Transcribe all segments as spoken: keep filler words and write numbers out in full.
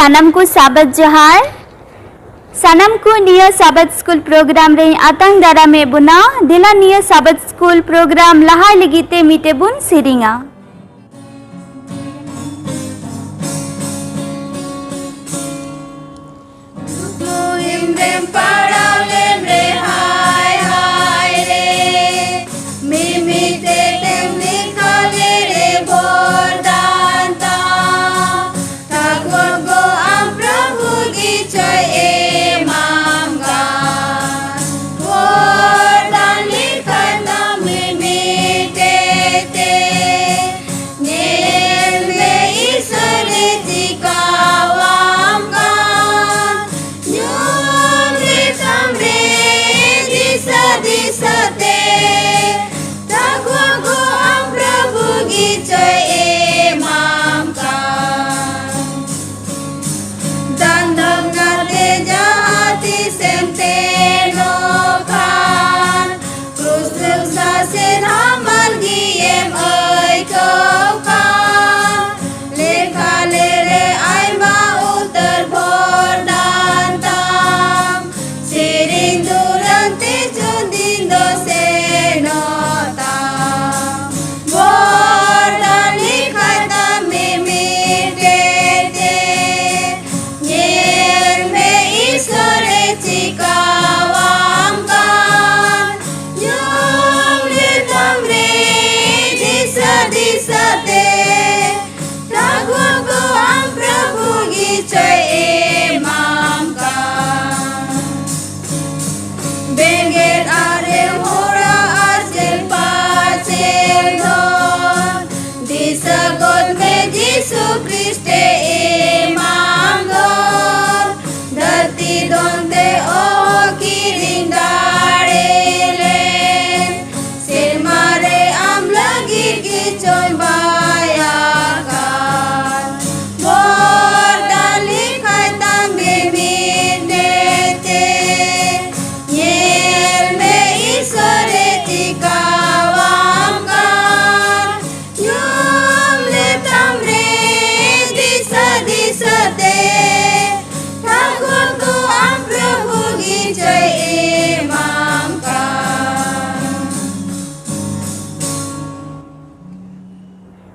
ᱥᱟᱱᱟᱢ ᱠᱚ ᱥᱟᱵᱟᱫ ᱡᱚᱦᱟᱨ᱾ ᱥᱟᱱᱟᱢ ᱠᱚ ᱱᱤᱭᱟᱹ ᱥᱟᱵᱟᱫ ᱥᱠᱩᱞ ᱯᱨᱳᱜᱨᱟᱢ ᱨᱮᱧ ᱟᱛᱟᱝ ᱫᱟᱨᱟᱢᱮᱫ ᱵᱚᱱᱟ᱾ ᱫᱮᱞᱟ ᱱᱤᱭᱟᱹ ᱥᱟᱵᱟᱫ ᱥᱠᱩᱞ ᱯᱨᱳᱜᱨᱟᱢ ᱞᱟᱦᱟᱭ ᱞᱟᱹᱜᱤᱫ ᱛᱮ ᱢᱤᱫᱴᱮᱡ ᱵᱚᱱ ᱥᱮᱨᱮᱧᱟ᱾ ᱢᱩᱦᱤᱢ ᱨᱮᱢ ᱯᱟᱲᱟᱣ ᱞᱮᱱ ᱨᱮ ᱦᱟᱭ ᱦᱟᱭ ᱨᱮ, ᱢᱤᱢᱤᱫ ᱛᱮ ᱛᱮᱢ ᱞᱮᱠᱷᱟ ᱞᱮ ᱨᱮ ᱵᱚᱨᱫᱟᱱ ᱛᱟᱢ᱾ ᱛᱷᱟᱠᱚᱛ ᱜᱚ ᱟᱢ ᱯᱨᱚᱵᱷᱩ ᱜᱮ ᱪᱚᱭ ᱮᱢᱟᱢ ᱜᱟᱱ᱾ ᱵᱚᱨᱫᱟᱱ ᱞᱮᱠᱷᱟᱱ ᱢᱤᱢᱤᱫ ᱛᱮ᱾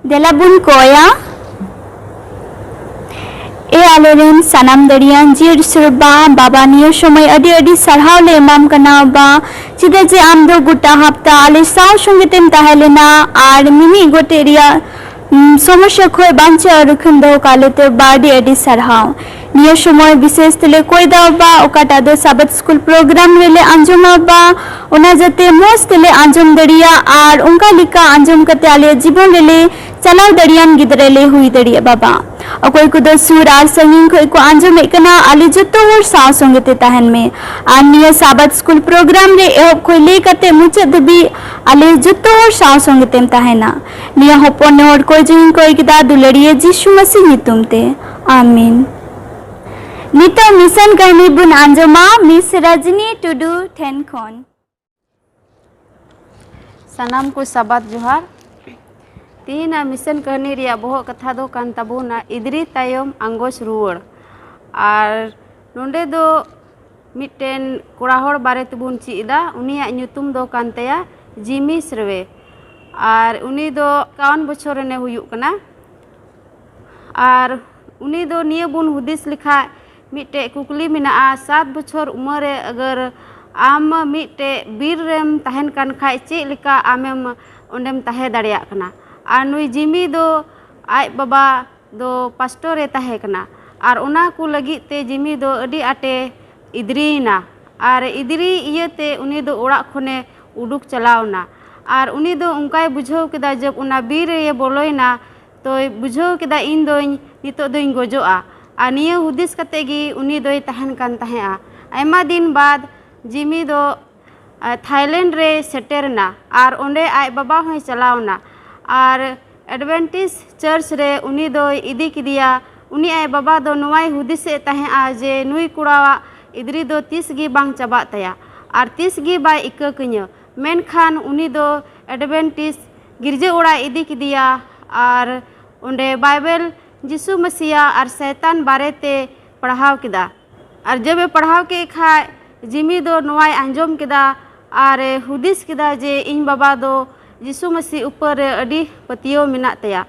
ᱫᱮᱞᱟ ᱵᱚᱱ ᱠᱚᱭᱟ᱾ ᱮ ᱟᱞᱮᱨᱮᱱ ᱥᱟᱱᱟᱢ ᱫᱟᱲᱮᱭᱟᱱ ᱡᱤᱭᱟᱹᱲ ᱥᱩᱨ ᱵᱟ, ᱵᱟᱵᱟ, ᱱᱤᱭᱟᱹ ᱥᱚᱢᱚᱭ ᱟᱹᱰᱤ ᱟᱹᱰᱤ ᱥᱟᱨᱦᱟᱣ ᱞᱮ ᱮᱢᱟᱢ ᱠᱟᱱᱟ ᱵᱟ, ᱪᱮᱫᱟᱜ ᱡᱮ ᱟᱢ ᱫᱚ ᱜᱚᱴᱟ ᱦᱟᱯᱛᱟ ᱟᱞᱮ ᱥᱟᱶ ᱥᱚᱸᱜᱮ ᱛᱮᱢ ᱛᱟᱦᱮᱸ ᱞᱮᱱᱟ ᱟᱨ ᱢᱤᱢᱤᱫ ᱜᱚᱴᱮᱡ ᱨᱮᱭᱟᱜ, ᱩᱢ, ᱥᱚᱢᱚᱥᱥᱟ ᱠᱷᱚᱱ ᱵᱟᱧᱪᱟᱣ ᱨᱩᱠᱷᱤᱭᱟᱹᱢ ᱫᱚᱦᱚ ᱠᱟᱜ ᱞᱮᱛᱮ ᱵᱟ, ᱟᱹᱰᱤ ᱟᱹᱰᱤ ᱥᱟᱨᱦᱟᱣ᱾ ᱱᱤᱭᱟᱹ ᱥᱚᱢᱚᱭ ᱵᱤᱥᱮᱥ ᱛᱮᱞᱮ ᱠᱚᱭ ᱫᱟ ᱵᱟ, ᱚᱠᱟᱴᱟᱜ ᱫᱚ ᱥᱟᱵᱟᱛ ᱥᱠᱩᱞ ᱯᱨᱳᱜᱨᱟᱢ ᱨᱮᱞᱮ ᱟᱸᱡᱚᱢᱟ ᱵᱟ, ᱚᱱᱟ ᱡᱟᱛᱮ ᱢᱚᱡᱽ ᱛᱮᱞᱮ ᱟᱸᱡᱚᱢ ᱫᱟᱲᱮᱭᱟᱜ ᱟᱨ ᱚᱱᱠᱟ ᱞᱮᱠᱟ ᱟᱸᱡᱚᱢ ᱠᱟᱛᱮ ᱟᱞᱮᱭᱟᱜ ᱡᱤᱵᱚᱱ ᱨᱮᱞᱮ ᱪᱟᱞᱟᱣ ᱫᱟᱲᱮᱭᱟᱱ ᱜᱤᱫᱽᱨᱟᱹ ᱞᱮ ᱦᱩᱭ ᱫᱟᱲᱮᱭᱟᱜ ᱵᱟᱵᱟ᱾ ᱚᱠᱚᱭ ᱠᱚᱫᱚ ᱥᱩᱨ ᱟᱨ ᱥᱟᱺᱜᱤᱧ ᱠᱷᱚᱱ ᱠᱚ ᱟᱸᱡᱚᱢᱮᱫ ᱠᱟᱱᱟ, ᱟᱞᱮ ᱡᱚᱛᱚ ᱦᱚᱲ ᱥᱟᱶ ᱥᱚᱸᱜᱮ ᱛᱮ ᱛᱟᱦᱮᱱ ᱢᱮ᱾ ᱟᱨ ᱱᱤᱭᱟᱹ ᱥᱟᱵᱟᱛ ᱥᱠᱩᱞ ᱯᱨᱳᱜᱨᱟᱢ ᱨᱮ ᱮᱦᱚᱵ ᱠᱷᱚᱱ ᱞᱟᱹᱭ ᱠᱟᱛᱮ ᱢᱩᱪᱟᱹᱫ ᱫᱷᱟᱹᱵᱤᱡ ᱟᱞᱮ ᱡᱚᱛᱚ ᱦᱚᱲ ᱥᱟᱶ ᱥᱚᱸᱜᱮ ᱛᱮᱢ ᱛᱟᱦᱮᱱᱟ᱾ ᱱᱤᱭᱟᱹ ᱦᱚᱯᱚᱱ ᱱᱮᱦᱚᱨ ᱠᱚ ᱡᱮᱧ ᱠᱚᱭ ᱠᱮᱫᱟ ᱫᱩᱞᱟᱹᱲᱤᱭᱟᱹ ᱡᱤᱥᱩ ᱢᱟᱹᱥᱤ ᱧᱩᱛᱩᱢ ᱛᱮ, ᱟᱢᱤᱱ᱾ ᱱᱤᱛᱚᱜ ᱢᱤᱥᱚᱱ ᱠᱟᱹᱦᱱᱤ ᱵᱚᱱ ᱟᱸᱡᱚᱢᱟ ᱢᱤᱥ ᱨᱟᱡᱽᱱᱤ ᱴᱩᱰᱩ ᱴᱷᱮᱱ ᱠᱷᱚᱱ᱾ ᱥᱟᱱᱟᱢ ᱠᱚ ᱥᱟᱵᱟᱛ ᱡᱚᱦᱟᱨ᱾ ᱛᱮᱦᱮᱧᱟᱜ ᱢᱤᱥᱚᱱ ᱠᱟᱹᱦᱱᱤ ᱨᱮᱭᱟᱜ ᱵᱚᱦᱚᱜ ᱠᱟᱛᱷᱟ ᱫᱚ ᱠᱟᱱ ᱛᱟᱵᱚᱱᱟ ᱤᱫᱨᱤ ᱛᱟᱭᱚᱢ ᱟᱸᱜᱚᱪ ᱨᱩᱣᱟᱹᱲ᱾ ᱟᱨ ᱱᱚᱰᱮ ᱫᱚ ᱢᱤᱫᱴᱮᱱ ᱠᱚᱲᱟ ᱦᱚᱲ ᱵᱟᱨᱮ ᱛᱮᱵᱚᱱ ᱪᱮᱫ ᱮᱫᱟ, ᱩᱱᱤᱭᱟᱜ ᱧᱩᱛᱩᱢ ᱫᱚ ᱠᱟᱱ ᱛᱟᱭᱟ ᱡᱤᱢᱤ ᱥᱨᱮᱣᱮ᱾ ᱟᱨ ᱩᱱᱤ ᱫᱚ ᱮᱠᱟᱣᱚᱱ ᱵᱚᱪᱷᱚᱨ ᱨᱮᱱᱮ ᱦᱩᱭᱩᱜ ᱠᱟᱱᱟ᱾ ᱟᱨ ᱩᱱᱤ ᱫᱚ ᱱᱤᱭᱟᱹ ᱵᱚᱱ ᱦᱩᱫᱤᱥ ᱞᱮᱠᱷᱟᱡ, ᱢᱤᱫᱴᱮᱡ ᱠᱩᱠᱞᱤ ᱢᱮᱱᱟᱜᱼᱟ, ᱥᱟᱛ ᱵᱚᱪᱷᱚᱨ ᱩᱢᱮᱨ ᱨᱮ ᱟᱜᱟᱨ ᱟᱢ ᱢᱤᱫᱴᱮᱡ ᱵᱤᱨ ᱨᱮᱢ ᱛᱟᱦᱮᱱ ᱠᱟᱱ ᱠᱷᱟᱡ, ᱪᱮᱫ ᱞᱮᱠᱟ ᱟᱢᱮᱢ ᱚᱸᱰᱮᱢ ᱛᱟᱦᱮᱸ ᱫᱟᱲᱮᱭᱟᱜ ᱠᱟᱱᱟ? ᱟᱨ ᱱᱩᱭ ᱡᱤᱢᱤ ᱫᱚ ᱟᱡ ᱵᱟᱵᱟ ᱫᱚ ᱯᱟᱥᱴᱚᱨ ᱮ ᱛᱟᱦᱮᱸ ᱠᱟᱱᱟ᱾ ᱟᱨ ᱚᱱᱟ ᱠᱚ ᱞᱟᱹᱜᱤᱫ ᱛᱮ ᱡᱤᱢᱤ ᱫᱚ ᱟᱹᱰᱤ ᱟᱸᱴᱮ ᱤᱫᱽᱨᱤᱭᱮᱱᱟ᱾ ᱟᱨ ᱤᱫᱽᱨᱤ ᱤᱭᱟᱹᱛᱮ ᱩᱱᱤ ᱫᱚ ᱚᱲᱟᱜ ᱠᱷᱚᱱᱮ ᱩᱰᱩᱠ ᱪᱟᱞᱟᱣ ᱮᱱᱟ᱾ ᱟᱨ ᱩᱱᱤ ᱫᱚ ᱚᱱᱠᱟᱭ ᱵᱩᱡᱷᱟᱹᱣ ᱠᱮᱫᱟ, ᱡᱚᱵ ᱚᱱᱟ ᱵᱤᱨ ᱨᱮᱭᱮ ᱵᱚᱞᱚᱭᱮᱱᱟ, ᱛᱚᱭ ᱵᱩᱡᱷᱟᱹᱣ ᱠᱮᱫᱟ, "ᱤᱧ ᱫᱚᱧ, ᱱᱤᱛᱚᱜ ᱫᱚᱧ ᱜᱚᱡᱚᱜᱼᱟ᱾" ᱟᱨ ᱱᱤᱭᱟᱹ ᱦᱩᱫᱤᱥ ᱠᱟᱛᱮ ᱜᱮ ᱩᱱᱤ ᱫᱚᱭ ᱛᱟᱦᱮᱱ ᱠᱟᱱ ᱛᱟᱦᱮᱸᱜᱼᱟ᱾ ᱟᱭᱢᱟ ᱫᱤᱱ ᱵᱟᱫ ᱡᱤᱢᱤ ᱫᱚ ᱟᱨ ᱛᱷᱟᱭᱞᱮᱱᱰ ᱨᱮᱭ ᱥᱮᱴᱮᱨ ᱮᱱᱟ ᱟᱨ ᱚᱸᱰᱮ ᱟᱡ ᱵᱟᱵᱟ ᱦᱚᱸᱭ ᱪᱟᱞᱟᱣ ᱮᱱᱟ᱾ ᱟᱨ ᱮᱰᱵᱷᱮᱱᱴᱤᱥ ᱪᱟᱨᱪ ᱨᱮ ᱩᱱᱤ ᱫᱚᱭ ᱤᱫᱤ ᱠᱮᱫᱮᱭᱟ᱾ ᱩᱱᱤ ᱟᱡ ᱵᱟᱵᱟ ᱫᱚ ᱱᱚᱣᱟᱭ ᱦᱩᱫᱤᱥᱮᱫ ᱛᱟᱦᱮᱸᱜᱼᱟ ᱡᱮ ᱱᱩᱭ ᱠᱚᱲᱟᱣᱟᱜ ᱤᱫᱽᱨᱤ ᱫᱚ ᱛᱤᱥ ᱜᱮ ᱵᱟᱝ ᱪᱟᱵᱟᱜ ᱛᱟᱭᱟ ᱟᱨ ᱛᱤᱥ ᱜᱮ ᱵᱟᱭ ᱤᱠᱟᱹ ᱠᱟᱹᱧᱟᱹ᱾ ᱢᱮᱱᱠᱷᱟᱱ ᱩᱱᱤ ᱫᱚ ᱮᱰᱵᱷᱮᱱᱴᱤᱥ ᱜᱤᱨᱡᱟᱹ ᱚᱲᱟᱜ ᱮ ᱤᱫᱤ ᱠᱮᱫᱮᱭᱟ ᱟᱨ ᱚᱸᱰᱮ ᱵᱟᱭᱵᱮᱞ, ᱡᱤᱥᱩ ᱢᱟᱹᱥᱤᱭᱟ ᱟᱨ ᱥᱟᱭᱛᱟᱱ ᱵᱟᱨᱮᱛᱮ ᱯᱟᱲᱦᱟᱣ ᱠᱮᱫᱟ᱾ ᱟᱨ ᱡᱚᱵ ᱮ ᱯᱟᱲᱦᱟᱣ ᱠᱮᱫ ᱠᱷᱟᱡ, ᱡᱤᱢᱤ ᱫᱚ ᱱᱚᱣᱟᱭ ᱟᱸᱡᱚᱢ ᱠᱮᱫᱟ ᱟᱨ ᱮ ᱦᱩᱫᱤᱥ ᱠᱮᱫᱟ ᱡᱮ ᱤᱧ ᱵᱟᱵᱟ ᱫᱚ ᱡᱤᱥᱩ ᱢᱟᱹᱥᱤ ᱩᱯᱟᱹᱨ ᱨᱮ ᱟᱹᱰᱤ ᱯᱟᱹᱛᱭᱟᱹᱣ ᱢᱮᱱᱟᱜ ᱛᱟᱭᱟ᱾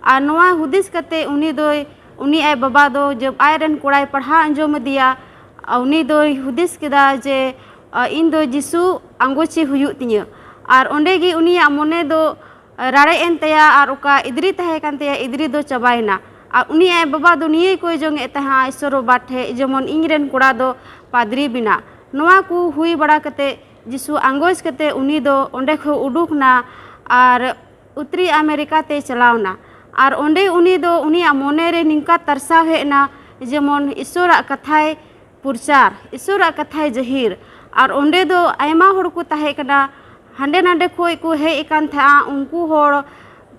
ᱟᱨ ᱱᱚᱣᱟ ᱦᱩᱫᱤᱥ ᱠᱟᱛᱮ ᱩᱱᱤ ᱫᱚᱭ, ᱩᱱᱤ ᱟᱡ ᱵᱟᱵᱟ ᱫᱚ ᱡᱚᱵ ᱟᱡ ᱨᱮᱱ ᱠᱚᱲᱟᱭ ᱯᱟᱲᱦᱟᱣ ᱟᱸᱡᱚᱢ ᱟᱫᱮᱭᱟ, ᱟᱨ ᱩᱱᱤ ᱫᱚᱭ ᱦᱩᱫᱤᱥ ᱠᱮᱫᱟ ᱡᱮ, ᱟ, ᱤᱧ ᱫᱚ ᱡᱤᱥᱩ ᱟᱸᱜᱚᱪᱤ ᱦᱩᱭᱩᱜ ᱛᱤᱧᱟᱹ᱾ ᱟᱨ ᱚᱸᱰᱮ ᱜᱮ ᱩᱱᱤᱭᱟᱜ ᱢᱚᱱᱮ ᱫᱚ, ᱟ, ᱨᱟᱲᱮᱡ ᱮᱱ ᱛᱟᱭᱟ ᱟᱨ ᱚᱠᱟ ᱤᱫᱨᱤ ᱛᱟᱦᱮᱸ ᱠᱟᱱ ᱛᱟᱭᱟ, ᱤᱫᱨᱤ ᱫᱚ ᱪᱟᱵᱟᱭᱮᱱᱟ᱾ ᱟᱨ ᱩᱱᱤ ᱟᱡ ᱵᱟᱵᱟ ᱫᱚ ᱱᱤᱭᱟᱹᱭ ᱠᱚᱭ ᱡᱚᱝ ᱮᱫ ᱛᱟᱦᱮᱸᱫ ᱤᱥᱥᱚᱨ ᱵᱟᱵᱟ ᱴᱷᱮᱡ, ᱡᱮᱢᱚᱱ ᱤᱧ ᱨᱮᱱ ᱠᱚᱲᱟ ᱫᱚ ᱯᱟᱫᱽᱨᱤ ᱵᱮᱱᱟᱜ᱾ ᱱᱚᱣᱟ ᱠᱚ ᱦᱩᱭ ᱵᱟᱲᱟ ᱠᱟᱛᱮ ᱡᱤᱥᱩ ᱟᱸᱜᱚᱪ ᱠᱟᱛᱮ ᱩᱱᱤ ᱫᱚ ᱚᱸᱰᱮ ᱠᱷᱚᱱ ᱩᱰᱩᱠ ᱮᱱᱟ ᱟᱨ ᱩᱛᱛᱚᱨᱤ ᱟᱢᱮᱨᱤᱠᱟ ᱛᱮᱭ ᱪᱟᱞᱟᱣ ᱮᱱᱟ᱾ ᱟᱨ ᱚᱸᱰᱮ ᱩᱱᱤ ᱫᱚ, ᱩᱱᱤᱭᱟᱜ ᱢᱚᱱᱮ ᱨᱮ ᱱᱤᱝᱠᱟ ᱛᱟᱨᱥᱟᱣ ᱦᱮᱡ ᱮᱱᱟ, ᱡᱮᱢᱚᱱ ᱤᱥᱥᱚᱨᱟᱜ ᱠᱟᱛᱷᱟᱭ ᱯᱨᱚᱪᱟᱨ, ᱤᱥᱥᱚᱨᱟᱜ ᱠᱟᱛᱷᱟᱭ ᱡᱟᱹᱦᱤᱨ᱾ ᱟᱨ ᱚᱸᱰᱮ ᱫᱚ ᱟᱭᱢᱟ ᱦᱚᱲ ᱠᱚ ᱛᱟᱦᱮᱸ ᱠᱟᱱᱟ, ᱦᱟᱸᱰᱮ ᱱᱟᱰᱮ ᱠᱷᱚᱱ ᱠᱚ ᱦᱮᱡ ᱟᱠᱟᱱ ᱛᱟᱦᱮᱸᱫᱼᱟ, ᱩᱱᱠᱩ ᱦᱚᱲ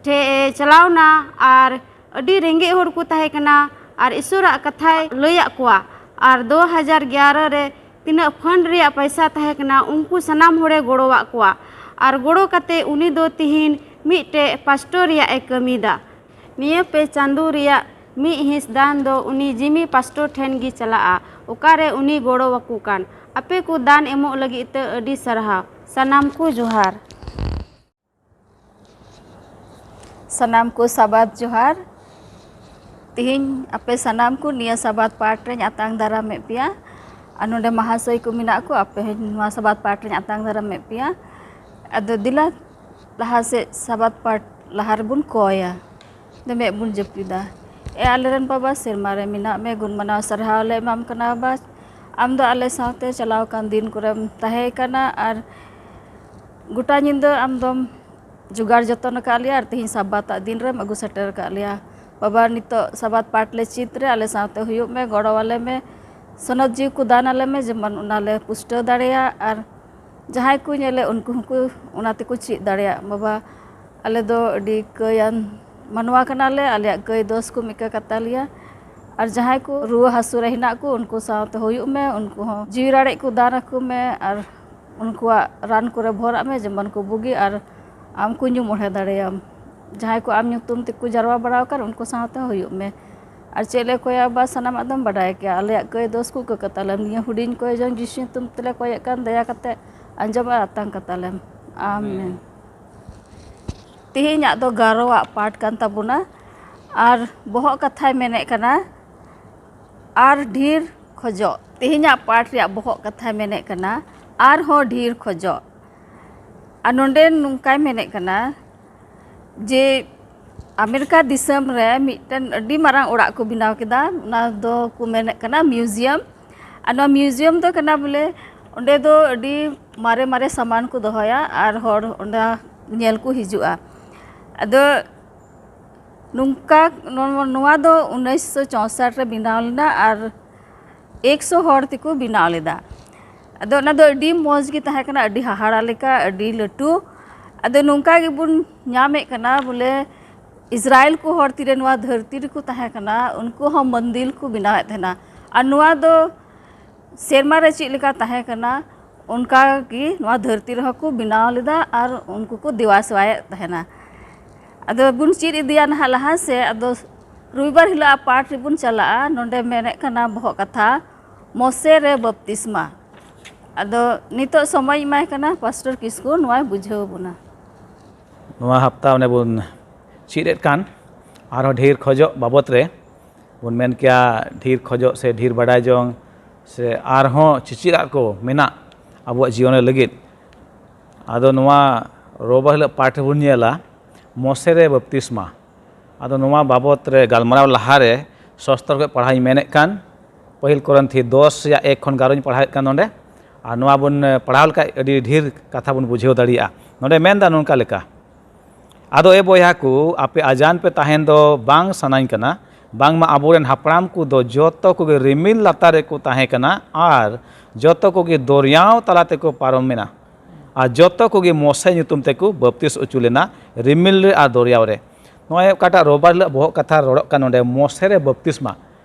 ᱴᱷᱮᱱ ᱮ ᱪᱟᱞᱟᱣ ᱮᱱᱟ᱾ ᱟᱨ ᱟᱹᱰᱤ ᱨᱮᱸᱜᱮᱡ ᱦᱚᱲ ᱠᱚ ᱛᱟᱦᱮᱸ ᱠᱟᱱᱟ ᱟᱨ ᱤᱥᱥᱚᱨᱟᱜ ᱠᱟᱛᱷᱟᱭ ᱞᱟᱹᱭᱟᱫ ᱠᱚᱣᱟ᱾ ᱟᱨ ᱫᱩ ᱦᱟᱡᱟᱨ ᱜᱮᱭᱟᱨᱚ ᱨᱮ ᱛᱤᱱᱟᱹᱜ ᱯᱷᱟᱱᱰ ᱨᱮᱭᱟᱜ ᱯᱚᱭᱥᱟ ᱛᱟᱦᱮᱸ ᱠᱟᱱᱟ, ᱩᱱᱠᱩ ᱥᱟᱱᱟᱢ ᱦᱚᱲᱮ ᱜᱚᱲᱚᱣᱟᱫ ᱠᱚᱣᱟ᱾ ᱟᱨ ᱜᱚᱲᱚ ᱠᱟᱛᱮ ᱩᱱᱤ ᱫᱚ ᱛᱤᱦᱤᱧ ᱢᱤᱫᱴᱮᱡ ᱯᱟᱥᱴᱚᱨ ᱨᱮᱭᱟᱜ ᱮ ᱠᱟᱹᱢᱤᱭᱮᱫᱟ᱾ ᱱᱤᱭᱟᱹ ᱯᱮ ᱪᱟᱸᱫᱳ ᱨᱮᱭᱟᱜ ᱢᱤᱫ ᱦᱤᱸᱥ ᱫᱟᱱ ᱫᱚ ᱩᱱᱤ ᱡᱤᱢᱤ ᱯᱟᱥᱴᱚᱨ ᱴᱷᱮᱱ ᱜᱮ ᱪᱟᱞᱟᱜᱼᱟ, ᱚᱠᱟᱨᱮ ᱩᱱᱤ ᱜᱚᱲᱚ ᱟᱠᱚ ᱠᱟᱱ᱾ ᱟᱯᱮ ᱠᱚ ᱫᱟᱱ ᱮᱢᱚᱜ ᱞᱟᱹᱜᱤᱫ ᱛᱮ ᱟᱹᱰᱤ ᱥᱟᱨᱦᱟᱣ᱾ ᱥᱟᱱᱟᱢ ᱠᱚ ᱡᱚᱦᱟᱨ᱾ ᱥᱟᱱᱟᱢ ᱠᱚ ᱥᱟᱵᱟᱫ ᱡᱚᱦᱟᱨ᱾ ᱛᱤᱦᱤᱧ ᱟᱯᱮ ᱥᱟᱱᱟᱢ ᱠᱚ ᱱᱤᱭᱟᱹ ᱥᱟᱵᱟᱫ ᱯᱟᱴ ᱨᱮᱧ ᱟᱛᱟᱝ ᱫᱟᱨᱟᱢᱮᱫ ᱯᱮᱭᱟ᱾ ᱟᱨ ᱱᱚᱰᱮ ᱢᱟᱦᱟᱥᱚᱭ ᱠᱚ ᱢᱮᱱᱟᱜ ᱠᱚ, ᱟᱯᱮ ᱦᱚᱸ ᱱᱚᱣᱟ ᱥᱟᱵᱟᱫ ᱯᱟᱴ ᱨᱮᱧ ᱟᱛᱟᱝ ᱫᱟᱨᱟᱢᱮᱫ ᱯᱮᱭᱟ᱾ ᱟᱫᱚ ᱫᱮᱞᱟ ᱞᱟᱦᱟ ᱥᱮᱫ ᱥᱟᱵᱟᱫ ᱯᱟᱴ ᱞᱟᱦᱟ ᱨᱮᱵᱚᱱ ᱠᱚᱭᱟ᱾ ᱫᱮ ᱢᱮᱫ ᱵᱚᱱ ᱡᱟᱹᱯᱤᱫᱟ᱾ ᱮ ᱟᱞᱮᱨᱮᱱ ᱵᱟᱵᱟ, ᱥᱮᱨᱢᱟ ᱨᱮ ᱢᱮᱱᱟᱜ ᱢᱮ, ᱜᱩᱱ ᱢᱟᱱᱟᱣ ᱥᱟᱨᱦᱟᱣ ᱞᱮ ᱮᱢᱟᱢ ᱠᱟᱱᱟ ᱵᱟᱵᱟ᱾ ᱟᱢ ᱫᱚ ᱟᱞᱮ ᱥᱟᱶᱛᱮ ᱪᱟᱞᱟᱣ ᱟᱠᱟᱱ ᱫᱤᱱ ᱠᱚᱨᱮᱢ ᱛᱟᱦᱮᱸ ᱠᱟᱱᱟ ᱟᱨ ᱜᱚᱴᱟ ᱧᱤᱫᱟᱹ ᱟᱢ ᱫᱚᱢ ᱡᱚᱜᱟᱲ ᱡᱚᱛᱚᱱ ᱟᱠᱟᱫ ᱞᱮᱭᱟ ᱟᱨ ᱛᱮᱦᱮᱧ ᱥᱟᱵᱟᱛᱟᱜ ᱫᱤᱱ ᱨᱮᱢ ᱟᱹᱜᱩ ᱥᱮᱴᱮᱨ ᱟᱠᱟᱫ ᱞᱮᱭᱟ᱾ ᱵᱟᱵᱟ, ᱱᱤᱛᱚᱜ ᱥᱟᱵᱟᱛ ᱯᱟᱴ ᱞᱮ ᱪᱮᱫ ᱨᱮ ᱟᱞᱮ ᱥᱟᱶᱛᱮ ᱦᱩᱭᱩᱜ ᱢᱮ, ᱜᱚᱲᱚ ᱟᱞᱮ ᱢᱮ, ᱥᱚᱱᱚᱛ ᱡᱤᱣᱤ ᱠᱚ ᱫᱟᱱ ᱟᱞᱮ ᱢᱮ, ᱡᱮᱢᱚᱱ ᱚᱱᱟ ᱞᱮ ᱯᱩᱥᱴᱟᱹᱣ ᱫᱟᱲᱮᱭᱟᱜ ᱟᱨ ᱡᱟᱦᱟᱸᱭ ᱠᱚ ᱧᱮᱞᱮ ᱩᱱᱠᱩ ᱦᱚᱸᱠᱚ ᱚᱱᱟ ᱛᱮᱠᱚ ᱪᱮᱫ ᱫᱟᱲᱮᱭᱟᱜ᱾ ᱵᱟᱵᱟ, ᱟᱞᱮ ᱫᱚ ᱟᱹᱰᱤ ᱠᱟᱹᱭᱟᱱ ᱢᱟᱱᱣᱟ ᱠᱟᱱᱟᱞᱮ, ᱟᱞᱮᱭᱟᱜ ᱠᱟᱹᱭ ᱫᱳᱥ ᱠᱚᱢ ᱤᱠᱟᱹ ᱠᱟᱛᱟ ᱞᱮᱭᱟ᱾ ᱟᱨ ᱡᱟᱦᱟᱸᱭ ᱠᱚ ᱨᱩᱣᱟᱹ ᱦᱟᱹᱥᱩ ᱨᱮ ᱦᱮᱱᱟᱜ ᱠᱚ, ᱩᱱᱠᱩ ᱥᱟᱶᱛᱮ ᱦᱩᱭᱩᱜ ᱢᱮ, ᱩᱱᱠᱩ ᱦᱚᱸ ᱡᱤᱣᱤ ᱨᱟᱲᱮᱡ ᱠᱚ ᱫᱟᱱ ᱟᱠᱚ ᱢᱮ ᱟᱨ ᱩᱱᱠᱩᱣᱟᱜ ᱨᱟᱱ ᱠᱚᱨᱮ ᱵᱷᱚᱨᱟᱜ ᱢᱮ, ᱡᱮᱢᱚᱱ ᱠᱚ ᱵᱩᱜᱤ ᱟᱨ ᱟᱢ ᱠᱚ ᱧᱩᱢ ᱚᱬᱦᱮ ᱫᱟᱲᱮᱭᱟᱢ᱾ ᱡᱟᱦᱟᱸᱭ ᱠᱚ ᱟᱢ ᱧᱩᱛᱩᱢ ᱛᱮᱠᱚ ᱡᱟᱨᱣᱟ ᱵᱟᱲᱟ ᱟᱠᱟᱱ, ᱩᱱᱠᱩ ᱥᱟᱶᱛᱮ ᱦᱚᱸ ᱦᱩᱭᱩᱜ ᱢᱮ᱾ ᱟᱨ ᱪᱮᱫ ᱞᱮ ᱠᱚᱭᱟ ᱵᱟ, ᱥᱟᱱᱟᱢᱟᱜ ᱫᱚᱢ ᱵᱟᱰᱟᱭ ᱜᱮᱭᱟ᱾ ᱟᱞᱮᱭᱟᱜ ᱠᱟᱹᱭ ᱫᱳᱥ ᱠᱚ ᱤᱠᱟᱹ ᱠᱟᱛᱟᱞᱮᱢ᱾ ᱱᱤᱭᱟᱹ ᱦᱩᱰᱤᱧ ᱠᱚᱭ ᱡᱚᱝ ᱡᱤᱥᱩ ᱧᱩᱛᱩᱢ ᱛᱮᱞᱮ ᱠᱚᱭᱮᱫ ᱠᱟᱱ, ᱫᱟᱭᱟ ᱠᱟᱛᱮ ᱟᱸᱡᱚᱢ ᱟᱨ ᱟᱛᱟᱝ ᱠᱟᱛᱟᱞᱮᱢ᱾ ᱟᱢᱮᱱ᱾ ᱛᱮᱦᱮᱧᱟᱜ ᱫᱚ ᱜᱟᱨᱚᱣᱟᱜ ᱯᱟᱴ ᱠᱟᱱ ᱛᱟᱵᱚᱱᱟ᱾ ᱟᱨ ᱵᱚᱦᱚᱜ ᱠᱟᱛᱷᱟᱭ ᱢᱮᱱᱮᱫ ᱠᱟᱱᱟ ᱟᱨ ᱰᱷᱮᱨ ᱠᱷᱚᱡᱚᱜ᱾ ᱛᱮᱦᱮᱧᱟᱜ ᱯᱟᱴ ᱨᱮᱭᱟᱜ ᱵᱚᱦᱚᱜ ᱠᱟᱛᱷᱟᱭ ᱢᱮᱱᱮᱫ ᱠᱟᱱᱟ ᱟᱨᱦᱚᱸ ᱰᱷᱮᱨ ᱠᱷᱚᱡᱚᱜ᱾ ᱟᱨ ᱱᱚᱰᱮ ᱱᱚᱝᱠᱟᱭ ᱢᱮᱱᱮᱫ ᱠᱟᱱᱟ ᱡᱮ ᱟᱢᱮᱨᱤᱠᱟ ᱫᱤᱥᱚᱢ ᱨᱮ ᱢᱤᱫᱴᱮᱱ ᱟᱹᱰᱤ ᱢᱟᱨᱟᱝ ᱚᱲᱟᱜ ᱠᱚ ᱵᱮᱱᱟᱣ ᱠᱮᱫᱟ, ᱚᱱᱟ ᱫᱚ ᱠᱚ ᱢᱮᱱᱮᱫ ᱠᱟᱱᱟ ᱢᱤᱭᱩᱡᱤᱭᱟᱢ᱾ ᱟᱨ ᱱᱚᱣᱟ ᱢᱤᱭᱩᱡᱤᱭᱟᱢ ᱫᱚ ᱠᱟᱱᱟ ᱵᱚᱞᱮ ᱚᱸᱰᱮ ᱫᱚ ᱟᱹᱰᱤ ᱢᱟᱨᱮ ᱢᱟᱨᱮ ᱥᱟᱢᱟᱱ ᱠᱚ ᱫᱚᱦᱚᱭᱟ ᱟᱨ ᱦᱚᱲ ᱚᱸᱰᱮ ᱧᱮᱞ ᱠᱚ ᱦᱤᱡᱩᱜᱼᱟ᱾ ᱟᱫᱚ ᱱᱚᱝᱠᱟ ᱱᱚ- ᱱᱚᱣᱟ ᱫᱚ ᱩᱱᱤᱥᱥᱚ ᱪᱳᱥᱴ ᱨᱮ ᱵᱮᱱᱟᱣ ᱞᱮᱱᱟ ᱟᱨ ᱮᱠᱥᱚ ᱦᱚᱲ ᱛᱮᱠᱚ ᱵᱮᱱᱟᱣ ᱞᱮᱫᱟ᱾ ᱟᱫᱚ ᱚᱱᱟ ᱫᱚ ᱟᱹᱰᱤ ᱢᱚᱡᱽ ᱜᱮ ᱛᱟᱦᱮᱸ ᱠᱟᱱᱟ, ᱟᱹᱰᱤ ᱦᱟᱦᱟᱲᱟ ᱞᱮᱠᱟ, ᱟᱹᱰᱤ ᱞᱟᱹᱴᱩ᱾ ᱟᱫᱚ ᱱᱚᱝᱠᱟ ᱜᱮᱵᱚᱱ ᱧᱟᱢᱮᱫ ᱠᱟᱱᱟ ᱵᱚᱞᱮ ᱤᱥᱨᱟᱭᱮᱞ ᱠᱚ ᱦᱚᱲ ᱛᱤᱨᱮ ᱱᱚᱣᱟ ᱫᱷᱟᱹᱨᱛᱤ ᱨᱮᱠᱚ ᱛᱟᱦᱮᱸ ᱠᱟᱱᱟ, ᱩᱱᱠᱩ ᱦᱚᱸ ᱢᱚᱱᱫᱤᱨ ᱠᱚ ᱵᱮᱱᱟᱣᱮᱫ ᱛᱟᱦᱮᱱᱟ᱾ ᱟᱨ ᱱᱚᱣᱟ ᱫᱚ ᱥᱮᱨᱢᱟ ᱨᱮ ᱪᱮᱫ ᱞᱮᱠᱟ ᱛᱟᱦᱮᱸ ᱠᱟᱱᱟ, ᱚᱱᱠᱟ ᱜᱮ ᱱᱚᱣᱟ ᱫᱷᱟᱹᱨᱛᱤ ᱨᱮᱦᱚᱸ ᱠᱚ ᱵᱮᱱᱟᱣ ᱞᱮᱫᱟ ᱟᱨ ᱩᱱᱠᱩ ᱠᱚ ᱫᱮᱵᱟ ᱥᱮᱵᱟᱭᱮᱫ ᱛᱟᱦᱮᱱᱟ᱾ ᱟᱫᱚ ᱵᱚᱱ ᱪᱮᱫ ᱤᱫᱤᱭᱟ ᱱᱟᱦᱟᱜ ᱞᱟᱦᱟ ᱥᱮᱫ᱾ ᱟᱫᱚ ᱨᱚᱵᱤᱵᱟᱨ ᱦᱤᱞᱳᱜ ᱟᱜ ᱯᱟᱴ ᱨᱮᱵᱚᱱ ᱪᱟᱞᱟᱜᱼᱟ᱾ ᱱᱚᱰᱮ ᱢᱮᱱᱮᱫ ᱠᱟᱱᱟ ᱵᱚᱦᱚᱜ ᱠᱟᱛᱷᱟ, ᱢᱚᱥᱮ ᱨᱮ ᱵᱟᱯᱛᱤᱥᱢᱟ᱾ ᱟᱫᱚ ᱱᱤᱛᱚᱜ ᱥᱚᱢᱚᱭ ᱮᱢᱟᱭ ᱠᱟᱱᱟ ᱯᱟᱥᱴᱚᱨ ᱠᱤᱥᱠᱩ, ᱱᱚᱣᱟᱭ ᱵᱩᱡᱷᱟᱹᱣ ᱵᱚᱱᱟ᱾ ᱱᱚᱣᱟ ᱦᱟᱯᱛᱟ ᱚᱱᱮ ᱵᱚᱱ ᱪᱮᱫ ᱮᱫ ᱠᱟᱱ ᱟᱨᱦᱚᱸ ᱰᱷᱮᱨ ᱠᱷᱚᱡᱚᱜ ᱵᱟᱵᱚᱛ ᱨᱮ ᱵᱚᱱ ᱢᱮᱱ ᱠᱮᱭᱟ, ᱰᱷᱮᱨ ᱠᱷᱚᱡᱚᱜ ᱥᱮ ᱰᱷᱮᱨ ᱵᱟᱰᱟᱭ ᱡᱚᱝ ᱥᱮ ᱟᱨᱦᱚᱸ ᱪᱮᱪᱮᱫᱟᱜ ᱠᱚ ᱢᱮᱱᱟᱜ ᱟᱵᱚᱣᱟᱜ ᱡᱤᱭᱚᱱ ᱨᱮ ᱞᱟᱹᱜᱤᱫ᱾ ᱟᱫᱚ ᱱᱚᱣᱟ ᱨᱚᱵᱤᱵᱟᱨ ᱦᱤᱞᱳᱜ ᱯᱟᱴ ᱨᱮᱵᱚᱱ ᱧᱮᱞᱟ ᱢᱚᱥᱮ ᱨᱮ ᱵᱟᱯᱛᱤᱥᱢᱟ᱾ ᱟᱫᱚ ᱱᱚᱣᱟ ᱵᱟᱵᱚᱛ ᱨᱮ ᱜᱟᱞᱢᱟᱨᱟᱣ ᱞᱟᱦᱟᱨᱮ ᱥᱚᱥᱛᱨᱚ ᱠᱷᱚᱱ ᱯᱟᱲᱦᱟᱣ ᱤᱧ ᱢᱮᱱᱮᱫ ᱠᱟᱱ, ᱯᱟᱹᱦᱤᱞ ᱠᱚᱨᱤᱱᱛᱷᱤ ᱫᱚᱥ ᱨᱮᱭᱟᱜ ᱮᱠ ᱠᱷᱚᱱ ᱜᱟᱨᱚᱧ ᱯᱟᱲᱦᱟᱣᱮᱫ ᱠᱟᱱ ᱱᱚᱰᱮ᱾ ᱟᱨ ᱱᱚᱣᱟ ᱵᱚᱱ ᱯᱟᱲᱦᱟᱣ ᱞᱮᱠᱷᱟᱡ ᱟᱹᱰᱤ ᱰᱷᱮᱨ ᱠᱟᱛᱷᱟ ᱵᱚᱱ ᱵᱩᱡᱷᱟᱹᱣ ᱫᱟᱲᱮᱭᱟᱜᱼᱟ᱾ ᱱᱚᱰᱮ ᱢᱮᱱᱫᱟ ᱱᱚᱝᱠᱟ ᱞᱮᱠᱟ, ᱟᱫᱚ ᱮ ᱵᱚᱭᱦᱟ ᱠᱚ, ᱟᱯᱮ ᱟᱡᱟᱱ ᱯᱮ ᱛᱟᱦᱮᱱ ᱫᱚ ᱵᱟᱝ ᱥᱟᱱᱟᱧ ᱠᱟᱱᱟ, ᱵᱟᱝᱢᱟ ᱟᱵᱚᱨᱮᱱ ᱦᱟᱯᱲᱟᱢ ᱠᱚᱫᱚ ᱡᱚᱛᱚ ᱠᱚᱜᱮ ᱨᱤᱢᱤᱞ ᱞᱟᱛᱟᱨ ᱨᱮᱠᱚ ᱛᱟᱦᱮᱸ ᱠᱟᱱᱟ ᱟᱨ ᱡᱚᱛᱚ ᱠᱚᱜᱮ ᱫᱚᱨᱭᱟᱣ ᱛᱟᱞᱟ ᱛᱮᱠᱚ ᱯᱟᱨᱚᱢ ᱮᱱᱟ᱾ ᱟᱨ ᱡᱚᱛᱚ ᱠᱚᱜᱮ ᱢᱚᱥᱮ ᱧᱩᱛᱩᱢ ᱛᱮᱠᱚ ᱵᱟᱯᱛᱤᱥ ᱚᱪᱚ ᱞᱮᱱᱟ ᱨᱤᱢᱤᱞ ᱨᱮ ᱟᱨ ᱫᱚᱨᱭᱟᱣ ᱨᱮ᱾ ᱱᱚᱜᱼᱚᱭ ᱚᱠᱟᱴᱟᱜ ᱨᱚᱵᱤᱵᱟᱨ ᱦᱤᱞᱳᱜ ᱵᱚᱦᱚᱜ ᱠᱟᱛᱷᱟ ᱨᱚᱲᱚᱜ ᱠᱟᱱ ᱱᱚᱰᱮ ᱢᱚᱥᱮ ᱨᱮ ᱵᱟᱯᱛᱤᱥᱢᱟ,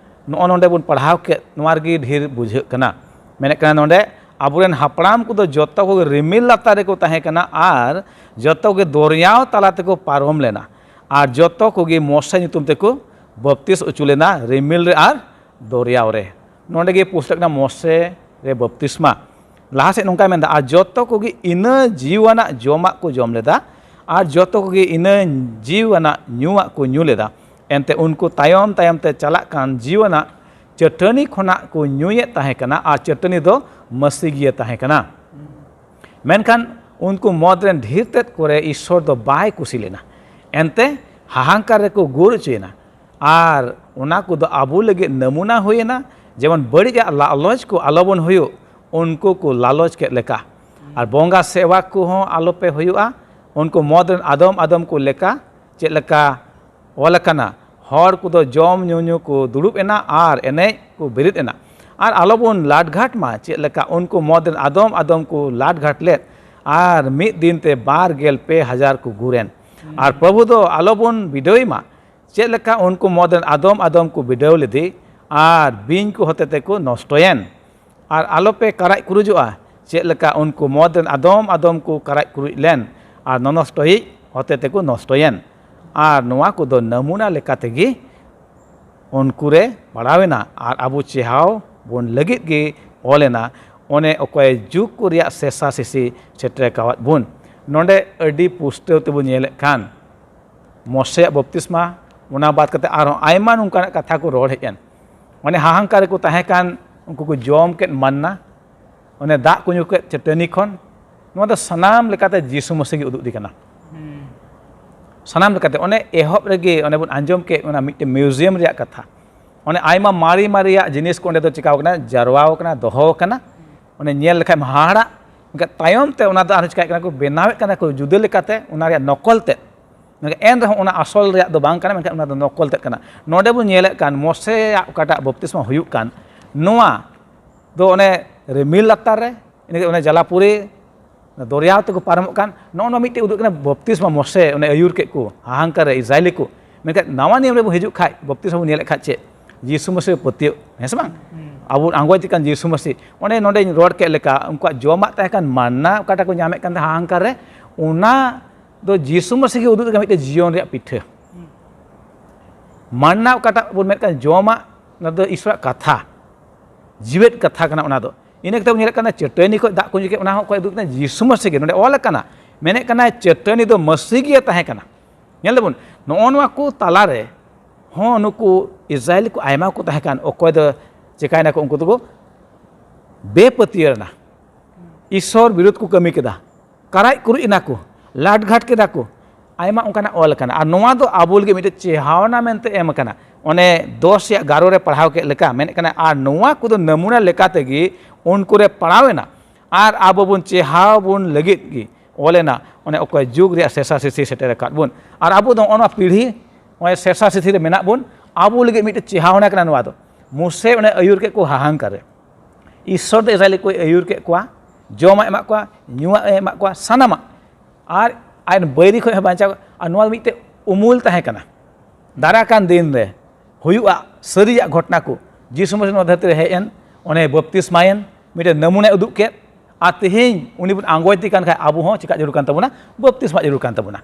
ᱱᱚᱜᱼᱚ ᱱᱚᱰᱮ ᱵᱚᱱ ᱯᱟᱲᱦᱟᱣ ᱠᱮᱫ, ᱱᱚᱣᱟ ᱨᱮᱜᱮ ᱰᱷᱮᱨ ᱵᱩᱡᱷᱟᱹᱜ ᱠᱟᱱᱟ᱾ ᱢᱮᱱᱮᱫ ᱠᱟᱱᱟ ᱱᱚᱰᱮ ᱟᱵᱚᱨᱮᱱ ᱦᱟᱯᱲᱟᱢ ᱠᱚᱫᱚ ᱡᱚᱛᱚ ᱠᱚᱜᱮ ᱨᱤᱢᱤᱞ ᱞᱟᱛᱟᱨ ᱨᱮᱠᱚ ᱛᱟᱦᱮᱸ ᱠᱟᱱᱟ ᱟᱨ ᱡᱚᱛᱚ ᱜᱮ ᱫᱚᱨᱭᱟᱣ ᱛᱟᱞᱟ ᱛᱮᱠᱚ ᱯᱟᱨᱚᱢ ᱞᱮᱱᱟ ᱟᱨ ᱡᱚᱛᱚ ᱠᱚᱜᱮ ᱢᱚᱥᱮ ᱧᱩᱛᱩᱢ ᱛᱮᱠᱚ ᱵᱟᱯᱛᱤᱥ ᱚᱪᱚ ᱞᱮᱱᱟ ᱨᱤᱢᱤᱞ ᱨᱮ ᱟᱨ ᱫᱚᱨᱭᱟᱣ ᱨᱮ᱾ ᱱᱚᱰᱮ ᱜᱮ ᱯᱩᱥᱴᱟᱹᱜ ᱠᱟᱱᱟ ᱢᱚᱥᱮ ᱨᱮ ᱵᱟᱯᱛᱤᱥᱢᱟ᱾ ᱞᱟᱦᱟ ᱥᱮᱫ ᱱᱚᱝᱠᱟᱭ ᱢᱮᱱᱫᱟ, ᱟᱨ ᱡᱚᱛᱚ ᱠᱚᱜᱮ ᱤᱱᱟᱹ ᱡᱤᱣᱤᱣᱟᱱᱟᱜ ᱡᱚᱢᱟᱜ ᱠᱚ ᱡᱚᱢ ᱞᱮᱫᱟ ᱟᱨ ᱡᱚᱛᱚ ᱠᱚᱜᱮ ᱤᱱᱟᱹ ᱡᱤᱣᱤ ᱟᱱᱟᱜ ᱧᱩᱣᱟᱜ ᱠᱚ ᱧᱩ ᱞᱮᱫᱟ᱾ ᱮᱱᱛᱮ ᱩᱱᱠᱩ ᱛᱟᱭᱚᱢ ᱛᱟᱭᱚᱢ ᱛᱮ ᱪᱟᱞᱟᱜ ᱠᱟᱱ ᱡᱤᱣᱤ ᱟᱱᱟᱜ ᱪᱟᱹᱴᱟᱹᱱᱤ ᱠᱷᱚᱱᱟᱜ ᱠᱚ ᱧᱩᱭᱮᱫ ᱛᱟᱦᱮᱸ ᱠᱟᱱᱟ, ᱟᱨ ᱪᱟᱹᱴᱟᱹᱱᱤ ᱫᱚ ᱢᱟᱹᱥᱤ ᱜᱮ ᱛᱟᱦᱮᱸ ᱠᱟᱱᱟ᱾ ᱢᱮᱱᱠᱷᱟᱱ ᱩᱱᱠᱩ ᱢᱚᱫᱽ ᱨᱮᱱ ᱰᱷᱮᱨ ᱛᱮᱫ ᱠᱚᱨᱮ ᱤᱥᱥᱚᱨ ᱫᱚ ᱵᱟᱭ ᱠᱩᱥᱤ ᱞᱮᱱᱟ᱾ ᱮᱱᱛᱮ ᱦᱟᱦᱟᱝᱠᱟᱨ ᱨᱮᱠᱚ ᱜᱩᱨ ᱦᱚᱪᱚᱭᱮᱱᱟ᱾ ᱟᱨ ᱚᱱᱟ ᱠᱚᱫᱚ ᱟᱵᱚ ᱞᱟᱹᱜᱤᱫ ᱱᱟᱢᱩᱱᱟ ᱦᱩᱭᱮᱱᱟ, ᱡᱮᱢᱚᱱ ᱵᱟᱹᱲᱤᱡᱟᱜ ᱞᱟᱞᱚᱪ ᱠᱚ ᱟᱞᱚᱵᱚᱱ ᱦᱩᱭᱩᱜ, ᱩᱱᱠᱩ ᱠᱚ ᱞᱟᱞᱚᱪ ᱠᱮᱫ ᱞᱮᱠᱟ᱾ ᱟᱨ ᱵᱚᱸᱜᱟ ᱥᱮᱵᱟ ᱠᱚᱦᱚᱸ ᱟᱞᱚᱯᱮ ᱦᱩᱭᱩᱜᱼᱟ᱾ ᱩᱱᱠᱩ ᱢᱚᱫᱽ ᱨᱮᱱ ᱟᱫᱚᱢ ᱟᱫᱚᱢ ᱠᱚ ᱞᱮᱠᱟ, ᱪᱮᱫ ᱞᱮᱠᱟ ᱚᱞ ᱟᱠᱟᱱᱟ, ᱦᱚᱲ ᱠᱚᱫᱚ ᱡᱚᱢ ᱧᱩ ᱧᱩ ᱠᱚ ᱫᱩᱲᱩᱵ ᱮᱱᱟ ᱟᱨ ᱮᱱᱮᱡ ᱠᱚ ᱵᱮᱨᱮᱫ ᱮᱱᱟ᱾ ᱟᱨ ᱟᱞᱚᱵᱚᱱ ᱞᱟᱴᱜᱷᱟᱴ ᱢᱟ, ᱪᱮᱫ ᱞᱮᱠᱟ ᱩᱱᱠᱩ ᱢᱚᱫᱽ ᱨᱮᱱ ᱟᱫᱚᱢ ᱟᱫᱚᱢ ᱠᱚ ᱞᱟᱴᱜᱷᱟᱴ ᱞᱮᱫ, ᱟᱨ ᱢᱤᱫ ᱫᱤᱱ ᱛᱮ ᱵᱟᱨ ᱜᱮᱞ ᱯᱮ ᱦᱟᱡᱟᱨ ᱠᱚ ᱜᱩᱨ ᱮᱱ᱾ ᱟᱨ ᱯᱨᱚᱵᱷᱩ ᱫᱚ ᱟᱞᱚᱵᱚᱱ ᱵᱤᱰᱟᱹᱣᱮ ᱢᱟ, ᱪᱮᱫ ᱞᱮᱠᱟ ᱩᱱᱠᱩ ᱢᱚᱫᱽ ᱨᱮᱱ ᱟᱫᱚᱢ ᱟᱫᱚᱢ ᱠᱚ ᱵᱤᱰᱟᱹᱣ ᱞᱮᱫᱮ, ᱟᱨ ᱵᱤᱧ ᱠᱚ ᱦᱚᱛᱮ ᱛᱮᱠᱚ ᱱᱚᱥᱴᱚᱭᱮᱱ᱾ ᱟᱨ ᱟᱞᱚᱯᱮ ᱠᱟᱨᱟᱡ ᱠᱩᱨᱩᱡᱚᱜᱼᱟ, ᱪᱮᱫ ᱞᱮᱠᱟ ᱩᱱᱠᱩ ᱢᱚᱫᱽ ᱨᱮᱱ ᱟᱫᱚᱢ ᱟᱫᱚᱢ ᱠᱚ ᱠᱟᱨᱟᱡ ᱠᱩᱨᱩᱡ ᱞᱮᱱ ᱟᱨ ᱱᱚᱱᱚᱥᱴᱚᱭᱤᱡ ᱦᱚᱛᱮ ᱛᱮᱠᱚ ᱱᱚᱥᱴᱚᱭᱮᱱ᱾ ᱟᱨ ᱱᱚᱣᱟ ᱠᱚᱫᱚ ᱱᱟᱢᱩᱱᱟ ᱞᱮᱠᱟ ᱛᱮᱜᱮ ᱩᱱᱠᱩ ᱨᱮ ᱯᱟᱲᱟᱣ ᱮᱱᱟ, ᱟᱨ ᱟᱵᱚ ᱪᱮᱦᱟᱣ ᱵᱚᱱ ᱞᱟᱹᱜᱤᱫ ᱜᱮ ᱚᱞ ᱮᱱᱟ᱾ ᱚᱱᱮ ᱚᱠᱚᱭ ᱡᱩᱜᱽ ᱠᱚ ᱨᱮᱭᱟᱜ ᱥᱮᱥᱟ ᱥᱮᱥᱤ ᱥᱮᱴᱮᱨ ᱟᱠᱟᱣᱟᱫ ᱵᱚᱱ᱾ ᱱᱚᱰᱮ ᱟᱹᱰᱤ ᱯᱩᱥᱴᱟᱹᱣ ᱛᱮᱵᱚᱱ ᱧᱮᱞᱮᱫ ᱠᱷᱟᱱ, ᱢᱚᱥᱮᱭᱟᱜ ᱵᱟᱯᱛᱤᱥᱢᱟ, ᱚᱱᱟ ᱵᱟᱫ ᱠᱟᱛᱮ ᱟᱨᱦᱚᱸ ᱟᱭᱢᱟ ᱱᱚᱝᱠᱟᱱᱟᱜ ᱠᱟᱛᱷᱟ ᱠᱚ ᱨᱚᱲ ᱦᱮᱡ ᱮᱱ᱾ ᱚᱱᱮ ᱦᱟᱦᱟᱝᱠᱟᱨ ᱨᱮᱠᱚ ᱛᱟᱦᱮᱸ ᱠᱟᱱ, ᱩᱱᱠᱩ ᱠᱚ ᱡᱚᱢ ᱠᱮᱫ ᱢᱟᱱᱱᱟ, ᱚᱱᱮ ᱫᱟᱜ ᱠᱚ ᱧᱩ ᱠᱮᱫ ᱪᱟᱹᱴᱟᱹᱱᱤ ᱠᱷᱚᱱ, ᱱᱚᱣᱟ ᱫᱚ ᱥᱟᱱᱟᱢ ᱞᱮᱠᱟᱛᱮ ᱡᱤᱥᱩ ᱢᱟᱹᱥᱤ ᱜᱮ ᱩᱫᱩᱜ ᱤᱫᱤ ᱠᱟᱱᱟ᱾ ᱥᱟᱱᱟᱢ ᱞᱮᱠᱟᱛᱮ ᱚᱱᱮ ᱮᱦᱚᱵ ᱨᱮᱜᱮ ᱚᱱᱮ ᱵᱚᱱ ᱟᱸᱡᱚᱢ ᱠᱮᱫ ᱚᱱᱟ ᱢᱤᱫᱴᱮᱱ ᱢᱤᱭᱩᱡᱤᱭᱟᱢ ᱨᱮᱭᱟᱜ ᱠᱟᱛᱷᱟ, ᱚᱱᱮ ᱟᱭᱢᱟ ᱢᱟᱨᱮ ᱢᱟᱨᱮᱭᱟᱜ ᱡᱤᱱᱤᱥ ᱠᱚ ᱚᱸᱰᱮ ᱫᱚ ᱪᱤᱠᱟᱣ ᱠᱟᱱᱟ, ᱡᱟᱨᱣᱟᱣ ᱠᱟᱱᱟ, ᱫᱚᱦᱚ ᱟᱠᱟᱱᱟ᱾ ᱚᱱᱮ ᱧᱮᱞ ᱞᱮᱠᱷᱟᱱ ᱦᱟᱦᱟᱲᱟᱜ᱾ ᱢᱮᱱᱠᱷᱟᱱ ᱛᱟᱭᱚᱢ ᱛᱮ ᱚᱱᱟ ᱫᱚ ᱟᱨᱦᱚᱸ ᱪᱤᱠᱟᱹᱜ ᱠᱟᱱᱟ ᱠᱚ, ᱵᱮᱱᱟᱣᱮᱫ ᱠᱟᱱᱟ ᱠᱚ ᱡᱩᱫᱟᱹ ᱞᱮᱠᱟᱛᱮ, ᱚᱱᱟ ᱨᱮᱭᱟᱜ ᱱᱚᱠᱚᱞ ᱛᱮᱫ᱾ ᱢᱮᱱᱠᱷᱟᱱ ᱮᱱ ᱨᱮᱦᱚᱸ ᱚᱱᱟ ᱟᱥᱚᱞ ᱨᱮᱭᱟᱜ ᱫᱚ ᱵᱟᱝ ᱠᱟᱱᱟ, ᱢᱮᱱᱠᱷᱟᱱ ᱚᱱᱟ ᱫᱚ ᱱᱚᱠᱚᱞ ᱛᱮᱫ ᱠᱟᱱᱟ᱾ ᱱᱚᱰᱮ ᱵᱚᱱ ᱧᱮᱞᱮᱫ ᱠᱟᱱ ᱢᱚᱥᱮᱭᱟᱜ ᱚᱠᱟᱴᱟᱜ ᱵᱟᱯᱛᱤᱥᱢᱟ ᱦᱩᱭᱩᱜ ᱠᱟᱱ, ᱱᱚᱣᱟ ᱫᱚ ᱚᱱᱮ ᱨᱤᱢᱤᱞ ᱞᱟᱛᱟᱨ ᱨᱮ, ᱤᱱᱟᱹ ᱚᱱᱮ ᱡᱟᱞᱟᱯᱩᱨᱤ ᱫᱚᱨᱭᱟ ᱛᱮᱠᱚ ᱯᱟᱨᱚᱢᱚᱜ ᱠᱟᱱ, ᱱᱚᱜᱼᱚ ᱱᱚᱣᱟ ᱢᱤᱫᱴᱮᱡ ᱩᱫᱩᱜ ᱠᱟᱱᱟ ᱵᱟᱯᱛᱤᱥᱢᱟ ᱢᱚᱥᱮ ᱚᱱᱮ ᱟᱹᱭᱩᱨ ᱠᱮᱫ ᱠᱚ ᱦᱟᱦᱟᱝᱠᱟᱨ ᱨᱮ ᱤᱥᱨᱟᱭᱮᱞᱤ ᱠᱚ᱾ ᱢᱮᱱᱠᱷᱟᱱ ᱱᱟᱣᱟ ᱱᱤᱭᱚᱢ ᱨᱮᱵᱚᱱ ᱦᱤᱡᱩᱜ ᱠᱷᱟᱡ, ᱵᱟᱯᱛᱤᱥᱢᱟ ᱵᱚᱱ ᱧᱮᱞᱮᱫ ᱠᱷᱟᱡ ᱪᱮᱫ? ᱡᱤᱥᱩ ᱢᱟᱹᱥᱤ ᱯᱟᱹᱛᱭᱟᱹᱣ, ᱦᱮᱸ ᱥᱮ ᱵᱟᱝ? ᱟᱵᱚ ᱟᱸᱜᱚᱪ ᱠᱟᱱ ᱡᱤᱥᱩ ᱢᱟᱹᱥᱤ᱾ ᱚᱸᱰᱮ ᱱᱚᱰᱮᱧ ᱨᱚᱲ ᱠᱮᱫ ᱞᱮᱠᱟ, ᱩᱱᱠᱩᱣᱟᱜ ᱡᱚᱢᱟᱜ ᱛᱟᱦᱮᱸ ᱠᱟᱱ ᱢᱟᱱᱱᱟ, ᱚᱠᱟᱴᱟᱜ ᱠᱚ ᱧᱟᱢᱮᱫ ᱠᱟᱱ ᱛᱟᱦᱮᱸ ᱦᱟᱦᱟᱝᱠᱟᱨ ᱨᱮ, ᱚᱱᱟ ᱫᱚ ᱡᱤᱥᱩ ᱢᱟᱹᱥᱤ ᱜᱮ ᱩᱫᱩᱜ ᱠᱟᱱᱟ ᱢᱤᱫᱴᱮᱡ ᱡᱤᱭᱚᱱ ᱨᱮᱭᱟᱜ ᱯᱤᱴᱷᱟᱹ᱾ ᱢᱟᱱᱱᱟ ᱚᱠᱟᱴᱟᱜ ᱵᱚᱱ ᱢᱮᱱᱮᱫ ᱠᱟᱱ ᱡᱚᱢᱟᱜ, ᱚᱱᱟ ᱫᱚ ᱤᱥᱚᱨᱟᱜ ᱠᱟᱛᱷᱟ, ᱡᱤᱣᱮᱫ ᱠᱟᱛᱷᱟ ᱠᱟᱱᱟ ᱚᱱᱟ ᱫᱚ᱾ ᱤᱱᱟᱹ ᱠᱟᱛᱮ ᱵᱚᱱ ᱧᱮᱞᱮᱫ ᱠᱟᱱᱟ ᱪᱟᱹᱴᱟᱹᱱᱤ ᱠᱷᱚᱱ ᱫᱟᱜ ᱠᱚ ᱧᱩ ᱠᱮᱫ, ᱚᱱᱟ ᱦᱚᱸ ᱚᱠᱚᱭ ᱩᱫᱩᱜ ᱠᱟᱱᱟ? ᱡᱤᱥᱩ ᱢᱟᱹᱥᱤ ᱜᱮ᱾ ᱱᱚᱰᱮ ᱚᱞ ᱟᱠᱟᱱᱟ, ᱢᱮᱱᱮᱫ ᱠᱟᱱᱟᱭ ᱪᱟᱹᱴᱟᱹᱱᱤ ᱫᱚ ᱢᱟᱹᱥᱤ ᱜᱮ ᱛᱟᱦᱮᱸ ᱠᱟᱱᱟ᱾ ᱧᱮᱞ ᱫᱟᱵᱚᱱ, ᱱᱚᱜᱼᱚ ᱱᱚᱣᱟ ᱠᱚ ᱛᱟᱞᱟᱨᱮ ᱦᱚᱸ ᱱᱩᱠᱩ ᱤᱥᱨᱟᱭᱮᱞ ᱠᱚ ᱟᱭᱢᱟ ᱠᱚ ᱛᱟᱦᱮᱸ ᱠᱟᱱ, ᱚᱠᱚᱭ ᱫᱚ ᱪᱤᱠᱟᱭᱱᱟᱠᱚ, ᱩᱱᱠᱩ ᱫᱚᱠᱚ ᱵᱮᱯᱟᱹᱛᱭᱟᱹᱣ ᱮᱱᱟ, ᱤᱥᱚᱨ ᱵᱤᱨᱩᱫᱷ ᱠᱚ ᱠᱟᱹᱢᱤ ᱠᱮᱫᱟ, ᱠᱟᱨᱟᱡ ᱠᱩᱨᱩᱡ ᱮᱱᱟ ᱠᱚ, ᱞᱟᱴᱜᱷᱟᱴ ᱠᱮᱫᱟ ᱠᱚ, ᱟᱭᱢᱟ ᱚᱱᱠᱟᱱᱟᱜ ᱚᱞ ᱟᱠᱟᱱᱟ᱾ ᱟᱨ ᱱᱚᱣᱟ ᱫᱚ ᱟᱵᱚ ᱞᱟᱹᱜᱤᱫ ᱢᱤᱫᱴᱮᱱ ᱪᱮᱦᱟᱣᱱᱟ ᱢᱮᱱᱛᱮ ᱮᱢ ᱟᱠᱟᱱᱟ᱾ ᱚᱱᱮ ᱫᱚᱥ ᱨᱮᱭᱟᱜ ᱜᱟᱨᱚ ᱨᱮ ᱯᱟᱲᱦᱟᱣ ᱠᱮᱫ ᱞᱮᱠᱟ ᱢᱮᱱᱮᱫ ᱠᱟᱱᱟ, ᱟᱨ ᱱᱚᱣᱟ ᱠᱚᱫᱚ ᱱᱟᱢᱩᱱᱟ ᱞᱮᱠᱟ ᱛᱮᱜᱮ ᱩᱱᱠᱩ ᱨᱮ ᱯᱟᱲᱟᱣ ᱮᱱᱟ, ᱟᱨ ᱟᱵᱚ ᱵᱚᱱ ᱪᱮᱦᱟᱣ ᱵᱚᱱ ᱞᱟᱹᱜᱤᱫ ᱜᱮ ᱚᱞ ᱮᱱᱟ᱾ ᱚᱱᱮ ᱚᱠᱚᱭ ᱡᱩᱜᱽ ᱨᱮᱭᱟᱜ ᱥᱮᱥᱟ ᱥᱤᱥᱤ ᱥᱮᱴᱮᱨ ᱟᱠᱟᱫ ᱵᱚᱱ, ᱟᱨ ᱟᱵᱚ ᱫᱚ ᱱᱚᱜᱼᱚ ᱱᱚᱣᱟ ᱯᱤᱲᱦᱤ, ᱱᱚᱜᱼᱚᱭ ᱥᱮᱥᱟ ᱥᱤᱥᱤ ᱨᱮ ᱢᱮᱱᱟᱜ ᱵᱚᱱ, ᱟᱵᱚ ᱞᱟᱹᱜᱤᱫ ᱢᱤᱫᱴᱮᱱ ᱪᱮᱦᱟᱣᱱᱟ ᱠᱟᱱᱟ ᱱᱚᱣᱟ ᱫᱚ᱾ ᱢᱳᱥᱮ ᱚᱱᱮ ᱟᱹᱭᱩᱨ ᱠᱮᱫ ᱠᱚ ᱦᱟᱦᱟᱝᱠᱟᱨ ᱨᱮ, ᱤᱥᱥᱚᱨ ᱫᱚ ᱤᱥᱨᱟᱭᱮᱞ ᱠᱚᱭ ᱟᱹᱭᱩᱨ ᱠᱮᱫ ᱠᱚᱣᱟ, ᱡᱚᱢᱟᱜ ᱮ ᱮᱢᱟᱜ ᱠᱚᱣᱟ, ᱧᱩᱣᱟᱜ ᱮ ᱮᱢᱟᱜ ᱠᱚᱣᱟ, ᱥᱟᱱᱟᱢᱟᱜ, ᱟᱨ ᱟᱡ ᱵᱟᱹᱭᱨᱤ ᱠᱷᱚᱱ ᱦᱚᱸ ᱵᱟᱧᱪᱟᱣ᱾ ᱟᱨ ᱱᱚᱣᱟ ᱫᱚ ᱢᱤᱫᱴᱮᱱ ᱩᱢᱩᱞ ᱛᱟᱦᱮᱸ ᱠᱟᱱᱟ᱾ ᱫᱟᱨᱟᱭ ᱠᱟᱱ ᱫᱤᱱ ᱨᱮ ᱦᱩᱭᱩᱜᱼᱟ ᱥᱟᱹᱨᱤᱭᱟᱜ ᱜᱷᱚᱴᱚᱱᱟ ᱠᱚ᱾ ᱡᱤᱥᱩ ᱢᱟᱹᱥᱤ ᱱᱚᱣᱟ ᱫᱷᱟᱹᱨᱛᱤ ᱨᱮ ᱦᱮᱡ ᱮᱱ, ᱚᱱᱮ ᱵᱟᱯᱛᱤᱥᱢᱟᱭᱮᱱ, ᱢᱤᱫᱴᱮᱱ ᱱᱟᱢᱩᱱᱟᱭ ᱩᱫᱩᱜ ᱠᱮᱫ, ᱟᱨ ᱛᱮᱦᱮᱧ ᱩᱱᱤ ᱵᱚᱱ ᱟᱸᱜᱚᱪ ᱮᱫᱮ ᱠᱟᱱ ᱠᱷᱟᱡ ᱟᱵᱚ ᱦᱚᱸ ᱪᱮᱠᱟ ᱡᱟᱹᱨᱩᱲ ᱠᱟᱱ ᱛᱟᱵᱚᱱᱟ? ᱵᱟᱯᱛᱤᱥᱢᱟ ᱡᱟᱹᱨᱩᱲ ᱠᱟᱱ ᱛᱟᱵᱚᱱᱟ᱾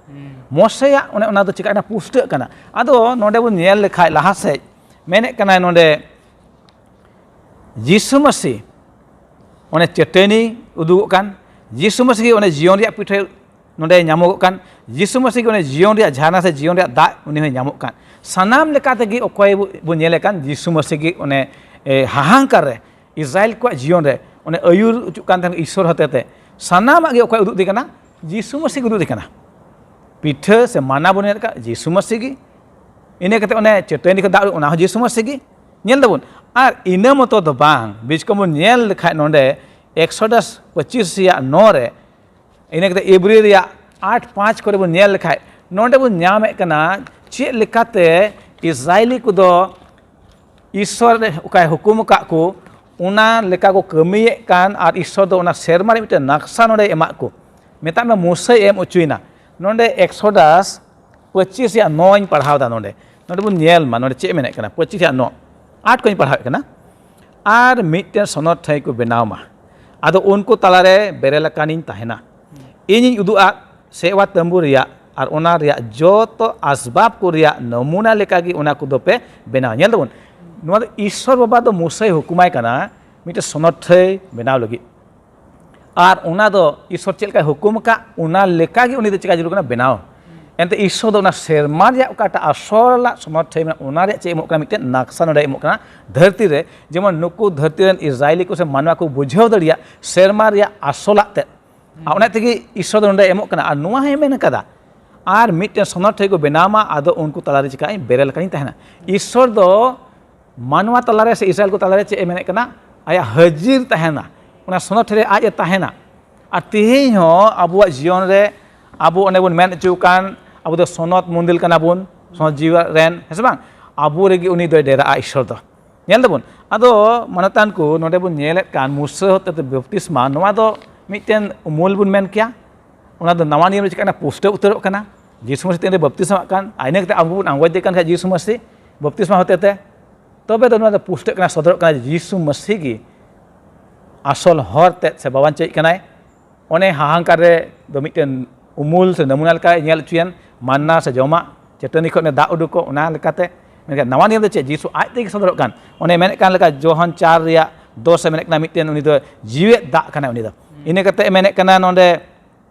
ᱢᱚᱥᱮᱭᱟᱜ ᱚᱱᱮ ᱚᱱᱟ ᱫᱚ ᱪᱮᱠᱟᱭᱱᱟ? ᱯᱩᱥᱴᱟᱹᱜ ᱠᱟᱱᱟ᱾ ᱟᱫᱚ ᱱᱚᱰᱮ ᱵᱚᱱ ᱧᱮᱞ ᱞᱮᱠᱷᱟᱡ ᱞᱟᱦᱟ ᱥᱮᱫ ᱢᱮᱱᱮᱫ ᱠᱟᱱᱟᱭ ᱱᱚᱰᱮ, ᱡᱤᱥᱩ ᱢᱟᱹᱥᱤ ᱚᱱᱮ ᱪᱟᱹᱴᱟᱹᱱᱤ ᱩᱫᱩᱜᱚᱜ ᱠᱟᱱ, ᱡᱤᱥᱩ ᱢᱟᱹᱥᱤ ᱜᱮ ᱚᱱᱮ ᱡᱤᱭᱚᱱ ᱨᱮᱭᱟᱜ ᱯᱤᱴᱷᱟᱹ ᱱᱚᱰᱮ ᱧᱟᱢᱚᱜᱚᱜ ᱠᱟᱱ, ᱡᱤᱥᱩ ᱢᱟᱹᱥᱤ ᱜᱮ ᱚᱱᱮ ᱡᱤᱭᱚᱱ ᱨᱮᱭᱟᱜ ᱡᱷᱟᱨᱱᱟ ᱥᱮ ᱡᱤᱭᱚᱱ ᱨᱮᱭᱟᱜ ᱫᱟᱜ ᱩᱱᱤ ᱦᱚᱸᱭ ᱧᱟᱢᱚᱜ ᱠᱟᱱ᱾ ᱥᱟᱱᱟᱢ ᱞᱮᱠᱟ ᱛᱮᱜᱮ ᱚᱠᱚᱭ ᱵᱚ-, ᱵᱚ ᱧᱮᱞᱮ ᱠᱟᱱ, ᱡᱤᱥᱩ ᱢᱟᱹᱥᱤ ᱜᱮ ᱚᱱᱮ, ᱮ, ᱦᱟᱦᱟᱝᱠᱟᱨ ᱨᱮ ᱤᱥᱨᱟᱭᱮᱞ ᱠᱚᱣᱟᱜ ᱡᱤᱭᱚᱱ ᱨᱮ ᱚᱱᱮ ᱟᱹᱭᱩᱨ ᱦᱚᱪᱚᱜ ᱠᱟᱱ ᱛᱟᱦᱮᱱ ᱤᱥᱥᱚᱨ ᱦᱚᱛᱮᱛᱮ᱾ ᱥᱟᱱᱟᱢᱟᱜ ᱜᱮ ᱚᱠᱚᱭ ᱩᱫᱩᱜ ᱫᱮ ᱠᱟᱱᱟ? ᱡᱤᱥᱩ ᱢᱟᱹᱥᱤ ᱜᱮ ᱩᱫᱩᱜ ᱫᱮ ᱠᱟᱱᱟ᱾ ᱯᱤᱴᱷᱟᱹ ᱥᱮ ᱢᱟᱱᱟ ᱵᱚᱱ ᱧᱮᱞ ᱠᱟᱜ, ᱡᱤᱥᱩ ᱢᱟᱹᱥᱤ ᱜᱮ᱾ ᱤᱱᱟᱹ ᱠᱟᱛᱮ ᱚᱱᱮ ᱪᱟᱹᱴᱟᱹᱱᱤ ᱠᱷᱚᱱ ᱫᱟᱜ ᱩᱰᱩᱠ, ᱚᱱᱟ ᱦᱚᱸ ᱡᱤᱥᱩ ᱢᱟᱹᱥᱤ ᱜᱮ᱾ ᱧᱮᱞ ᱫᱟᱵᱚᱱ᱾ ᱟᱨ ᱤᱱᱟᱹ ᱢᱚᱛᱚ ᱫᱚ ᱵᱟᱝ, ᱵᱤᱪᱠᱚᱢ ᱵᱚᱱ ᱧᱮᱞ ᱞᱮᱠᱷᱟᱡ ᱱᱚᱰᱮ ᱮᱠᱥᱚᱰᱟᱥ ᱯᱚᱸᱪᱤᱥ ᱨᱮᱭᱟᱜ ᱱᱚ ᱨᱮ, ᱤᱱᱟᱹ ᱠᱟᱛᱮ ᱤᱵᱨᱤ ᱨᱮᱭᱟᱜ ᱟᱴ ᱯᱟᱸᱪ ᱠᱚᱨᱮ ᱵᱚᱱ ᱧᱮᱞ ᱞᱮᱠᱷᱟᱡ, ᱱᱚᱰᱮ ᱵᱚᱱ ᱧᱟᱢᱮᱫ ᱠᱟᱱᱟ ᱪᱮᱫ ᱞᱮᱠᱟᱛᱮ ᱤᱥᱨᱟᱭᱮᱞᱤ ᱠᱚᱫᱚ ᱤᱥᱥᱚᱨ ᱚᱠᱟᱭ ᱦᱩᱠᱩᱢ ᱟᱠᱟᱫ ᱠᱚ, ᱚᱱᱟ ᱞᱮᱠᱟ ᱠᱚ ᱠᱟᱹᱢᱤᱭᱮᱫ ᱠᱟᱱ, ᱟᱨ ᱤᱥᱥᱚᱨ ᱫᱚ ᱚᱱᱟ ᱥᱮᱨᱢᱟ ᱨᱮ ᱢᱤᱫᱴᱮᱱ ᱱᱟᱠᱥᱟ ᱱᱚᱰᱮᱭ ᱮᱢᱟᱜ ᱠᱚ᱾ ᱢᱮᱛᱟᱜ ᱢᱮ ᱢᱳᱥᱮᱭ ᱮᱢ ᱦᱚᱪᱚᱭᱮᱱᱟ᱾ ᱱᱚᱰᱮ ᱮᱠᱥᱚᱰᱟᱥ ᱯᱚᱸᱪᱤᱥ ᱨᱮᱭᱟᱜ ᱱᱚᱧ ᱯᱟᱲᱦᱟᱣ ᱮᱫᱟ ᱱᱚᱰᱮ᱾ ᱱᱚᱰᱮ ᱵᱚᱱ ᱧᱮᱞ ᱢᱟ, ᱱᱚᱰᱮ ᱪᱮᱫ ᱢᱮᱱᱮᱫ ᱠᱟᱱᱟ, ᱯᱚᱸᱪᱤᱥ ᱨᱮᱭᱟᱜ ᱱᱚ, ᱟᱴ ᱠᱷᱚᱱ ᱤᱧ ᱯᱟᱲᱦᱟᱣᱮᱫ ᱠᱟᱱᱟ᱾ "ᱟᱨ ᱢᱤᱫᱴᱮᱱ ᱥᱚᱱᱚᱛ ᱴᱷᱟᱹᱭ ᱠᱚ ᱵᱮᱱᱟᱣ ᱢᱟ, ᱟᱫᱚ ᱩᱱᱠᱩ ᱛᱟᱞᱟᱨᱮ ᱵᱮᱨᱮᱞ ᱟᱠᱟᱱᱤᱧ ᱛᱟᱦᱮᱱᱟ᱾ ᱤᱧᱤᱧ ᱩᱫᱩᱜᱼᱟ ᱥᱮᱣᱟ ᱛᱟᱹᱢᱵᱩ ᱨᱮᱭᱟᱜ ᱟᱨ ᱚᱱᱟ ᱨᱮᱭᱟᱜ ᱡᱚᱛᱚ ᱟᱥᱵᱟᱵ ᱠᱚ ᱨᱮᱭᱟᱜ ᱱᱚᱢᱩᱱᱟ ᱞᱮᱠᱟᱜᱮ ᱚᱱᱟ ᱠᱚᱫᱚ ᱯᱮ ᱵᱮᱱᱟᱣᱟ᱾" ᱧᱮᱞ ᱛᱟᱵᱚᱱ, ᱱᱚᱣᱟ ᱫᱚ ᱤᱥᱥᱚᱨ ᱵᱟᱵᱟ ᱫᱚ ᱢᱳᱥᱮᱭ ᱦᱩᱠᱩᱢᱟᱭ ᱠᱟᱱᱟ ᱢᱤᱫᱴᱮᱱ ᱥᱚᱱᱚᱛ ᱴᱷᱟᱹᱭ ᱵᱮᱱᱟᱣ ᱞᱟᱹᱜᱤᱫ᱾ ᱟᱨ ᱚᱱᱟ ᱫᱚ ᱤᱥᱥᱚᱨ ᱪᱮᱫ ᱞᱮᱠᱟᱭ ᱦᱩᱠᱩᱢ ᱟᱠᱟᱫ, ᱚᱱᱟ ᱞᱮᱠᱟ ᱜᱮ ᱩᱱᱤ ᱫᱚ ᱪᱮᱠᱟ ᱡᱟᱹᱨᱩᱲ ᱠᱟᱱᱟ? ᱵᱮᱱᱟᱣ᱾ ᱮᱱᱛᱮ ᱤᱥᱥᱚᱨ ᱫᱚ ᱚᱱᱟ ᱥᱮᱨᱢᱟ ᱨᱮᱭᱟᱜ ᱚᱠᱟᱴᱟᱜ ᱟᱥᱚᱞᱟᱜ ᱥᱚᱱᱚᱛ ᱴᱷᱮᱱ ᱢᱮᱱᱟᱜᱼᱟ, ᱚᱱᱟ ᱨᱮᱭᱟᱜ ᱪᱮᱫ ᱮ ᱮᱢᱚᱜ ᱠᱟᱱᱟ? ᱢᱤᱫᱴᱮᱱ ᱱᱟᱠᱥᱟ ᱱᱚᱰᱮ ᱮᱢᱚᱜ ᱠᱟᱱᱟ ᱫᱷᱟᱹᱨᱛᱤ ᱨᱮ, ᱡᱮᱢᱚᱱ ᱱᱩᱠᱩ ᱫᱷᱟᱹᱨᱛᱤ ᱨᱮᱱ ᱤᱥᱨᱟᱭᱮᱞᱤ ᱠᱚ ᱥᱮ ᱢᱟᱱᱣᱟ ᱠᱚ ᱵᱩᱡᱷᱟᱹᱣ ᱫᱟᱲᱮᱭᱟᱜ ᱥᱮᱨᱢᱟ ᱨᱮᱭᱟᱜ ᱟᱥᱚᱞᱟᱜ ᱛᱮᱫ᱾ ᱟᱨ ᱚᱱᱟ ᱛᱮᱜᱮ ᱤᱥᱥᱚᱨ ᱫᱚ ᱱᱚᱰᱮ ᱮᱢᱚᱜ ᱠᱟᱱᱟ᱾ ᱟᱨ ᱱᱚᱣᱟ ᱦᱚᱸᱭ ᱢᱮᱱ ᱠᱟᱫᱟ, ᱟᱨ ᱢᱤᱫᱴᱮᱱ ᱥᱚᱱᱚᱛ ᱴᱷᱮᱱ ᱠᱚ ᱵᱮᱱᱟᱣ ᱢᱟ, ᱟᱫᱚ ᱩᱱᱠᱩ ᱛᱟᱞᱟᱨᱮ ᱪᱤᱠᱟᱹᱜ ᱟᱹᱧ? ᱵᱮᱨᱮᱞ ᱞᱮᱠᱟᱧ ᱛᱟᱦᱮᱱᱟ᱾ ᱤᱥᱥᱚᱨ ᱫᱚ ᱢᱟᱱᱣᱟ ᱛᱟᱞᱟᱨᱮ ᱥᱮ ᱤᱥᱨᱟᱭᱮᱞ ᱠᱚ ᱛᱟᱞᱟᱨᱮ ᱪᱮᱫ ᱮ ᱢᱮᱱᱮᱫ ᱠᱟᱱᱟ? ᱟᱭᱟᱜ ᱦᱟᱹᱡᱤᱨ ᱛᱟᱦᱮᱱᱟ, ᱚᱱᱟ ᱥᱚᱱᱚᱛ ᱨᱮ ᱟᱡ ᱮ ᱛᱟᱦᱮᱱᱟ᱾ ᱟᱨ ᱛᱮᱦᱮᱧ ᱦᱚᱸ ᱟᱵᱚᱣᱟᱜ ᱡᱤᱭᱚᱱ ᱨᱮ ᱟᱵᱚ ᱚᱸᱰᱮ ᱵᱚᱱ ᱢᱮᱱ ᱦᱚᱪᱚ ᱠᱟᱱ, ᱟᱵᱚ ᱫᱚ ᱥᱚᱱᱚᱛ ᱢᱚᱱᱫᱤᱨ ᱠᱟᱱᱟ ᱵᱚᱱ, ᱥᱚᱱᱚᱛ ᱡᱤᱣᱤ ᱨᱮᱱ, ᱦᱮᱸ ᱥᱮ ᱵᱟᱝ? ᱟᱵᱚ ᱨᱮᱜᱮ ᱩᱱᱤ ᱫᱚᱭ ᱰᱮᱨᱟᱜᱼᱟ, ᱤᱥᱥᱚᱨ ᱫᱚ᱾ ᱧᱮᱞ ᱫᱟᱵᱚᱱ, ᱟᱫᱚ ᱢᱟᱱᱚᱛᱟᱱ ᱠᱚ, ᱱᱚᱰᱮ ᱵᱚᱱ ᱧᱮᱞᱮᱫ ᱠᱟᱱ ᱢᱩᱥᱟᱹ ᱦᱚᱛᱮᱛᱮ ᱵᱟᱯᱛᱤᱥᱢᱟ, ᱱᱚᱣᱟ ᱫᱚ ᱢᱤᱫᱴᱮᱱ ᱩᱢᱩᱞ ᱵᱚᱱ ᱢᱮᱱ ᱠᱮᱭᱟ᱾ ᱚᱱᱟ ᱫᱚ ᱱᱟᱣᱟ ᱱᱤᱭᱚᱢ ᱨᱮ ᱪᱤᱠᱟᱹᱜ ᱠᱟᱱᱟ? ᱯᱩᱥᱴᱟᱹᱣ ᱩᱛᱟᱹᱨᱚᱜ ᱠᱟᱱᱟ᱾ ᱡᱤᱥᱩ ᱢᱟᱹᱥᱤ ᱛᱤᱱ ᱨᱮ ᱵᱟᱯᱛᱤᱥᱢᱟᱜ ᱠᱟᱱ, ᱟᱨ ᱤᱱᱟᱹ ᱠᱟᱛᱮ ᱟᱵᱚ ᱵᱚᱱ ᱟᱸᱜᱚᱪ ᱫᱮ ᱠᱟᱱ ᱠᱷᱟᱡ ᱡᱤᱥᱩ ᱢᱟᱹᱥᱤ ᱵᱟᱯᱛᱤᱥᱢᱟ ᱦᱚᱛᱮᱛᱮ, ᱛᱚᱵᱮ ᱫᱚ ᱱᱚᱣᱟ ᱫᱚ ᱯᱩᱥᱴᱟᱹᱜ ᱠᱟᱱᱟ, ᱥᱚᱫᱚᱨᱚᱜ ᱠᱟᱱᱟ, ᱡᱤᱥᱩ ᱢᱟᱹᱥᱤ ᱜᱮ ᱟᱥᱚᱞ ᱦᱚᱨ ᱛᱮᱫ ᱥᱮ ᱵᱟᱵᱟᱱ ᱪᱮᱫ ᱠᱟᱱᱟᱭ᱾ ᱚᱱᱮ ᱦᱟᱦᱟᱝᱠᱟᱨ ᱨᱮ ᱫᱚ ᱢᱤᱫᱴᱮᱱ ᱩᱢᱩᱞ ᱥᱮ ᱱᱟᱢᱩᱱᱟ ᱞᱮᱠᱟᱭ ᱧᱮᱞ ᱦᱚᱪᱚᱭᱮᱱ, ᱢᱟᱱᱱᱟ ᱥᱮ ᱡᱚᱢᱟᱜ, ᱪᱟᱹᱴᱟᱹᱱᱤ ᱠᱷᱚᱱ ᱚᱱᱮ ᱫᱟᱜ ᱩᱰᱩᱠᱚᱜ, ᱚᱱᱟ ᱞᱮᱠᱟᱛᱮ᱾ ᱢᱮᱱᱠᱷᱟᱱ ᱱᱟᱣᱟ ᱱᱤᱭᱚᱢ ᱫᱚ ᱪᱮᱫ? ᱡᱤᱥᱩ ᱟᱡ ᱛᱮᱜᱮ ᱥᱚᱫᱚᱨᱚᱜ ᱠᱟᱱ, ᱚᱱᱮ ᱢᱮᱱᱮᱫ ᱠᱟᱱ ᱞᱮᱠᱟ, ᱡᱚᱦᱚᱱ ᱪᱟᱨ ᱨᱮᱭᱟᱜ ᱫᱚᱥ ᱮ ᱢᱮᱱᱮᱫ ᱠᱟᱱᱟ, ᱢᱤᱫᱴᱮᱱ ᱩᱱᱤ ᱫᱚ ᱡᱤᱣᱮᱫ ᱫᱟᱜ ᱠᱟᱱᱟᱭ ᱩᱱᱤ ᱫᱚ᱾ ᱤᱱᱟᱹ ᱠᱟᱛᱮ ᱮ ᱢᱮᱱᱮᱫ ᱠᱟᱱᱟ ᱱᱚᱰᱮ,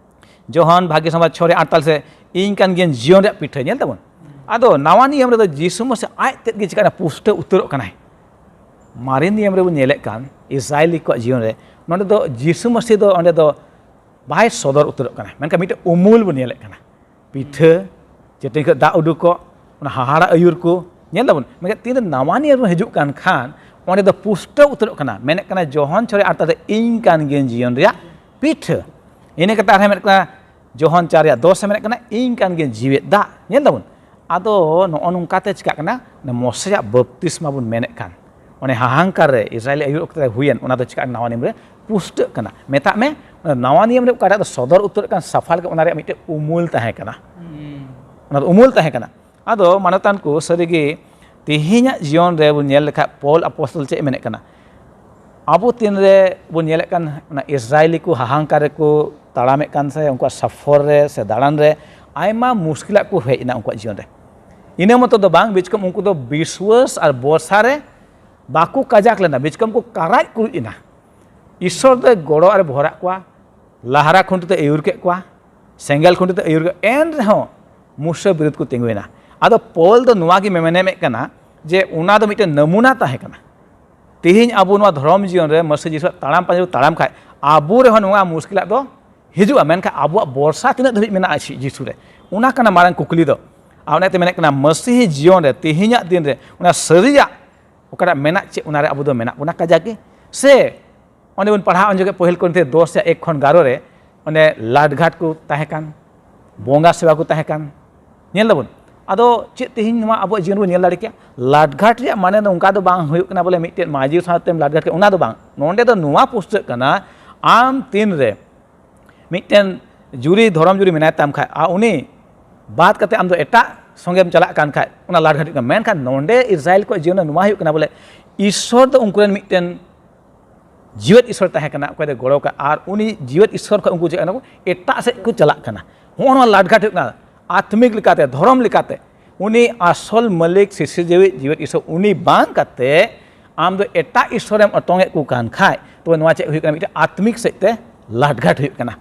ᱡᱚᱦᱚᱱ ᱵᱷᱟᱜᱮ ᱥᱚᱢᱟᱡᱽ ᱪᱷᱚ ᱨᱮ ᱟᱴ ᱛᱟᱞ ᱥᱮ, "ᱤᱧ ᱠᱟᱱ ᱜᱤᱭᱟᱹᱧ ᱡᱤᱭᱚᱱ ᱨᱮᱭᱟᱜ ᱯᱤᱴᱷᱟᱹ", ᱧᱮᱞ ᱛᱟᱵᱚᱱ᱾ ᱟᱫᱚ ᱱᱟᱣᱟ ᱱᱤᱭᱚᱢ ᱨᱮᱫᱚ ᱡᱤᱥᱩ ᱢᱟᱥᱮ ᱟᱡ ᱛᱮᱫ ᱜᱮ ᱪᱤᱠᱟᱹᱭᱮᱱᱟ? ᱯᱩᱥᱴᱟᱹᱣ ᱩᱛᱟᱹᱨᱚᱜ ᱠᱟᱱᱟᱭ᱾ ᱢᱟᱨᱮ ᱱᱤᱭᱚᱢ ᱨᱮᱵᱚᱱ ᱧᱮᱞᱮᱫ ᱠᱟᱱ ᱤᱥᱨᱟᱭᱮᱞᱤ ᱠᱚᱣᱟᱜ ᱡᱤᱭᱚᱱ ᱨᱮ, ᱱᱚᱰᱮ ᱫᱚ ᱡᱤᱥᱩ ᱢᱟᱹᱥᱤ ᱫᱚ ᱚᱸᱰᱮ ᱫᱚ ᱵᱟᱭ ᱥᱚᱫᱚᱨ ᱩᱛᱟᱹᱨᱚᱜ ᱠᱟᱱᱟ, ᱢᱮᱱᱠᱷᱟᱱ ᱢᱤᱫᱴᱮᱱ ᱩᱢᱩᱞ ᱵᱚᱱ ᱧᱮᱞᱮᱫ ᱠᱟᱱᱟ᱾ ᱯᱤᱴᱷᱟᱹ, ᱪᱟᱹᱴᱟᱹᱱᱤ ᱠᱷᱚᱱ ᱫᱟᱜ ᱩᱰᱩᱠᱚᱜ, ᱚᱱᱟ ᱦᱟᱦᱟᱲᱟ ᱟᱹᱭᱩᱨ ᱠᱚ, ᱧᱮᱞ ᱫᱟᱵᱚᱱ᱾ ᱢᱮᱱᱠᱷᱟᱱ ᱛᱤᱱᱨᱮ ᱱᱟᱣᱟ ᱱᱤᱭᱚᱢ ᱨᱮᱵᱚᱱ ᱦᱤᱡᱩᱜ ᱠᱟᱱ ᱠᱷᱟᱱ, ᱚᱸᱰᱮ ᱫᱚ ᱯᱩᱥᱴᱟᱹᱣ ᱩᱛᱟᱹᱨᱚᱜ ᱠᱟᱱᱟ, ᱢᱮᱱᱮᱫ ᱠᱟᱱᱟ ᱡᱚᱦᱚᱱ ᱪᱷᱚ ᱨᱮ ᱟᱴ ᱛᱟᱞ ᱨᱮ, "ᱤᱧ ᱠᱟᱱ ᱜᱤᱭᱟᱹᱧ ᱡᱤᱭᱚᱱ ᱨᱮᱭᱟᱜ ᱯᱤᱴᱷᱟᱹ᱾" ᱤᱱᱟᱹ ᱠᱟᱛᱮ ᱟᱨᱦᱚᱸ ᱢᱮᱱᱮᱫ ᱠᱟᱱᱟ, ᱡᱚᱦᱚᱱ ᱪᱟᱨ ᱨᱮᱭᱟᱜ ᱫᱚᱥ ᱮ ᱢᱮᱱᱮᱫ ᱠᱟᱱᱟ, "ᱤᱧ ᱠᱟᱱ ᱜᱤᱭᱟᱹᱧ ᱡᱤᱣᱮᱫ ᱫᱟᱜ᱾" ᱧᱮᱞ ᱫᱟᱵᱚᱱ᱾ ᱟᱫᱚ ᱱᱚᱜᱼᱚ ᱱᱚᱝᱠᱟᱛᱮ ᱪᱤᱠᱟᱹᱜ ᱠᱟᱱᱟ? ᱚᱱᱮ ᱢᱚᱥᱮᱭᱟᱜ ᱵᱟᱯᱛᱤᱥᱢᱟ ᱵᱚᱱ ᱢᱮᱱᱮᱫ ᱠᱟᱱ, ᱚᱱᱮ ᱦᱟᱦᱟᱝᱠᱟᱨ ᱨᱮ ᱤᱥᱨᱟᱭᱮᱞ ᱟᱹᱭᱩᱨ ᱚᱠᱛᱮ ᱨᱮ ᱦᱩᱭᱮᱱ, ᱚᱱᱟ ᱫᱚ ᱪᱤᱠᱟᱹᱜ ᱠᱟᱱᱟ? ᱱᱟᱣᱟ ᱱᱤᱭᱚᱢ ᱨᱮ ᱯᱩᱥᱴᱟᱹᱜ ᱠᱟᱱᱟ᱾ ᱢᱮᱛᱟᱜ ᱢᱮ, ᱚᱱᱟ ᱱᱟᱣᱟ ᱱᱤᱭᱚᱢ ᱨᱮ ᱚᱠᱟᱴᱟᱜ ᱫᱚ ᱥᱚᱫᱚᱨ ᱩᱛᱟᱹᱨᱚᱜ ᱠᱟᱱ ᱥᱟᱯᱷᱟ ᱞᱮᱠᱟ, ᱚᱱᱟ ᱨᱮᱭᱟᱜ ᱢᱤᱫᱴᱮᱱ ᱩᱢᱩᱞ ᱛᱟᱦᱮᱸ ᱠᱟᱱᱟ᱾ ᱚᱱᱟ ᱫᱚ ᱩᱢᱩᱞ ᱛᱟᱦᱮᱸ ᱠᱟᱱᱟ᱾ ᱟᱫᱚ ᱢᱟᱱᱚᱛᱟᱱ ᱠᱚ, ᱥᱟᱹᱨᱤᱜᱮ ᱛᱮᱦᱮᱧᱟᱜ ᱡᱤᱭᱚᱱ ᱨᱮ ᱵᱚᱱ ᱧᱮᱞ ᱞᱮᱠᱷᱟᱡ, ᱯᱚᱞ ᱟᱯᱚᱥᱛᱚᱞ ᱪᱮᱫ ᱮ ᱢᱮᱱᱮᱫ ᱠᱟᱱᱟ? ᱟᱵᱚ ᱛᱤᱱᱨᱮ ᱵᱚᱱ ᱧᱮᱞᱮᱫ ᱠᱟᱱ, ᱚᱱᱟ ᱤᱥᱨᱟᱭᱮᱞᱤ ᱠᱚ ᱦᱟᱦᱟᱝᱠᱟᱨ ᱨᱮᱠᱚ ᱛᱟᱲᱟᱢᱮᱫ ᱠᱟᱱ ᱥᱮ ᱩᱱᱠᱩᱣᱟᱜ ᱥᱚᱯᱷᱚᱨ ᱨᱮ ᱥᱮ ᱫᱟᱬᱟᱱ ᱨᱮ ᱟᱭᱢᱟ ᱢᱩᱥᱠᱤᱞᱟᱜ ᱠᱚ ᱦᱮᱡ ᱮᱱᱟ ᱩᱱᱠᱩᱣᱟᱜ ᱡᱤᱭᱚᱱ ᱨᱮ᱾ ᱤᱱᱟᱹ ᱢᱚᱛᱚ ᱫᱚ ᱵᱟᱝ, ᱵᱤᱪᱠᱚᱢ ᱩᱱᱠᱩ ᱫᱚ ᱵᱤᱥᱣᱟᱹᱥ ᱟᱨ ᱵᱚᱨᱥᱟ ᱨᱮ ᱵᱟᱠᱚ ᱠᱟᱡᱟᱠ ᱞᱮᱱᱟ, ᱵᱤᱪᱠᱚᱢ ᱠᱚ ᱠᱟᱨᱟᱡ ᱠᱩᱨᱩᱡ ᱮᱱᱟ᱾ ᱤᱥᱥᱚᱨ ᱫᱚ ᱜᱚᱲᱚ ᱟᱨ ᱵᱷᱚᱨᱟᱜ ᱠᱚᱣᱟ, ᱞᱟᱦᱟᱨᱟ ᱠᱷᱩᱱᱴᱤ ᱛᱮ ᱟᱹᱭᱩᱨ ᱠᱮᱫ ᱠᱚᱣᱟ, ᱥᱮᱸᱜᱮᱞ ᱠᱷᱩᱱᱴᱤ ᱛᱮ ᱟᱹᱭᱩᱨ ᱠᱮᱫ ᱠᱚᱣᱟ, ᱮᱱ ᱨᱮᱦᱚᱸ ᱢᱩᱥᱟᱹ ᱵᱤᱨᱩᱫᱷ ᱠᱚ ᱛᱤᱸᱜᱩᱭᱮᱱᱟ᱾ ᱟᱫᱚ ᱯᱚᱞ ᱫᱚ ᱱᱚᱣᱟ ᱜᱮ ᱢᱮᱢᱮᱱᱮᱢᱮᱫ ᱠᱟᱱᱟ ᱡᱮ ᱚᱱᱟ ᱫᱚ ᱢᱤᱫᱴᱮᱱ ᱱᱟᱢᱩᱱᱟ ᱛᱟᱦᱮᱸ ᱠᱟᱱᱟ᱾ ᱛᱮᱦᱮᱧ ᱟᱵᱚ ᱱᱚᱣᱟ ᱫᱷᱚᱨᱚᱢ ᱡᱤᱭᱚᱱ ᱨᱮ ᱢᱟᱹᱥᱤ ᱡᱤᱥᱩᱣᱟᱜ ᱛᱟᱲᱟᱢ ᱯᱟᱸᱡᱟ ᱛᱟᱲᱟᱢ ᱠᱷᱟᱡ ᱟᱵᱚ ᱨᱮᱦᱚᱸ ᱱᱚᱣᱟ ᱢᱩᱥᱠᱤᱞᱟᱜ ᱫᱚ ᱦᱤᱡᱩᱜᱼᱟ, ᱢᱮᱱᱠᱷᱟᱱ ᱟᱵᱚᱣᱟᱜ ᱵᱷᱚᱨᱥᱟ ᱛᱤᱱᱟᱹᱜ ᱫᱷᱟᱹᱵᱤᱡ ᱢᱮᱱᱟᱜᱼᱟ ᱡᱤ-, ᱡᱤᱥᱩ ᱨᱮ, ᱚᱱᱟ ᱠᱟᱱᱟ ᱢᱟᱨᱟᱝ ᱠᱩᱠᱞᱤ ᱫᱚ᱾ ᱟᱨ ᱚᱱᱟᱛᱮ ᱢᱮᱱᱮᱫ ᱠᱟᱱᱟ ᱢᱟᱹᱥᱤᱦᱤ ᱡᱤᱭᱚᱱ ᱨᱮ ᱛᱮᱦᱮᱧᱟᱜ ᱫᱤᱱ ᱨᱮ ᱚᱱᱟ ᱥᱟᱹᱨᱤᱭᱟᱜ ᱚᱠᱟᱴᱟᱜ ᱢᱮᱱᱟᱜ ᱪᱮᱫ ᱚᱱᱟᱨᱮ ᱟᱵᱚ ᱫᱚ ᱢᱮᱱᱟᱜ ᱵᱚᱱᱟ ᱠᱟᱡᱟᱠ ᱜᱮ? ᱥᱮ ᱚᱸᱰᱮ ᱵᱚᱱ ᱯᱟᱲᱦᱟᱣ ᱟᱸᱡᱚᱢ ᱠᱮᱫ ᱯᱟᱹᱦᱤᱞ ᱠᱚᱨᱤᱱᱛᱷᱤ ᱫᱚᱥ ᱨᱮᱭᱟᱜ ᱮᱠ ᱠᱷᱚᱱ ᱮᱜᱟᱨᱚ ᱨᱮ ᱚᱸᱰᱮ ᱞᱟᱴᱜᱷᱟᱴ ᱠᱚ ᱛᱟᱦᱮᱸ ᱠᱟᱱ, ᱵᱚᱸᱜᱟ ᱥᱮᱵᱟ ᱠᱚ ᱛᱟᱦᱮᱸ ᱠᱟᱱ, ᱧᱮᱞ ᱫᱟᱵᱚᱱ᱾ ᱟᱫᱚ ᱪᱮᱫ ᱛᱮᱦᱮᱧ ᱱᱚᱣᱟ ᱟᱵᱚᱣᱟᱜ ᱡᱤᱭᱚᱱ ᱵᱚᱱ ᱧᱮᱞ ᱫᱟᱲᱮ ᱠᱮᱭᱟ? ᱞᱟᱴᱜᱷᱟᱴ ᱨᱮᱭᱟᱜ ᱢᱟᱱᱮ ᱫᱚ ᱚᱱᱠᱟ ᱫᱚ ᱵᱟᱝ ᱦᱩᱭᱩᱜ ᱠᱟᱱᱟ ᱵᱚᱞᱮ ᱢᱤᱫᱴᱮᱱ ᱢᱟᱹᱡᱷᱤ ᱥᱟᱶᱛᱮᱢ ᱞᱟᱴᱜᱷᱟᱴ ᱠᱮᱫ, ᱚᱱᱟ ᱫᱚ ᱵᱟᱝ᱾ ᱱᱚᱸᱰᱮ ᱫᱚ ᱱᱚᱣᱟ ᱯᱩᱥᱴᱟᱹᱜ ᱠᱟᱱᱟ, ᱟᱢ ᱛᱤᱱ ᱨᱮ ᱢᱤᱫᱴᱮᱱ ᱡᱩᱨᱤ, ᱫᱷᱚᱨᱚᱢ ᱡᱩᱨᱤ ᱢᱮᱱᱟᱭ ᱛᱟᱢ ᱠᱷᱟᱡ ᱟᱨ ᱩᱱᱤ ᱵᱟᱫ ᱠᱟᱛᱮ ᱟᱢ ᱫᱚ ᱮᱴᱟᱜ ᱥᱚᱸᱜᱮᱢ ᱪᱟᱞᱟᱜ ᱠᱟᱱ ᱠᱷᱟᱡ, ᱚᱱᱟ ᱞᱟᱴᱜᱷᱟᱴ ᱦᱩᱭᱩᱜ ᱠᱟᱱᱟ᱾ ᱢᱮᱱᱠᱷᱟᱱ ᱱᱚᱸᱰᱮ ᱤᱥᱨᱟᱭᱮᱞ ᱠᱚᱣᱟᱜ ᱡᱤᱭᱚᱱ ᱨᱮ ᱱᱚᱣᱟ ᱦᱩᱭᱩᱜ ᱠᱟᱱᱟ ᱵᱚᱞᱮ ᱤᱥᱥᱚᱨ ᱫᱚ ᱩᱱᱠᱩ ᱨᱮᱱ ᱢᱤᱫᱴᱮᱱ ᱡᱤᱣᱮᱫ ᱤᱥᱥᱚᱨ ᱛᱟᱦᱮᱸ ᱠᱟᱱᱟ, ᱚᱠᱚᱭ ᱫᱚ ᱜᱚᱲᱚ ᱠᱟᱜ, ᱟᱨ ᱩᱱᱤ ᱡᱤᱣᱮᱫ ᱤᱥᱥᱚᱨ ᱠᱷᱚᱱ ᱩᱱᱠᱩ ᱪᱮᱫ ᱠᱟᱱᱟ ᱠᱚ? ᱮᱴᱟᱜ ᱥᱮᱫ ᱠᱚ ᱪᱟᱞᱟᱜ ᱠᱟᱱᱟ᱾ ᱦᱚᱸᱜᱼᱚ ᱱᱚᱣᱟ ᱞᱟᱴᱜᱷᱟᱴ ᱦᱩᱭᱩᱜ ᱠᱟᱱᱟ ᱟᱛᱢᱤᱠ ᱞᱮᱠᱟᱛᱮ, ᱫᱷᱚᱨᱚᱢ ᱞᱮᱠᱟᱛᱮ᱾ ᱩᱱᱤ ᱟᱥᱚᱞ ᱢᱟᱹᱞᱤᱠ, ᱥᱤᱨᱡᱟᱹ ᱡᱤᱣᱤ, ᱡᱤᱣᱮᱫ ᱤᱥᱥᱚᱨ ᱩᱱᱤ ᱵᱟᱝ ᱠᱟᱛᱮ ᱟᱢ ᱫᱚ ᱮᱴᱟᱜ ᱤᱥᱥᱚᱨᱮᱢ ᱚᱴᱚᱝ ᱮᱫ ᱠᱚ ᱠᱟᱱ ᱠᱷᱟᱡ, ᱛᱚᱵᱮ ᱱᱚᱣᱟ ᱪᱮᱫ ᱦᱩᱭᱩᱜ ᱠᱟᱱᱟ? ᱢᱤᱫᱴᱮᱱ ᱟᱛᱢᱤᱠ ᱥᱮᱫ ᱛᱮ ᱞᱟᱴᱜᱷᱟᱴ ᱦᱩᱭᱩᱜ ᱠᱟᱱᱟ᱾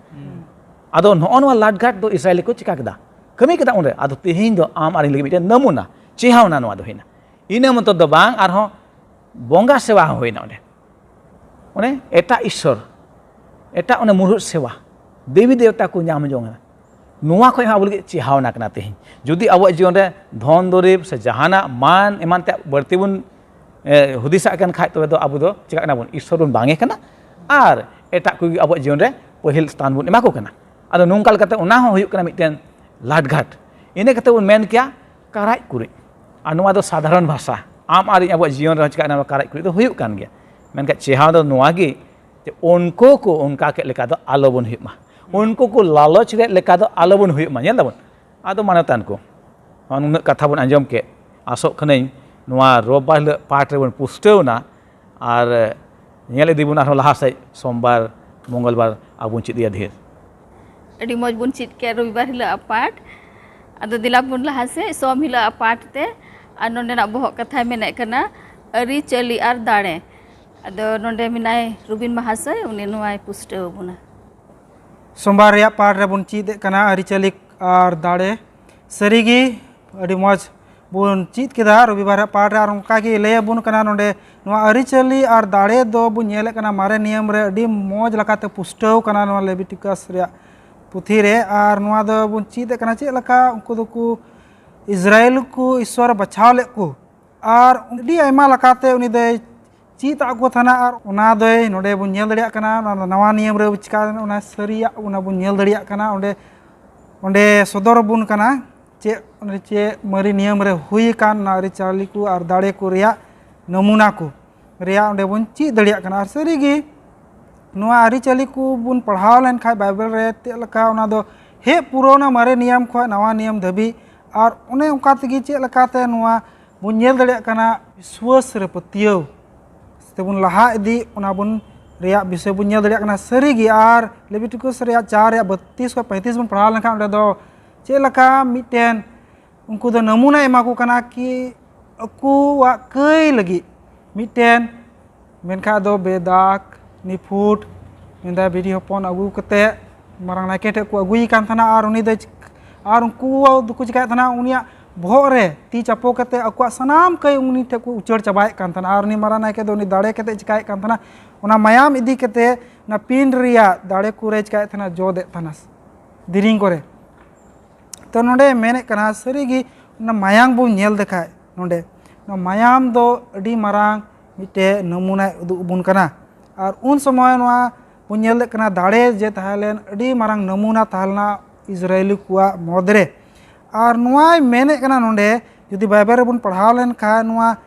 ᱟᱫᱚ ᱱᱚᱜᱼᱚ ᱱᱚᱣᱟ ᱞᱟᱴᱜᱷᱟᱴ ᱫᱚ ᱤᱥᱨᱟᱭᱮᱞ ᱠᱚ ᱪᱤᱠᱟ ᱠᱮᱫᱟ? ᱠᱟᱹᱢᱤ ᱠᱮᱫᱟ ᱚᱸᱰᱮ᱾ ᱟᱫᱚ ᱛᱮᱦᱮᱧ ᱫᱚ ᱟᱢ ᱟᱨ ᱤᱧ ᱞᱟᱹᱜᱤᱫ ᱢᱤᱫᱴᱮᱱ ᱱᱟᱢᱩᱱᱟ, ᱪᱮᱦᱟᱣᱱᱟ ᱱᱚᱣᱟ ᱫᱚ ᱦᱩᱭᱱᱟ᱾ ᱤᱱᱟᱹ ᱢᱚᱛᱚ ᱫᱚ ᱵᱟᱝ, ᱟᱨᱦᱚᱸ ᱵᱚᱸᱜᱟ ᱥᱮᱵᱟ ᱦᱚᱸ ᱦᱩᱭᱱᱟ ᱚᱸᱰᱮ᱾ ᱚᱱᱮ ᱮᱴᱟᱜ ᱤᱥᱥᱚᱨ, ᱮᱴᱟᱜ ᱚᱱᱮ ᱢᱩᱲᱩᱫ ᱥᱮᱵᱟ, ᱫᱮᱵᱤ ᱫᱮᱵᱛᱟ ᱠᱚ ᱧᱟᱢ ᱡᱚᱝ ᱠᱟᱱᱟ᱾ ᱱᱚᱣᱟ ᱠᱷᱚᱱ ᱦᱚᱸ ᱟᱵᱚ ᱞᱟᱹᱜᱤᱫ ᱪᱮᱦᱟᱣᱱᱟ ᱠᱟᱱᱟ ᱛᱮᱦᱮᱧ᱾ ᱡᱩᱫᱤ ᱟᱵᱚᱣᱟᱜ ᱡᱤᱭᱚᱱ ᱨᱮ ᱫᱷᱚᱱ ᱫᱩᱨᱤᱵᱽ ᱥᱮ ᱡᱟᱦᱟᱱᱟᱜ ᱢᱟᱱ ᱮᱢᱟᱱ ᱛᱮ ᱵᱟᱹᱲᱛᱤ ᱵᱚᱱ, ᱮ, ᱦᱩᱫᱤᱥᱟᱜ ᱠᱟᱱ ᱠᱷᱟᱡ, ᱛᱚᱵᱮ ᱫᱚ ᱟᱵᱚ ᱫᱚ ᱪᱤᱠᱟᱹᱜ ᱠᱟᱱᱟ ᱵᱚᱱ? ᱤᱥᱥᱚᱨ ᱵᱚᱱ ᱵᱟᱝᱮ ᱠᱟᱱᱟ ᱟᱨ ᱮᱴᱟᱜ ᱠᱚᱜᱮ ᱟᱵᱚᱣᱟᱜ ᱡᱤᱭᱚᱱ ᱨᱮ ᱯᱟᱹᱦᱤᱞ ᱥᱛᱷᱟᱱ ᱵᱚᱱ ᱮᱢᱟ ᱠᱚ ᱠᱟᱱᱟ᱾ ᱟᱫᱚ ᱱᱚᱝᱠᱟ ᱞᱮᱠᱟᱛᱮ ᱚᱱᱟ ᱦᱚᱸ ᱦᱩᱭᱩᱜ ᱠᱟᱱᱟ ᱢᱤᱫᱴᱮᱱ ᱞᱟᱴᱜᱷᱟᱴ᱾ ᱤᱱᱟᱹ ᱠᱟᱛᱮ ᱵᱚᱱ ᱢᱮᱱ ᱠᱮᱭᱟ ᱠᱟᱨᱟᱡ ᱠᱩᱨᱤᱡ᱾ ᱟᱨ ᱱᱚᱣᱟ ᱫᱚ ᱥᱟᱫᱷᱟᱨᱚᱱ ᱵᱷᱟᱥᱟ, ᱟᱢ ᱟᱨ ᱤᱧ ᱟᱵᱚᱣᱟᱜ ᱡᱤᱭᱚᱱ ᱨᱮᱦᱚᱸ ᱪᱤᱠᱟᱹᱜ ᱠᱟᱱᱟ, ᱠᱟᱨᱟᱡ ᱠᱩᱨᱤᱡ ᱫᱚ ᱦᱩᱭᱩᱜ ᱠᱟᱱ ᱜᱮᱭᱟ᱾ ᱢᱮᱱᱠᱷᱟᱱ ᱪᱮᱦᱟᱣ ᱫᱚ ᱱᱚᱣᱟ ᱜᱮ ᱡᱮ ᱩᱱᱠᱩ ᱠᱚ ᱚᱱᱠᱟ ᱠᱮᱫ ᱞᱮᱠᱟ ᱫᱚ ᱟᱞᱚ ᱵᱚᱱ ᱦᱩᱭᱩᱜ ᱢᱟ, ᱩᱱᱠᱩ ᱠᱚ ᱞᱟᱞᱚᱪ ᱞᱮᱫ ᱞᱮᱠᱟ ᱫᱚ ᱟᱞᱚ ᱵᱚᱱ ᱦᱩᱭᱩᱜ ᱢᱟ᱾ ᱧᱮᱞ ᱫᱟᱵᱚᱱ, ᱟᱫᱚ ᱢᱟᱱᱚᱛᱟᱱ ᱠᱚ, ᱱᱚᱜᱼᱚ ᱱᱩᱱᱟᱹᱜ ᱠᱟᱛᱷᱟ ᱵᱚᱱ ᱟᱸᱡᱚᱢ ᱠᱮᱫ, ᱟᱥᱚᱜ ᱠᱟᱹᱱᱟᱹᱧ ᱱᱚᱣᱟ ᱨᱳᱵᱵᱟᱨ ᱦᱤᱞᱳᱜ ᱯᱟᱴ ᱨᱮᱵᱚᱱ ᱯᱩᱥᱴᱟᱹᱣ ᱮᱱᱟ᱾ ᱟᱨ ᱧᱮᱞ ᱤᱫᱤ ᱵᱚᱱ ᱟᱨᱦᱚᱸ ᱞᱟᱦᱟ ᱥᱮᱫ, ᱥᱳᱢᱵᱟᱨ, ᱢᱚᱝᱜᱚᱞᱵᱟᱨ ᱟᱵᱚ ᱵᱚᱱ ᱪᱮᱫ ᱤᱫᱤᱭᱟ ᱰᱷᱮᱨ᱾ ᱟᱹᱰᱤ ᱢᱚᱡᱽ ᱵᱚᱱ ᱪᱮᱫ ᱠᱮᱫ ᱨᱚᱵᱤᱵᱟᱨ ᱦᱤᱞᱳᱜ ᱟᱜ ᱯᱟᱴ᱾ ᱟᱫᱚ ᱫᱮᱞᱟ ᱵᱚᱱ ᱞᱟᱦᱟ ᱥᱮᱫ ᱥᱳᱢ ᱦᱤᱞᱳᱜ ᱟᱜ ᱯᱟᱴ ᱛᱮ᱾ ᱟᱨ ᱱᱚᱸᱰᱮᱱᱟᱜ ᱵᱚᱦᱚᱜ ᱠᱟᱛᱷᱟᱭ ᱢᱮᱱᱮᱫ ᱠᱟᱱᱟ ᱟᱹᱨᱤᱪᱟᱹᱞᱤ ᱟᱨ ᱫᱟᱲᱮ᱾ ᱟᱫᱚ ᱱᱚᱰᱮ ᱢᱮᱱᱟᱭ ᱨᱩᱵᱤᱱ ᱢᱟᱦᱟᱥᱚᱭ, ᱩᱱᱤ ᱱᱚᱣᱟᱭ ᱯᱩᱥᱴᱟᱹᱣ ᱟᱵᱚᱱᱟ᱾ ᱥᱳᱢᱵᱟᱨ ᱨᱮᱭᱟᱜ ᱯᱟᱴ ᱨᱮᱵᱚᱱ ᱪᱮᱫ ᱮᱫ ᱠᱟᱱᱟ ᱟᱹᱨᱤᱪᱟᱹᱞᱤ ᱟᱨ ᱫᱟᱲᱮ᱾ ᱥᱟᱹᱨᱤᱜᱮ ᱟᱹᱰᱤ ᱢᱚᱡᱽ ᱵᱚᱱ ᱪᱮᱫ ᱠᱮᱫᱟ ᱨᱚᱵᱤᱵᱟᱨ ᱨᱮᱭᱟᱜ ᱯᱟᱴ ᱨᱮ, ᱟᱨ ᱚᱱᱠᱟᱜᱮ ᱞᱟᱹᱭ ᱟᱵᱚᱱ ᱠᱟᱱᱟ ᱱᱚᱰᱮ ᱱᱚᱣᱟ ᱟᱹᱨᱤᱪᱟᱹᱞᱤ ᱟᱨ ᱫᱟᱲᱮ ᱫᱚ ᱵᱚᱱ ᱧᱮᱞᱮᱫ ᱠᱟᱱᱟ ᱢᱟᱨᱮ ᱱᱤᱭᱚᱢ ᱨᱮ ᱟᱹᱰᱤ ᱢᱚᱡᱽ ᱞᱮᱠᱟᱛᱮ ᱯᱩᱥᱴᱟᱹᱣ ᱠᱟᱱᱟ ᱱᱚᱣᱟ ᱞᱮᱵᱤᱴᱤᱠᱟᱥ ᱨᱮᱭᱟᱜ ᱯᱩᱛᱷᱤ ᱨᱮ᱾ ᱟᱨ ᱱᱚᱣᱟ ᱫᱚ ᱵᱚᱱ ᱪᱮᱫ ᱮᱫ ᱠᱟᱱᱟ ᱪᱮᱫ ᱞᱮᱠᱟ ᱩᱱᱠᱩ ᱫᱚᱠᱚ ᱤᱥᱨᱟᱭᱮᱞ ᱠᱚ ᱤᱥᱥᱚᱨ ᱵᱟᱪᱷᱟᱣ ᱞᱮᱫ ᱠᱚ, ᱟᱨ ᱟᱹᱰᱤ ᱟᱭᱢᱟ ᱞᱮᱠᱟᱛᱮ ᱩᱱᱤ ᱫᱚᱭ ᱪᱮᱫ ᱟᱫ ᱠᱚ ᱛᱟᱦᱮᱱᱟ᱾ ᱟᱨ ᱚᱱᱟ ᱫᱚᱭ ᱱᱚᱰᱮ ᱵᱚᱱ ᱧᱮᱞ ᱫᱟᱲᱮᱭᱟᱜ ᱠᱟᱱᱟ, ᱚᱱᱟ ᱫᱚ ᱱᱟᱣᱟ ᱱᱤᱭᱚᱢ ᱨᱮ ᱪᱤᱠᱟ ᱚᱱᱟ ᱥᱟᱹᱨᱤᱭᱟᱜ ᱚᱱᱟ ᱵᱚᱱ ᱧᱮᱞ ᱫᱟᱲᱮᱭᱟᱜ ᱠᱟᱱᱟ᱾ ᱚᱸᱰᱮ ᱚᱸᱰᱮ ᱥᱚᱫᱚᱨ ᱟᱵᱚᱱ ᱠᱟᱱᱟ ᱪᱮᱫ ᱚᱸᱰᱮ ᱪᱮᱫ ᱢᱟᱨᱮ ᱱᱤᱭᱚᱢ ᱨᱮ ᱦᱩᱭ ᱟᱠᱟᱱ ᱚᱱᱟ ᱟᱹᱨᱤᱪᱟᱹᱞᱤ ᱠᱚ ᱟᱨ ᱫᱟᱲᱮ ᱠᱚ ᱨᱮᱭᱟᱜ ᱱᱟᱢᱩᱱᱟ ᱠᱚ ᱨᱮᱭᱟᱜ ᱚᱸᱰᱮ ᱵᱚᱱ ᱪᱮᱫ ᱫᱟᱲᱮᱭᱟᱜ ᱠᱟᱱᱟ᱾ ᱟᱨ ᱥᱟᱹᱨᱤᱜᱮ ᱱᱚᱣᱟ ᱟᱹᱨᱤᱪᱟᱹᱞᱤ ᱠᱚ ᱵᱚᱱ ᱯᱟᱲᱦᱟᱣ ᱞᱮᱱᱠᱷᱟᱱ ᱵᱟᱭᱵᱮᱞ ᱨᱮ ᱪᱮᱫ ᱞᱮᱠᱟ ᱚᱱᱟ ᱫᱚ ᱦᱮᱡ ᱯᱩᱨᱟᱹᱣᱱᱟ ᱢᱟᱨᱮ ᱱᱤᱭᱚᱢ ᱠᱷᱚᱱ ᱱᱟᱣᱟ ᱱᱤᱭᱚᱢ ᱫᱷᱟᱹᱵᱤᱡ᱾ ᱟᱨ ᱚᱱᱮ ᱚᱱᱠᱟ ᱛᱮᱜᱮ ᱪᱮᱫ ᱞᱮᱠᱟᱛᱮ ᱱᱚᱣᱟ ᱵᱚᱱ ᱧᱮᱞ ᱫᱟᱲᱮᱭᱟᱜ ᱠᱟᱱᱟ ᱵᱤᱥᱣᱟᱹᱥ ᱨᱮ ᱯᱟᱹᱛᱭᱟᱹᱣ ᱛᱮᱵᱚᱱ ᱞᱟᱦᱟ ᱤᱫᱤ, ᱚᱱᱟ ᱵᱚᱱ ᱨᱮᱭᱟᱜ ᱵᱤᱥᱚᱭ ᱵᱚᱱ ᱧᱮᱞ ᱫᱟᱲᱮᱭᱟᱜ ᱠᱟᱱᱟ᱾ ᱥᱟᱹᱨᱤᱜᱮ ᱟᱨ ᱞᱮᱵᱤᱴᱤᱠᱟᱥ ᱨᱮᱭᱟᱜ ᱪᱟᱨ ᱨᱮᱭᱟᱜ ᱵᱟᱹᱛᱤᱥ ᱠᱷᱚᱱ ᱯᱚᱸᱭᱛᱨᱤᱥ ᱵᱚᱱ ᱯᱟᱲᱦᱟᱣ ᱞᱮᱱᱠᱷᱟᱱ ᱚᱸᱰᱮ ᱫᱚ ᱪᱮᱫ ᱞᱮᱠᱟ ᱢᱤᱫᱴᱮᱱ ᱩᱱᱠᱩ ᱫᱚ ᱱᱟᱢᱩᱱᱟ ᱮᱢᱟ ᱠᱚ ᱠᱟᱱᱟ ᱠᱤ ᱟᱠᱚᱣᱟᱜ ᱠᱟᱹᱭ ᱞᱟᱹᱜᱤᱫ ᱢᱤᱫᱴᱮᱱ ᱢᱮᱱᱠᱷᱟᱱ ᱫᱚ ᱵᱮᱫᱟᱜᱽ ᱱᱤᱯᱷᱩᱴ ᱢᱮᱱᱫᱟ ᱵᱷᱤᱰᱤ ᱦᱚᱯᱚᱱ ᱟᱹᱜᱩ ᱠᱟᱛᱮ ᱢᱟᱨᱟᱝ ᱱᱟᱭᱠᱮ ᱴᱷᱮᱱ ᱠᱚ ᱟᱹᱜᱩᱭᱮ ᱠᱟᱱ ᱛᱟᱦᱮᱱᱟ᱾ ᱟᱨ ᱩᱱᱤ ᱫᱚ ᱪᱤᱠ- ᱟᱨ ᱩᱱᱠᱩ ᱫᱚᱠᱚ ᱪᱤᱠᱟᱭᱮᱫ ᱛᱟᱦᱮᱱᱟ, ᱩᱱᱤᱭᱟᱜ ᱵᱚᱦᱚᱜ ᱨᱮ ᱛᱤ ᱪᱟᱯᱚ ᱠᱟᱛᱮ ᱟᱠᱚᱣᱟᱜ ᱥᱟᱱᱟᱢ ᱠᱟᱹᱭ ᱩᱱᱤ ᱴᱷᱮᱱ ᱠᱚ ᱩᱪᱟᱹᱲ ᱪᱟᱵᱟᱭᱮᱫ ᱠᱟᱱ ᱛᱟᱦᱮᱱᱟ᱾ ᱟᱨ ᱩᱱᱤ ᱢᱟᱨᱟᱝ ᱱᱟᱭᱠᱮ ᱫᱚ ᱩᱱᱤ ᱫᱟᱲᱮ ᱠᱟᱛᱮ ᱪᱤᱠᱟᱭᱮᱫ ᱠᱟᱱ ᱛᱟᱦᱮᱱᱟ, ᱚᱱᱟ ᱢᱟᱭᱟᱢ ᱤᱫᱤ ᱠᱟᱛᱮ ᱚᱱᱟ ᱯᱤᱸᱰ ᱨᱮᱭᱟᱜ ᱫᱟᱲᱮ ᱠᱚᱨᱮ ᱪᱤᱠᱟᱭᱮᱫ ᱛᱟᱦᱮᱱᱟ, ᱡᱚᱫᱮᱫ ᱛᱟᱦᱮᱱᱟ ᱫᱮᱨᱮᱧ ᱠᱚᱨᱮ᱾ ᱛᱚ ᱱᱚᱰᱮ ᱢᱮᱱᱮᱫ ᱠᱟᱱᱟ ᱥᱟᱹᱨᱤᱜᱮ ᱚᱱᱟ ᱢᱟᱭᱟᱢ ᱵᱚᱱ ᱧᱮᱞ ᱞᱮᱠᱷᱟᱡ ᱱᱚᱰᱮ ᱱᱚᱣᱟ ᱢᱟᱭᱟᱢ ᱫᱚ ᱟᱹᱰᱤ ᱢᱟᱨᱟᱝ ᱢᱤᱫᱴᱮᱡ ᱱᱟᱢᱩᱱᱟᱭ ᱩᱫᱩᱜ ᱟᱵᱚᱱ ᱠᱟᱱᱟ᱾ ᱟᱨ ᱩᱱ ᱥᱚᱢᱚᱭ ᱱᱚᱣᱟ ᱵᱚᱱ ᱧᱮᱞ ᱞᱮᱫ ᱠᱟᱱᱟ ᱫᱟᱲᱮ ᱡᱮ ᱛᱟᱦᱮᱸ ᱞᱮᱱ ᱟᱹᱰᱤ ᱢᱟᱨᱟᱝ ᱱᱟᱢᱩᱱᱟ ᱛᱟᱦᱮᱸ ᱞᱮᱱᱟ ᱤᱥᱨᱟᱭᱮᱞᱤ ᱠᱚᱣᱟᱜ ᱢᱩᱫᱽ ᱨᱮ᱾ ᱟᱨ ᱱᱚᱣᱟᱭ ᱢᱮᱱᱮᱫ ᱠᱟᱱᱟ ᱱᱚᱰᱮ ᱡᱩᱫᱤ ᱵᱟᱭᱵᱮᱞ ᱨᱮᱵᱚᱱ ᱯᱟᱲᱦᱟᱣ ᱞᱮᱱᱠᱷᱟᱱ ᱱᱚᱣᱟ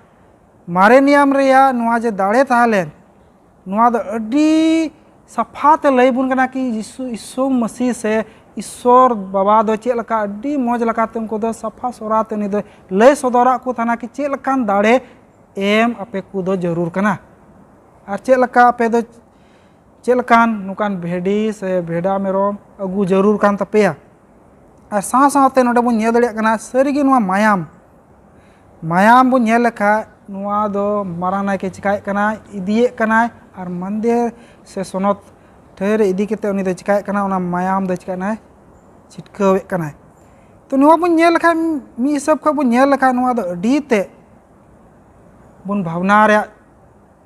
ᱢᱟᱨᱮ ᱱᱤᱭᱟᱢ ᱨᱮᱭᱟᱜ ᱱᱚᱣᱟ ᱡᱮ ᱫᱟᱲᱮ ᱛᱟᱦᱮᱸ ᱞᱮᱱ ᱱᱚᱣᱟ ᱫᱚ ᱟᱹᱰᱤ ᱥᱟᱯᱷᱟ ᱛᱮ ᱞᱟᱹᱭ ᱵᱚᱱ ᱠᱟᱱᱟ ᱠᱤ ᱡᱤᱥᱩ ᱤᱥᱩ ᱢᱟᱹᱥᱤ ᱥᱮ ᱤᱥᱥᱚᱨ ᱵᱟᱵᱟ ᱫᱚ ᱪᱮᱫ ᱞᱮᱠᱟ ᱟᱹᱰᱤ ᱢᱚᱡᱽ ᱞᱮᱠᱟᱛᱮ ᱩᱱᱠᱩ ᱫᱚ ᱥᱟᱯᱷᱟ ᱥᱚᱨᱟ ᱛᱮ ᱩᱱᱤ ᱫᱚ ᱞᱟᱹᱭ ᱥᱚᱫᱚᱨᱟᱜ ᱠᱚ ᱛᱟᱦᱮᱱᱟ ᱠᱤ ᱪᱮᱫ ᱞᱮᱠᱟᱱ ᱫᱟᱲᱮ ᱮᱢ ᱟᱯᱮ ᱠᱚ ᱫᱚ ᱡᱟᱹᱨᱩᱲ ᱠᱟᱱᱟ ᱟᱨ ᱪᱮᱫ ᱞᱮᱠᱟ ᱟᱯᱮ ᱫᱚ ᱪᱮᱫ ᱞᱮᱠᱟᱱ ᱱᱚᱝᱠᱟᱱ ᱵᱷᱤᱰᱤ ᱥᱮ ᱵᱷᱮᱰᱟ ᱢᱮᱨᱚᱢ ᱟᱹᱜᱩ ᱡᱟᱹᱨᱩᱲ ᱠᱟᱱ ᱛᱟᱯᱮᱭᱟ᱾ ᱟᱨ ᱥᱟᱶ ᱥᱟᱶᱛᱮ ᱱᱚᱰᱮ ᱵᱚᱱ ᱧᱮᱞ ᱫᱟᱲᱮᱭᱟᱜ ᱠᱟᱱᱟ ᱥᱟᱹᱨᱤᱜᱮ ᱱᱚᱣᱟ ᱢᱟᱭᱟᱢ ᱢᱟᱭᱟᱢ ᱵᱚᱱ ᱧᱮᱞ ᱞᱮᱠᱷᱟᱡ ᱱᱚᱣᱟ ᱫᱚ ᱢᱟᱨᱟᱝ ᱱᱟᱭᱠᱮ ᱪᱤᱠᱟᱹᱭᱮᱫ ᱠᱟᱱᱟᱭ? ᱤᱫᱤᱭᱮᱫ ᱠᱟᱱᱟᱭ ᱟᱨ ᱢᱟᱱᱫᱤᱨ ᱥᱮ ᱥᱚᱱᱚᱛ ᱴᱷᱟᱹᱭ ᱨᱮ ᱤᱫᱤ ᱠᱟᱛᱮ ᱩᱱᱤ ᱫᱚ ᱪᱤᱠᱟᱹᱭᱮᱫ ᱠᱟᱱᱟᱭ? ᱚᱱᱟ ᱢᱟᱭᱟᱢ ᱫᱚ ᱪᱤᱠᱟᱹᱭᱮᱫ ᱠᱟᱱᱟᱭ? ᱪᱷᱤᱴᱠᱟᱹᱣᱮᱫ ᱠᱟᱱᱟᱭ᱾ ᱛᱚ ᱱᱚᱣᱟ ᱵᱚᱱ ᱧᱮᱞ ᱞᱮᱠᱷᱟᱱ, ᱢᱤᱫ ᱦᱤᱥᱟᱹᱵ ᱠᱷᱚᱱ ᱵᱚᱱ ᱧᱮᱞ ᱞᱮᱠᱷᱟᱱ, ᱱᱚᱣᱟ ᱫᱚ ᱟᱹᱰᱤ ᱛᱮ ᱵᱚᱱ ᱵᱷᱟᱵᱽᱱᱟ ᱨᱮᱭᱟᱜ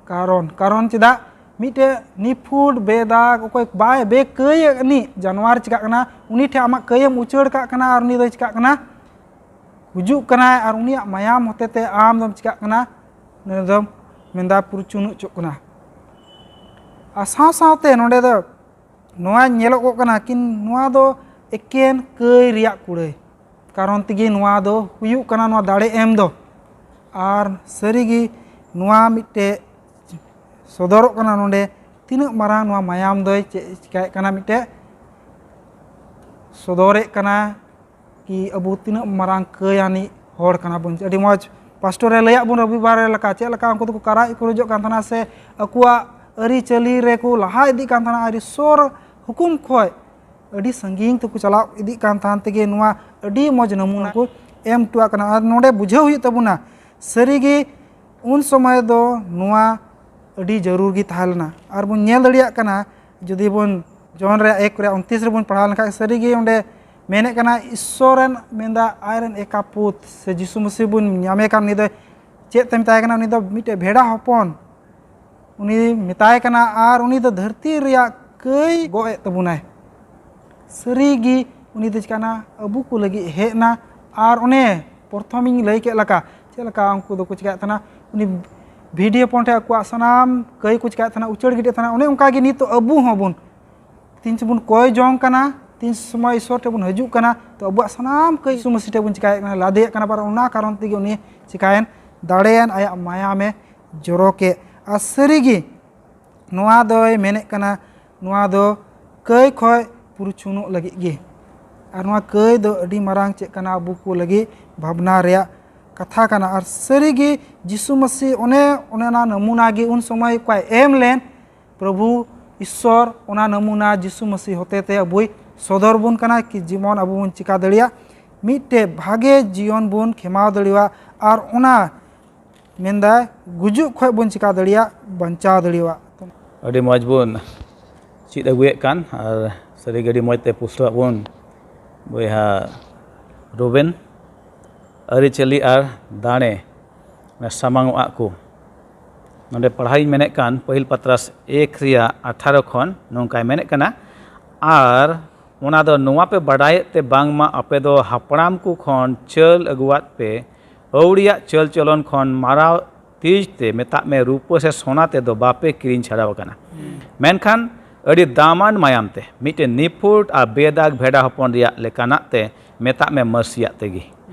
ᱠᱟᱨᱚᱱ, ᱠᱟᱨᱚᱱ ᱪᱮᱫᱟᱜ? ᱢᱤᱫᱴᱮᱡ ᱱᱤᱯᱷᱩᱴ ᱵᱮᱫᱟᱜᱽ, ᱚᱠᱚᱭ ᱵᱟᱭ ᱵᱮᱠᱟᱹᱭ ᱟᱹᱱᱤᱡ ᱡᱟᱱᱣᱟᱨ ᱪᱤᱠᱟᱜ ᱠᱟᱱᱟ, ᱩᱱᱤ ᱴᱷᱮᱱ ᱟᱢᱟᱜ ᱠᱟᱹᱭᱮᱢ ᱩᱪᱟᱹᱲ ᱠᱟᱜ ᱠᱟᱱᱟ ᱟᱨ ᱩᱱᱤ ᱫᱚᱭ ᱪᱤᱠᱟᱜ ᱠᱟᱱᱟ? ᱜᱩᱡᱩᱜ ᱠᱟᱱᱟᱭ᱾ ᱟᱨ ᱩᱱᱤᱭᱟᱜ ᱢᱟᱭᱟᱢ ᱦᱚᱛᱮ ᱛᱮ ᱟᱢ ᱫᱚᱢ ᱪᱤᱠᱟᱜ ᱠᱟᱱᱟ? ᱩᱱᱤ ᱫᱚᱢ ᱢᱮᱱᱫᱟ ᱯᱩᱨᱪᱩᱱ ᱦᱚᱪᱚᱜ ᱠᱟᱱᱟ᱾ ᱟᱨ ᱥᱟᱶ ᱥᱟᱶᱛᱮ ᱱᱚᱰᱮ ᱫᱚ ᱱᱚᱣᱟ ᱧᱮᱞᱚᱜᱚᱜ ᱠᱟᱱᱟ ᱠᱤ ᱱᱚᱣᱟ ᱫᱚ ᱮᱠᱮᱱ ᱠᱟᱹᱭ ᱨᱮᱭᱟᱜ ᱠᱩᱲᱟᱹᱭ ᱠᱟᱨᱚᱱ ᱛᱮᱜᱮ ᱱᱚᱣᱟ ᱫᱚ ᱦᱩᱭᱩᱜ ᱠᱟᱱᱟ, ᱱᱚᱣᱟ ᱫᱟᱲᱮ ᱮᱢ ᱫᱚ᱾ ᱟᱨ ᱥᱟᱹᱨᱤᱜᱮ ᱱᱚᱣᱟ ᱢᱤᱫᱴᱮᱡ ᱥᱚᱫᱚᱨᱚᱜ ᱠᱟᱱᱟ ᱱᱚᱰᱮ, ᱛᱤᱱᱟᱹᱜ ᱢᱟᱨᱟᱝ ᱱᱚᱣᱟ ᱢᱟᱭᱟᱢ ᱫᱚᱭ ᱪᱮᱫ ᱪᱤᱠᱟᱹᱭᱮᱫ ᱠᱟᱱᱟ, ᱢᱤᱫᱴᱮᱡ ᱥᱚᱫᱚᱨᱮᱫ ᱠᱟᱱᱟ ᱠᱤ ᱟᱵᱚ ᱛᱤᱱᱟᱹᱜ ᱢᱟᱨᱟᱝ ᱠᱟᱹᱭ ᱟᱹᱱᱤᱡ ᱦᱚᱲ ᱠᱟᱱᱟ ᱵᱚᱱ᱾ ᱟᱹᱰᱤ ᱢᱚᱡᱽ ᱯᱟᱥᱴᱚᱨᱮ ᱞᱟᱹᱭᱟᱫ ᱵᱚᱱ ᱨᱚᱵᱤᱵᱟᱨ ᱨᱮ ᱞᱮᱠᱟ, ᱪᱮᱫ ᱞᱮᱠᱟ ᱩᱱᱠᱩ ᱫᱚᱠᱚ ᱠᱟᱨᱟᱡ ᱠᱩᱨᱩᱡᱚᱜ ᱠᱟᱱ ᱛᱟᱦᱮᱱᱟ ᱥᱮ ᱟᱠᱚᱣᱟᱜ ᱟᱹᱨᱤᱪᱟᱹᱞᱤ ᱨᱮᱠᱚ ᱞᱟᱦᱟ ᱤᱫᱤᱜ ᱠᱟᱱ ᱛᱟᱦᱮᱱᱟ, ᱟᱨ ᱤᱥᱥᱚᱨ ᱦᱩᱠᱩᱢ ᱠᱷᱚᱡ ᱟᱹᱰᱤ ᱥᱟᱺᱜᱤᱧ ᱛᱮᱠᱚ ᱪᱟᱞᱟᱣ ᱤᱫᱤᱜ ᱠᱟᱱ ᱛᱟᱦᱮᱱ ᱛᱮᱜᱮ ᱱᱚᱣᱟ ᱟᱹᱰᱤ ᱢᱚᱡᱽ ᱱᱟᱢᱩᱱᱟ ᱠᱚ ᱮᱢ ᱦᱚᱴᱚᱣᱟᱜ ᱠᱟᱱᱟ᱾ ᱟᱨ ᱱᱚᱰᱮ ᱵᱩᱡᱷᱟᱹᱣ ᱦᱩᱭᱩᱜ ᱛᱟᱵᱚᱱᱟ, ᱥᱟᱹᱨᱤᱜᱮ ᱩᱱ ᱥᱚᱢᱚᱭ ᱫᱚ ᱱᱚᱣᱟ ᱟᱹᱰᱤ ᱡᱟᱹᱨᱩᱲ ᱜᱮ ᱛᱟᱦᱮᱸ ᱞᱮᱱᱟ᱾ ᱟᱨ ᱵᱚᱱ ᱧᱮᱞ ᱫᱟᱲᱮᱭᱟᱜ ᱠᱟᱱᱟ, ᱡᱩᱫᱤ ᱵᱚᱱ ᱡᱚᱦᱚᱱ ᱨᱮᱭᱟᱜ ᱮᱠ ᱨᱮᱭᱟᱜ ᱩᱱᱛᱤᱥ ᱨᱮᱵᱚᱱ ᱯᱟᱲᱦᱟᱣ ᱞᱮᱱᱠᱷᱟᱱ, ᱥᱟᱹᱨᱤᱜᱮ ᱚᱸᱰᱮ ᱢᱮᱱᱮᱫ ᱠᱟᱱᱟ, ᱤᱥᱥᱚᱨ ᱨᱮᱱ ᱢᱮᱱᱫᱟ ᱟᱡ ᱨᱮᱱ ᱮᱠᱟ ᱯᱩᱛ ᱥᱮ ᱡᱤᱥᱩ ᱢᱟᱹᱥᱤ ᱵᱚᱱ ᱧᱟᱢᱮ ᱠᱟᱱ, ᱩᱱᱤ ᱫᱚ ᱪᱮᱫ ᱛᱮ ᱢᱮᱛᱟᱭ ᱠᱟᱱᱟ? ᱩᱱᱤ ᱫᱚ ᱢᱤᱫᱴᱮᱡ ᱵᱷᱮᱰᱟ ᱦᱚᱯᱚᱱ ᱩᱱᱤ ᱢᱮᱛᱟᱭ ᱠᱟᱱᱟ, ᱟᱨ ᱩᱱᱤ ᱫᱚ ᱫᱷᱟᱹᱨᱛᱤ ᱨᱮᱭᱟᱜ ᱠᱟᱹᱭ ᱜᱚᱜ ᱮᱫ ᱛᱟᱵᱚᱱᱟᱭ᱾ ᱥᱟᱹᱨᱤ ᱜᱮ ᱩᱱᱤ ᱫᱚ ᱪᱤᱠᱟᱹᱱᱟ? ᱟᱵᱚ ᱠᱚ ᱞᱟᱹᱜᱤᱫ ᱦᱮᱡ ᱮᱱᱟ᱾ ᱟᱨ ᱚᱱᱮ ᱯᱨᱚᱛᱷᱚᱢᱤᱧ ᱞᱟᱹᱭ ᱠᱮᱫ ᱞᱮᱠᱟ, ᱪᱮᱫ ᱞᱮᱠᱟ ᱩᱱᱠᱩ ᱫᱚᱠᱚ ᱪᱤᱠᱟᱹᱭᱮᱫ ᱛᱟᱦᱮᱱᱟ? ᱩᱱᱤ ᱵᱷᱤᱰᱤ ᱦᱚᱯᱚᱱ ᱴᱷᱮᱱ ᱟᱠᱚᱣᱟᱜ ᱥᱟᱱᱟᱢ ᱠᱟᱹᱭ ᱠᱚ ᱪᱤᱠᱟᱹᱭᱮᱫ ᱛᱟᱦᱮᱱᱟ, ᱩᱪᱟᱹᱲ ᱜᱤᱰᱤᱭᱮᱫ ᱛᱟᱦᱮᱱᱟ᱾ ᱚᱱᱮ ᱚᱱᱠᱟ ᱜᱮ ᱱᱤᱛᱚᱜ ᱟᱵᱚ ᱦᱚᱸᱵᱚᱱ ᱛᱤᱱ ᱥᱚᱢᱚᱭ ᱵᱚᱱ ᱠᱚᱭ ᱡᱚᱝ ᱠᱟᱱᱟ, ᱛᱤᱱ ᱥᱚᱢᱚᱭ ᱤᱥᱥᱚᱨ ᱴᱷᱮᱱ ᱵᱚᱱ ᱦᱤᱡᱩᱜ ᱠᱟᱱᱟ, ᱛᱚ ᱟᱵᱚᱣᱟᱜ ᱥᱟᱱᱟᱢ ᱠᱟᱹᱭ ᱡᱤᱥᱩ ᱢᱟᱹᱥᱤ ᱴᱷᱮᱱ ᱵᱚᱱ ᱪᱤᱠᱟᱹᱭᱮᱫ ᱠᱟᱱᱟ, ᱞᱟᱫᱮᱭᱮᱫ ᱠᱟᱱᱟ᱾ ᱟᱨ ᱚᱱᱟ ᱠᱟᱨᱚᱱ ᱛᱮᱜᱮ ᱩᱱᱤ ᱪᱤᱠᱟᱹᱭᱮᱱ? ᱫᱟᱲᱮᱭᱮᱱ, ᱟᱭᱟᱜ ᱢᱟᱭᱟᱢᱮ ᱡᱚᱨᱚ ᱠᱮᱫ᱾ ᱟᱨ ᱥᱟᱹᱨᱤᱜᱮ ᱱᱚᱣᱟ ᱫᱚᱭ ᱢᱮᱱᱮᱫ ᱠᱟᱱᱟ, ᱱᱚᱣᱟ ᱫᱚ ᱠᱟᱹᱭ ᱠᱷᱚᱡ ᱯᱩᱨᱪᱩᱱᱚᱜ ᱞᱟᱹᱜᱤᱫ ᱜᱮ᱾ ᱟᱨ ᱱᱚᱣᱟ ᱠᱟᱹᱭ ᱫᱚ ᱟᱹᱰᱤ ᱢᱟᱨᱟᱝ ᱪᱮᱫ ᱠᱟᱱᱟ? ᱟᱵᱚ ᱠᱚ ᱞᱟᱹᱜᱤᱫ ᱵᱷᱟᱵᱽᱱᱟ ᱨᱮᱭᱟᱜ ᱠᱟᱛᱷᱟ ᱠᱟᱱᱟ᱾ ᱟᱨ ᱥᱟᱹᱨᱤᱜᱮ ᱡᱤᱥᱩ ᱢᱟᱹᱥᱤ ᱚᱱᱮ, ᱚᱱᱮ ᱚᱱᱟ ᱱᱟᱢᱩᱱᱟ ᱜᱮ ᱩᱱ ᱥᱚᱢᱚᱭ ᱚᱠᱚᱭ ᱮᱢ ᱞᱮᱱ, ᱯᱨᱚᱵᱷᱩ ᱤᱥᱥᱚᱨ ᱚᱱᱟ ᱱᱟᱢᱩᱱᱟ ᱡᱤᱥᱩ ᱢᱟᱹᱥᱤ ᱦᱚᱛᱮ ᱛᱮ ᱟᱵᱚᱭ ᱥᱚᱫᱚᱨ ᱵᱚᱱ ᱠᱟᱱᱟ ᱠᱤ ᱡᱮᱢᱚᱱ ᱟᱵᱚ ᱵᱚᱱ ᱪᱤᱠᱟ ᱫᱟᱲᱮᱭᱟᱜ, ᱢᱤᱫᱴᱮᱡ ᱵᱷᱟᱜᱮ ᱡᱤᱭᱚᱱ ᱵᱚᱱ ᱠᱷᱮᱢᱟᱣ ᱫᱟᱲᱮᱭᱟᱜ᱾ ᱟᱨ ᱚᱱᱟ ᱢᱮᱱᱫᱟᱭ, ᱜᱩᱡᱩᱜ ᱠᱷᱚᱡ ᱵᱚᱱ ᱪᱤᱠᱟ ᱫᱟᱲᱮᱭᱟᱜ, ᱵᱟᱧᱪᱟᱣ ᱫᱟᱲᱮᱭᱟᱜ᱾ ᱟᱹᱰᱤ ᱢᱚᱡᱽ ᱵᱚᱱ ᱪᱮᱫ ᱟᱹᱜᱩᱭᱮᱫ ᱠᱟᱱ, ᱟᱨ ᱥᱟᱹᱨᱤᱜᱮ ᱟᱹᱰᱤ ᱢᱚᱡᱽ ᱛᱮ ᱯᱩᱥᱴᱟᱹᱣᱟᱜ ᱵᱚᱱ ᱵᱚᱭᱦᱟ ᱨᱩᱵᱮᱱ᱾ ᱟᱹᱨᱤᱪᱟᱹᱞᱤ ᱟᱨ ᱫᱟᱲᱮ ᱥᱟᱢᱟᱝᱚᱜ ᱠᱚ᱾ ᱱᱚᱰᱮ ᱯᱟᱲᱦᱟᱣᱤᱧ ᱢᱮᱱᱮᱫ ᱠᱟᱱ ᱯᱟᱹᱦᱤᱞ ᱯᱟᱛᱨᱟᱥ ᱮᱠ ᱨᱮᱭᱟᱜ ᱟᱴᱷᱟᱨᱚ ᱠᱷᱚᱱ ᱱᱚᱝᱠᱟᱭ ᱢᱮᱱᱮᱫ ᱠᱟᱱᱟ, ᱟᱨ ᱚᱱᱟ ᱫᱚ ᱱᱚᱣᱟ ᱯᱮ ᱵᱟᱰᱟᱭᱮᱫ ᱛᱮ ᱵᱟᱝᱢᱟ ᱟᱯᱮ ᱫᱚ ᱦᱟᱯᱲᱟᱢ ᱠᱚ ᱠᱷᱚᱱ ᱪᱟᱹᱞ ᱟᱹᱜᱩᱣᱟᱫ ᱯᱮ ᱟᱹᱣᱲᱤᱭᱟᱜ ᱪᱟᱹᱞ ᱪᱚᱞᱚᱱ ᱠᱷᱚᱱ ᱢᱟᱨᱟᱣ ᱛᱤᱡ ᱛᱮ, ᱢᱮᱛᱟᱜ ᱢᱮ ᱨᱩᱯᱟᱹ ᱥᱮ ᱥᱚᱱᱟ ᱛᱮᱫᱚ ᱵᱟᱯᱮ ᱠᱤᱨᱤᱧ ᱪᱷᱟᱲᱟᱣ ᱟᱠᱟᱱᱟ, ᱢᱮᱱᱠᱷᱟᱱ ᱟᱹᱰᱤ ᱫᱟᱢᱟᱱ ᱢᱟᱭᱟᱢ ᱛᱮ ᱢᱤᱫᱴᱮᱱ ᱱᱤᱯᱷᱩᱴ ᱟᱨ ᱵᱮᱫᱟᱜᱽ ᱵᱷᱮᱰᱟ ᱦᱚᱯᱚᱱ ᱨᱮᱭᱟᱜ ᱞᱮᱠᱟᱱᱟᱜ ᱛᱮ, ᱢᱮᱛᱟᱜ ᱢᱮ ᱢᱟᱹᱨᱥᱤᱭᱟᱜ ᱛᱮᱜᱮ᱾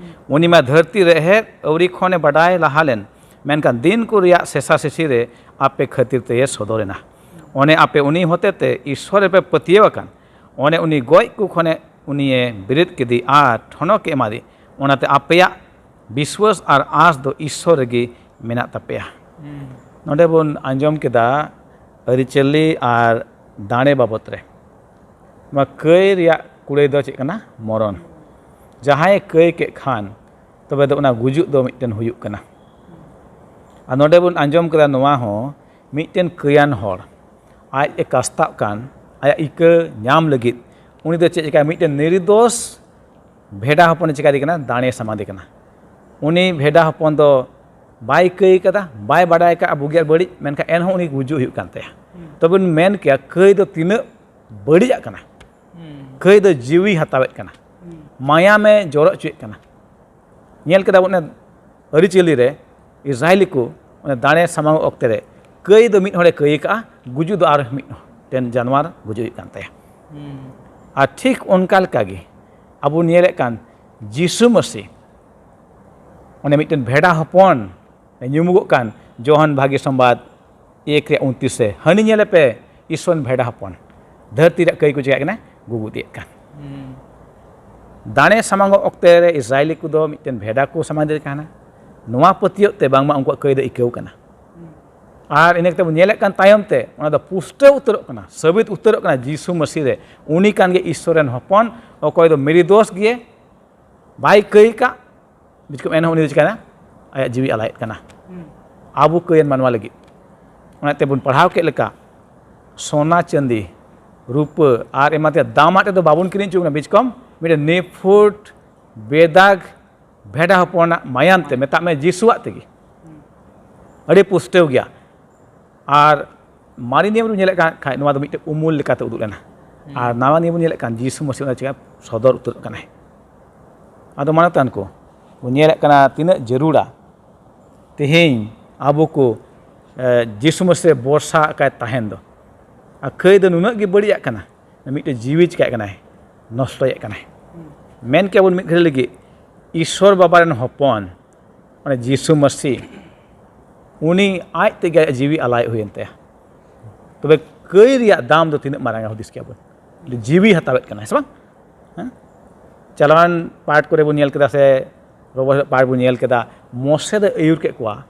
ᱩᱱᱤ ᱢᱟ ᱫᱷᱟᱹᱨᱛᱤ ᱨᱮᱦᱮᱫ ᱟᱹᱣᱨᱤ ᱠᱷᱚᱱᱮ ᱵᱟᱰᱟᱭ ᱞᱟᱦᱟ ᱞᱮᱱ, ᱢᱮᱱᱠᱷᱟᱱ ᱫᱤᱱ ᱠᱚ ᱨᱮᱭᱟᱜ ᱥᱮᱥᱟ ᱥᱮᱥᱤ ᱨᱮ ᱟᱯᱮ ᱠᱷᱟᱹᱛᱤᱨ ᱛᱮᱭᱮ ᱥᱚᱫᱚᱨ ᱮᱱᱟ᱾ ᱚᱱᱮ ᱟᱯᱮ ᱩᱱᱤ ᱦᱚᱛᱮ ᱛᱮ ᱤᱥᱥᱚᱨ ᱨᱮᱯᱮ ᱯᱟᱹᱛᱭᱟᱹᱣ ᱟᱠᱟᱱ, ᱚᱱᱮ ᱩᱱᱤ ᱜᱚᱡ ᱠᱚ ᱠᱷᱚᱱᱮ ᱩᱱᱤᱭᱮ ᱵᱮᱨᱮᱫ ᱠᱮᱫᱮ ᱟᱨ ᱴᱷᱚᱱᱚᱠ ᱮ ᱮᱢᱟᱫᱮ᱾ ᱚᱱᱟᱛᱮ ᱟᱯᱮᱭᱟᱜ ᱵᱤᱥᱣᱟᱹᱥ ᱟᱨ ᱟᱸᱥ ᱫᱚ ᱤᱥᱥᱚᱨ ᱨᱮᱜᱮ ᱢᱮᱱᱟᱜ ᱛᱟᱯᱮᱭᱟ᱾ ᱱᱚᱰᱮ ᱵᱚᱱ ᱟᱸᱡᱚᱢ ᱠᱮᱫᱟ ᱟᱹᱨᱤᱪᱟᱹᱞᱤ ᱟᱨ ᱫᱟᱲᱮ ᱵᱟᱵᱚᱛ ᱨᱮ᱾ ᱱᱚᱣᱟ ᱠᱟᱹᱭ ᱨᱮᱭᱟᱜ ᱠᱩᱲᱟᱹᱭ ᱫᱚ ᱪᱮᱫ ᱠᱟᱱᱟ? ᱢᱚᱨᱚᱱ᱾ ᱡᱟᱦᱟᱸᱭᱮ ᱠᱟᱹᱭ ᱠᱮᱫ ᱠᱷᱟᱱ, ᱛᱚᱵᱮ ᱫᱚ ᱚᱱᱟ ᱜᱩᱡᱩᱜ ᱫᱚ ᱢᱤᱫᱴᱮᱱ ᱦᱩᱭᱩᱜ ᱠᱟᱱᱟ᱾ ᱟᱨ ᱱᱚᱰᱮ ᱵᱚᱱ ᱟᱸᱡᱚᱢ ᱠᱮᱫᱟ ᱱᱚᱣᱟ ᱦᱚᱸ, ᱢᱤᱫᱴᱮᱱ ᱠᱟᱹᱭᱟᱱ ᱦᱚᱲ ᱟᱡ ᱮ ᱠᱟᱥᱛᱟᱜ ᱠᱟᱱ, ᱟᱭᱟᱜ ᱤᱠᱟᱹ ᱧᱟᱢ ᱞᱟᱹᱜᱤᱫ ᱩᱱᱤ ᱫᱚ ᱪᱮᱫ ᱪᱤᱠᱟᱹᱭᱟ? ᱢᱤᱫᱴᱮᱱ ᱱᱤᱨᱫᱳᱥ ᱵᱷᱮᱰᱟ ᱦᱚᱯᱚᱱᱮ ᱪᱤᱠᱟᱹᱭᱮ ᱠᱟᱱᱟ? ᱫᱟᱲᱮ ᱥᱟᱢᱟᱫᱮ ᱠᱟᱱᱟ᱾ ᱩᱱᱤ ᱵᱷᱮᱰᱟ ᱦᱚᱯᱚᱱ ᱫᱚ ᱵᱟᱭ ᱠᱟᱹᱭ ᱠᱟᱫᱟ, ᱵᱟᱭ ᱵᱟᱰᱟᱭ ᱠᱟᱜᱼᱟ ᱵᱩᱜᱤ ᱟᱨ ᱵᱟᱹᱲᱤᱡ, ᱢᱮᱱᱠᱷᱟᱱ ᱮᱱᱦᱚᱸ ᱩᱱᱤ ᱜᱩᱡᱩᱜ ᱦᱩᱭᱩᱜ ᱠᱟᱱ ᱛᱟᱭᱟ᱾ ᱛᱚᱵᱮ ᱵᱚᱱ ᱢᱮᱱ ᱠᱮᱭᱟ ᱠᱟᱹᱭ ᱫᱚ ᱛᱤᱱᱟᱹᱜ ᱵᱟᱹᱲᱤᱡᱟᱜ ᱠᱟᱱᱟ᱾ ᱠᱟᱹᱭ ᱫᱚ ᱡᱤᱣᱤ ᱦᱟᱛᱟᱣᱮᱫ ᱠᱟᱱᱟ, ᱢᱟᱭᱟᱢᱮ ᱡᱚᱨᱚ ᱦᱚᱪᱚᱭᱮᱫ ᱠᱟᱱᱟ᱾ ᱧᱮᱞ ᱠᱮᱫᱟ ᱵᱚᱱ ᱚᱱᱮ ᱟᱹᱨᱤᱪᱟᱹᱞᱤ ᱨᱮ ᱤᱥᱨᱟᱭᱮᱞᱤ ᱠᱚ ᱚᱱᱮ ᱫᱟᱲᱮ ᱥᱟᱢᱟᱝ ᱚᱠᱛᱮ ᱨᱮ ᱠᱟᱹᱭ ᱫᱚ ᱢᱤᱫ ᱦᱚᱲᱮ ᱠᱟᱹᱭ ᱠᱟᱜᱼᱟ, ᱜᱩᱡᱩᱜ ᱫᱚ ᱟᱨ ᱢᱤᱫᱴᱮᱱ ᱡᱟᱱᱣᱟᱨ ᱜᱩᱡᱩᱜ ᱦᱩᱭᱩᱜ ᱠᱟᱱ ᱛᱟᱭᱟ᱾ ᱟᱨ ᱴᱷᱤᱠ ᱚᱱᱠᱟ ᱞᱮᱠᱟᱜᱮ ᱟᱵᱚ ᱧᱮᱞᱮᱫ ᱠᱟᱱ ᱡᱤᱥᱩ ᱢᱟᱹᱥᱤ ᱚᱱᱮ ᱢᱤᱫᱴᱮᱱ ᱵᱷᱮᱰᱟ ᱦᱚᱯᱚᱱ ᱧᱩᱢᱩᱜᱚᱜ ᱠᱟᱱ ᱡᱳᱦᱟᱱ ᱵᱷᱟᱜᱮ ᱥᱚᱢᱵᱟᱫ ᱮᱠ ᱨᱮᱭᱟᱜ ᱩᱱᱛᱤᱥ ᱨᱮ, ᱦᱟᱹᱱᱤ ᱧᱮᱞᱮ ᱯᱮ, ᱤᱥᱚᱨ ᱨᱮᱱ ᱵᱷᱮᱰᱟ ᱦᱚᱯᱚᱱ, ᱫᱷᱟᱹᱨᱛᱤ ᱨᱮᱭᱟᱜ ᱠᱟᱹᱭ ᱠᱚ ᱪᱮᱠᱟᱜ ᱠᱟᱱᱟ? ᱜᱩᱜᱩ ᱤᱫᱤᱭᱮᱫ ᱠᱟᱱ᱾ ᱫᱟᱲᱮ ᱥᱟᱢᱟᱝᱚᱜ ᱚᱠᱛᱮ ᱨᱮ ᱤᱥᱨᱟᱭᱮᱞᱤ ᱠᱚᱫᱚ ᱢᱤᱫᱴᱮᱱ ᱵᱷᱮᱰᱟ ᱠᱚ ᱥᱟᱢᱟᱝ ᱫᱟᱲᱮ ᱠᱟᱱᱟ᱾ ᱱᱚᱣᱟ ᱯᱟᱹᱛᱭᱟᱹᱣ ᱛᱮ ᱵᱟᱝᱢᱟ ᱩᱱᱠᱩᱣᱟᱜ ᱠᱟᱹᱭ ᱫᱚ ᱤᱠᱟᱹᱣ ᱠᱟᱱᱟ᱾ ᱟᱨ ᱤᱱᱟᱹ ᱠᱟᱛᱮ ᱵᱚᱱ ᱧᱮᱞᱮᱫ ᱠᱟᱱ ᱛᱟᱭᱚᱢ ᱛᱮ ᱚᱱᱟ ᱫᱚ ᱯᱩᱥᱴᱟᱹᱣ ᱩᱛᱟᱹᱨᱚᱜ ᱠᱟᱱᱟ, ᱥᱟᱹᱵᱤᱛ ᱩᱛᱟᱹᱨᱚᱜ ᱠᱟᱱᱟ ᱡᱤᱥᱩ ᱢᱟᱹᱥᱤ ᱨᱮ ᱩᱱᱤ ᱠᱟᱱ ᱜᱮ ᱤᱥᱚᱨ ᱨᱮᱱ ᱦᱚᱯᱚᱱ, ᱚᱠᱚᱭ ᱫᱚ ᱢᱤᱨᱤᱫᱳᱥ ᱜᱮ ᱵᱟᱭ ᱠᱟᱹᱭ ᱠᱟᱜ, ᱵᱤᱪᱠᱚᱢ ᱮᱱᱦᱚᱸ ᱩᱱᱤ ᱫᱚ ᱪᱤᱠᱟᱭᱱᱟ? ᱟᱭᱟᱜ ᱡᱤᱣᱤ ᱟᱞᱟᱭᱮᱫ ᱠᱟᱱᱟ᱾ ᱟᱵᱚ ᱠᱟᱹᱭᱟᱱ ᱢᱟᱱᱣᱟ ᱞᱟᱹᱜᱤᱫ᱾ ᱚᱱᱟᱛᱮ ᱵᱚᱱ ᱯᱟᱲᱦᱟᱣ ᱠᱮᱫ ᱞᱮᱠᱟ, ᱥᱚᱱᱟ ᱪᱟᱸᱫᱤ, ᱨᱩᱯᱟᱹ ᱟᱨ ᱮᱢᱟᱱ ᱛᱮᱭᱟᱜ ᱫᱟᱢᱟᱜ ᱛᱮᱫᱚ ᱵᱟᱵᱚᱱ ᱠᱤᱨᱤᱧ ᱦᱚᱪᱚ ᱠᱟᱱᱟ, ᱵᱤᱪᱠᱚᱢ ᱢᱤᱫᱴᱮᱱ ᱱᱤᱯᱷᱩᱴ ᱵᱮᱫᱟᱜᱽ ᱵᱷᱮᱰᱟ ᱦᱚᱯᱚᱱᱟᱜ ᱢᱟᱭᱟᱢ ᱛᱮ, ᱢᱮᱛᱟᱜ ᱢᱮ ᱡᱤᱥᱩᱣᱟᱜ ᱛᱮᱜᱮ᱾ ᱟᱹᱰᱤ ᱯᱩᱥᱴᱟᱹᱣ ᱜᱮᱭᱟ᱾ ᱟᱨ ᱢᱟᱨᱮ ᱱᱤᱭᱚᱢ ᱨᱮ ᱧᱮᱞᱮᱫ ᱠᱟᱱ ᱠᱷᱟᱡ, ᱱᱚᱣᱟ ᱫᱚ ᱢᱤᱫᱴᱮᱱ ᱩᱢᱩᱞ ᱞᱮᱠᱟᱛᱮ ᱩᱫᱩᱜ ᱞᱮᱱᱟ᱾ ᱟᱨ ᱱᱟᱣᱟ ᱱᱤᱭᱚᱢ ᱵᱚᱱ ᱧᱮᱞᱮᱫ ᱠᱟᱱ, ᱡᱤᱥᱩ ᱢᱟᱹᱥᱤ ᱚᱱᱟ ᱪᱤᱠᱟ ᱥᱚᱫᱚᱨ ᱩᱛᱟᱹᱨᱚᱜ ᱠᱟᱱᱟᱭ᱾ ᱟᱫᱚ ᱢᱟᱱᱚᱛᱟᱱ ᱠᱚ, ᱵᱚᱱ ᱧᱮᱞᱮᱫ ᱠᱟᱱᱟ ᱛᱤᱱᱟᱹᱜ ᱡᱟᱹᱨᱩᱲᱟ ᱛᱮᱦᱮᱧ ᱟᱵᱚ ᱠᱚ, ᱮ, ᱡᱤᱥᱩ ᱢᱟᱹᱥᱤ ᱨᱮ ᱵᱷᱚᱨᱥᱟ ᱟᱠᱟᱭ ᱛᱟᱦᱮᱱ ᱫᱚ᱾ ᱟᱨ ᱠᱟᱹᱭ ᱫᱚ ᱱᱩᱱᱟᱹᱜ ᱜᱮ ᱵᱟᱹᱲᱤᱡᱟᱜ ᱠᱟᱱᱟ, ᱢᱤᱫᱴᱮᱡ ᱡᱤᱣᱤ ᱪᱤᱠᱟᱹᱜ ᱠᱟᱱᱟᱭ, ᱱᱚᱥᱴᱚᱭᱮᱫ ᱠᱟᱱᱟᱭ᱾ ᱢᱮᱱ ᱠᱮᱭᱟ ᱵᱚᱱ ᱢᱤᱫ ᱜᱷᱟᱹᱲᱤ ᱞᱟᱹᱜᱤᱫ, ᱤᱥᱥᱚᱨ ᱵᱟᱵᱟ ᱨᱮᱱ ᱦᱚᱯᱚᱱ, ᱢᱟᱱᱮ ᱡᱤᱥᱩ ᱢᱟᱹᱥᱤ, ᱩᱱᱤ ᱟᱡ ᱛᱮᱜᱮ ᱟᱭᱟᱜ ᱡᱤᱣᱤ ᱟᱞᱟᱭ ᱦᱩᱭᱮᱱ ᱛᱟᱭᱟ᱾ ᱛᱚᱵᱮ ᱠᱟᱹᱭ ᱨᱮᱭᱟᱜ ᱫᱟᱢ ᱫᱚ ᱛᱤᱱᱟᱹᱜ ᱢᱟᱨᱟᱝᱟ ᱦᱩᱫᱤᱥ ᱠᱮᱭᱟ ᱵᱚᱱ? ᱡᱤᱣᱤ ᱦᱟᱛᱟᱣᱮᱫ ᱠᱟᱱᱟ, ᱦᱮᱸ ᱥᱮ ᱵᱟᱝ? ᱦᱮᱸ? ᱪᱟᱞᱟᱣᱟᱱ ᱯᱟᱴ ᱠᱚᱨᱮ ᱵᱚᱱ ᱧᱮᱞ ᱠᱮᱫᱟ, ᱥᱮ ᱨᱚᱵᱚ ᱯᱟᱴ ᱵᱚᱱ ᱧᱮᱞ ᱠᱮᱫᱟ, ᱢᱚᱥᱮ ᱫᱚ ᱟᱹᱭᱩᱨ ᱠᱮᱫ ᱠᱚᱣᱟ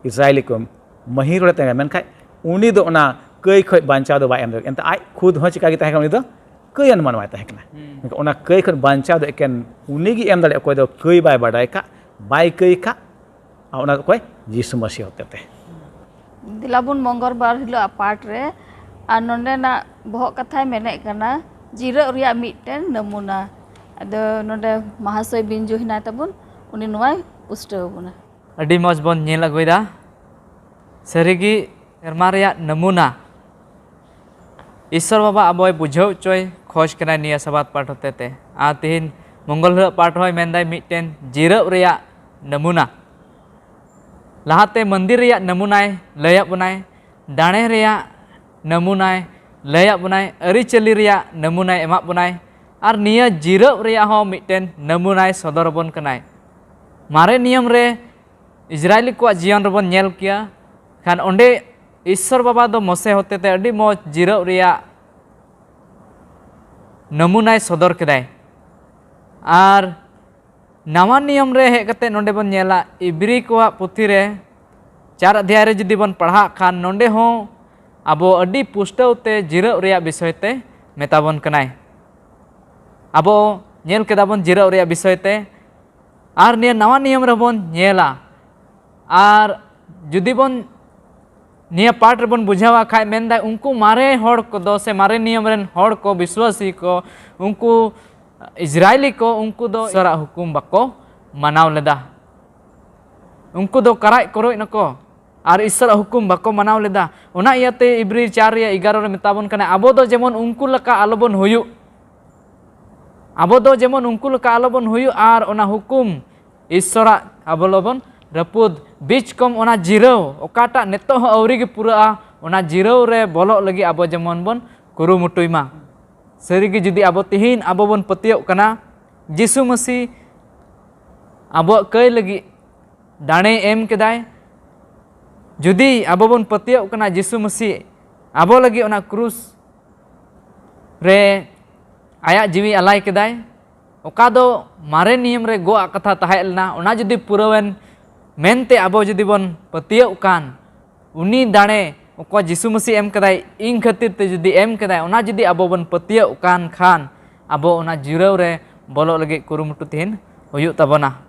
ᱤᱥᱨᱟᱭᱮᱞᱤ ᱠᱚ, ᱢᱟᱹᱦᱤᱨ ᱦᱚᱲᱮ ᱛᱟᱦᱮᱸ ᱠᱟᱱᱟ, ᱢᱮᱱᱠᱷᱟᱱ ᱩᱱᱤ ᱫᱚ ᱚᱱᱟ ᱠᱟᱹᱭ ᱠᱷᱚᱱ ᱵᱟᱧᱪᱟᱣ ᱫᱚ ᱵᱟᱭ ᱮᱢ ᱫᱟᱲᱮᱭᱟᱜᱼᱟ᱾ ᱮᱱᱛᱮ ᱟᱡ ᱠᱷᱩᱫ ᱦᱚᱸ ᱪᱤᱠᱟ ᱜᱮ ᱛᱟᱦᱮᱸ ᱠᱟᱱᱟ, ᱩᱱᱤ ᱫᱚ ᱠᱟᱹᱭᱟᱱ ᱢᱟᱱᱣᱟᱭ ᱛᱟᱦᱮᱸ ᱠᱟᱱᱟ᱾ ᱢᱮᱱᱠᱷᱟᱱ ᱚᱱᱟ ᱠᱟᱹᱭ ᱠᱷᱚᱱ ᱵᱟᱧᱪᱟᱣ ᱫᱚ ᱮᱠᱮᱱ ᱩᱱᱤ ᱜᱮ ᱮᱢ ᱫᱟᱲᱮᱭᱟᱜᱼᱟ, ᱚᱠᱚᱭ ᱫᱚ ᱠᱟᱹᱭ ᱵᱟᱭ ᱵᱟᱰᱟᱭ ᱠᱟᱜ, ᱵᱟᱭ ᱠᱟᱹᱭ ᱠᱟᱜ, ᱟᱨ ᱚᱱᱟ ᱫᱚ ᱚᱠᱚᱭ? ᱡᱤᱥᱩ ᱢᱟᱹᱥᱤ ᱦᱚᱛᱮᱛᱮ᱾ ᱫᱮᱞᱟ ᱵᱚᱱ ᱢᱚᱝᱜᱚᱞ ᱵᱟᱨ ᱦᱤᱞᱳᱜ ᱟᱜ ᱯᱟᱴ ᱨᱮ, ᱟᱨ ᱱᱚᱸᱰᱮᱱᱟᱜ ᱵᱚᱦᱚᱜ ᱠᱟᱛᱷᱟᱭ ᱢᱮᱱᱮᱫ ᱠᱟᱱᱟ ᱡᱤᱨᱟᱹᱜ ᱨᱮᱭᱟᱜ ᱢᱤᱫᱴᱮᱱ ᱱᱟᱢᱩᱱᱟ᱾ ᱟᱫᱚ ᱱᱚᱸᱰᱮ ᱢᱟᱦᱟᱥᱚᱭ ᱵᱤᱧᱡᱩ ᱦᱮᱱᱟᱭ ᱛᱟᱵᱚᱱ, ᱩᱱᱤ ᱱᱚᱣᱟᱭ ᱯᱩᱥᱴᱟᱹᱣ ᱟᱵᱚᱱᱟ᱾ ᱟᱹᱰᱤ ᱢᱚᱡᱽ ᱵᱚᱱ ᱧᱮᱞ ᱟᱹᱜᱩᱭᱮᱫᱟ᱾ ᱥᱟᱹᱨᱤᱜᱮ ᱥᱮᱨᱢᱟ ᱨᱮᱭᱟᱜ ᱱᱟᱢᱩᱱᱟ ᱤᱥᱥᱚᱨ ᱵᱟᱵᱟ ᱟᱵᱚᱭ ᱵᱩᱡᱷᱟᱹᱣ ᱦᱚᱪᱚᱭ ᱠᱷᱚᱡᱽ ᱠᱟᱱᱟᱭ ᱱᱤᱭᱟᱹ ᱥᱟᱵᱟᱛ ᱯᱟᱴ ᱦᱚᱛᱮᱛᱮ᱾ ᱟᱨ ᱛᱮᱦᱮᱧ ᱢᱚᱝᱜᱚᱞ ᱦᱤᱞᱳᱜ ᱯᱟᱴ ᱦᱚᱸᱭ ᱢᱮᱱᱫᱟᱭ ᱢᱤᱫᱴᱮᱱ ᱡᱤᱨᱟᱹᱜ ᱨᱮᱭᱟᱜ ᱱᱟᱢᱩᱱᱟ᱾ ᱞᱟᱦᱟᱛᱮ ᱢᱚᱱᱫᱤᱨ ᱨᱮᱭᱟᱜ ᱱᱟᱢᱩᱱᱟᱭ ᱞᱟᱹᱭᱟᱫ ᱵᱚᱱᱟᱭ, ᱫᱟᱲᱮ ᱨᱮᱭᱟᱜ ᱱᱟᱢᱩᱱᱟᱭ ᱞᱟᱹᱭᱟᱫ ᱵᱚᱱᱟᱭ, ᱟᱹᱨᱤᱪᱟᱹᱞᱤ ᱨᱮᱭᱟᱜ ᱱᱟᱢᱩᱱᱟᱭ ᱮᱢᱟᱫ ᱵᱚᱱᱟᱭ, ᱟᱨ ᱱᱤᱭᱟᱹ ᱡᱤᱨᱟᱹᱜ ᱨᱮᱭᱟᱜ ᱦᱚᱸ ᱢᱤᱫᱴᱮᱱ ᱱᱟᱢᱩᱱᱟᱭ ᱥᱚᱫᱚᱨ ᱟᱵᱚᱱ ᱠᱟᱱᱟᱭ᱾ ᱢᱟᱨᱮ ᱱᱤᱭᱚᱢ ᱨᱮ ᱤᱥᱨᱟᱭᱮᱞᱤ ᱠᱚᱣᱟᱜ ᱡᱤᱭᱚᱱ ᱨᱮᱵᱚᱱ ᱧᱮᱞ ᱠᱮᱭᱟ, ᱠᱷᱟᱱ ᱚᱸᱰᱮ ᱤᱥᱥᱚᱨ ᱵᱟᱵᱟ ᱫᱚ ᱢᱚᱥᱮ ᱦᱚᱛᱮᱛᱮ ᱟᱹᱰᱤ ᱢᱚᱡᱽ ᱡᱤᱨᱟᱹᱜ ᱨᱮᱭᱟᱜ ᱱᱟᱢᱩᱱᱟᱭ ᱥᱚᱫᱚᱨ ᱠᱮᱫᱟᱭ᱾ ᱟᱨ ᱱᱟᱣᱟ ᱱᱤᱭᱚᱢ ᱨᱮ ᱦᱮᱡ ᱠᱟᱛᱮ ᱱᱚᱰᱮ ᱵᱚᱱ ᱧᱮᱞᱟ, ᱤᱵᱨᱤ ᱠᱚᱣᱟᱜ ᱯᱩᱛᱷᱤ ᱨᱮ ᱪᱟᱨ ᱚᱫᱷᱭᱟᱭ ᱨᱮ ᱡᱩᱫᱤ ᱵᱚᱱ ᱯᱟᱲᱦᱟᱜ ᱠᱷᱟᱱ, ᱱᱚᱰᱮ ᱦᱚᱸ ᱟᱵᱚ ᱟᱹᱰᱤ ᱯᱩᱥᱴᱟᱹᱣ ᱛᱮ ᱡᱤᱨᱟᱹᱜ ᱨᱮᱭᱟᱜ ᱵᱤᱥᱚᱭ ᱛᱮ ᱢᱮᱛᱟ ᱵᱚᱱ ᱠᱟᱱᱟᱭ᱾ ᱟᱵᱚ ᱧᱮᱞ ᱠᱮᱫᱟ ᱵᱚᱱ ᱡᱤᱨᱟᱹᱜ ᱨᱮᱭᱟᱜ ᱵᱤᱥᱚᱭ ᱛᱮ, ᱟᱨ ᱱᱤᱭᱟᱹ ᱱᱟᱣᱟ ᱱᱤᱭᱚᱢ ᱨᱮᱵᱚᱱ ᱧᱮᱞᱟ, ᱟᱨ ᱡᱩᱫᱤ ᱵᱚᱱ ᱱᱤᱭᱟᱹ ᱯᱟᱴ ᱨᱮᱵᱚᱱ ᱵᱩᱡᱷᱟᱹᱣᱟ ᱠᱷᱟᱡ, ᱢᱮᱱᱫᱟᱭ ᱩᱱᱠᱩ ᱢᱟᱨᱮ ᱦᱚᱲ ᱠᱚᱫᱚ ᱥᱮ ᱢᱟᱨᱮ ᱱᱤᱭᱚᱢ ᱨᱮᱱ ᱦᱚᱲ ᱠᱚ, ᱵᱤᱥᱣᱟᱥᱤ ᱠᱚ, ᱩᱱᱠᱩ ᱤᱥᱨᱟᱭᱮᱞᱤ ᱠᱚ, ᱩᱱᱠᱩ ᱫᱚ ᱤᱥᱚᱨᱟᱜ ᱦᱩᱠᱩᱢ ᱵᱟᱠᱚ ᱢᱟᱱᱟᱣ ᱞᱮᱫᱟ᱾ ᱩᱱᱠᱩ ᱫᱚ ᱠᱟᱨᱟᱡ ᱠᱚᱨᱚᱡ ᱱᱟᱠᱚ ᱟᱨ ᱤᱥᱚᱨᱟᱜ ᱦᱩᱠᱩᱢ ᱵᱟᱠᱚ ᱢᱟᱱᱟᱣ ᱞᱮᱫᱟ᱾ ᱚᱱᱟ ᱤᱭᱟᱹᱛᱮ ᱤᱵᱨᱤ ᱪᱟᱨ ᱨᱮᱭᱟᱜ ᱮᱜᱟᱨᱚ ᱨᱮ ᱢᱮᱛᱟ ᱵᱚᱱ ᱠᱟᱱᱟ, ᱟᱵᱚ ᱫᱚ ᱡᱮᱢᱚᱱ ᱩᱱᱠᱩ ᱞᱮᱠᱟ ᱟᱞᱚᱵᱚᱱ ᱦᱩᱭᱩᱜ᱾ ᱟᱵᱚ ᱫᱚ ᱡᱮᱢᱚᱱ ᱩᱱᱠᱩ ᱞᱮᱠᱟ ᱟᱞᱚᱵᱚᱱ ᱦᱩᱭᱩᱜ ᱟᱨ ᱚᱱᱟ ᱦᱩᱠᱩᱢ ᱤᱥᱚᱨᱟᱜ ᱟᱵᱚ ᱞᱚᱵᱚᱱ ᱨᱟᱹᱯᱩᱫ᱾ ᱵᱤᱪᱠᱚᱢ ᱚᱱᱟ ᱡᱤᱨᱟᱹᱣ, ᱚᱠᱟᱴᱟᱜ ᱱᱤᱛᱚᱜ ᱦᱚᱸ ᱟᱹᱣᱨᱤ ᱜᱮ ᱯᱩᱨᱟᱹᱜᱼᱟ, ᱚᱱᱟ ᱡᱤᱨᱟᱹᱣ ᱨᱮ ᱵᱚᱞᱚᱜ ᱞᱟᱹᱜᱤᱫ ᱟᱵᱚ ᱡᱮᱢᱚᱱ ᱵᱚᱱ ᱠᱩᱨᱩᱢᱩᱴᱩᱭ ᱢᱟ᱾ ᱥᱟᱹᱨᱤᱜᱮ ᱡᱩᱫᱤ ᱟᱵᱚ ᱛᱤᱦᱤᱧ ᱟᱵᱚ ᱵᱚᱱ ᱯᱟᱹᱛᱭᱟᱹᱜ ᱠᱟᱱᱟ, ᱡᱤᱥᱩ ᱢᱟᱹᱥᱤ ᱟᱵᱚᱣᱟᱜ ᱠᱟᱹᱭ ᱞᱟᱹᱜᱤᱫ ᱫᱟᱲᱮ ᱮᱢ ᱠᱮᱫᱟᱭ, ᱡᱩᱫᱤ ᱟᱵᱚ ᱵᱚᱱ ᱯᱟᱹᱛᱭᱟᱹᱜ ᱠᱟᱱᱟ ᱡᱤᱥᱩ ᱢᱟᱹᱥᱤ ᱟᱵᱚ ᱞᱟᱹᱜᱤᱫ ᱚᱱᱟ ᱠᱨᱩᱥ ᱨᱮ ᱟᱭᱟᱜ ᱡᱤᱣᱤ ᱟᱞᱟᱭ ᱠᱮᱫᱟᱭ, ᱚᱠᱟ ᱫᱚ ᱢᱟᱨᱮ ᱱᱤᱭᱚᱢ ᱨᱮ ᱜᱚᱜ ᱟᱜ ᱠᱟᱛᱷᱟ ᱛᱟᱦᱮᱸ ᱞᱮᱱᱟ, ᱚᱱᱟ ᱡᱩᱫᱤ ᱯᱩᱨᱟᱹᱣᱮᱱ ᱢᱮᱱᱛᱮ ᱟᱵᱚ ᱡᱩᱫᱤ ᱵᱚᱱ ᱯᱟᱹᱛᱭᱟᱹᱜ ᱠᱟᱱ, ᱩᱱᱤ ᱫᱟᱲᱮ ᱚᱠᱚᱭ ᱡᱤᱥᱩ ᱢᱟᱹᱥᱤ ᱮᱢ ᱠᱟᱫᱟᱭ, ᱤᱧ ᱠᱷᱟᱹᱛᱤᱨ ᱛᱮ ᱡᱩᱫᱤ ᱮᱢ ᱠᱟᱫᱟᱭ, ᱚᱱᱟ ᱡᱩᱫᱤ ᱟᱵᱚ ᱵᱚᱱ ᱯᱟᱹᱛᱭᱟᱹᱜ ᱠᱟᱱ ᱠᱷᱟᱱ, ᱟᱵᱚ ᱚᱱᱟ ᱡᱤᱨᱟᱹᱣ ᱨᱮ ᱵᱚᱞᱚᱜ ᱞᱟᱹᱜᱤᱫ ᱠᱩᱨᱩᱢᱩᱴᱩ ᱛᱮᱦᱮᱧ ᱦᱩᱭᱩᱜ ᱛᱟᱵᱚᱱᱟ᱾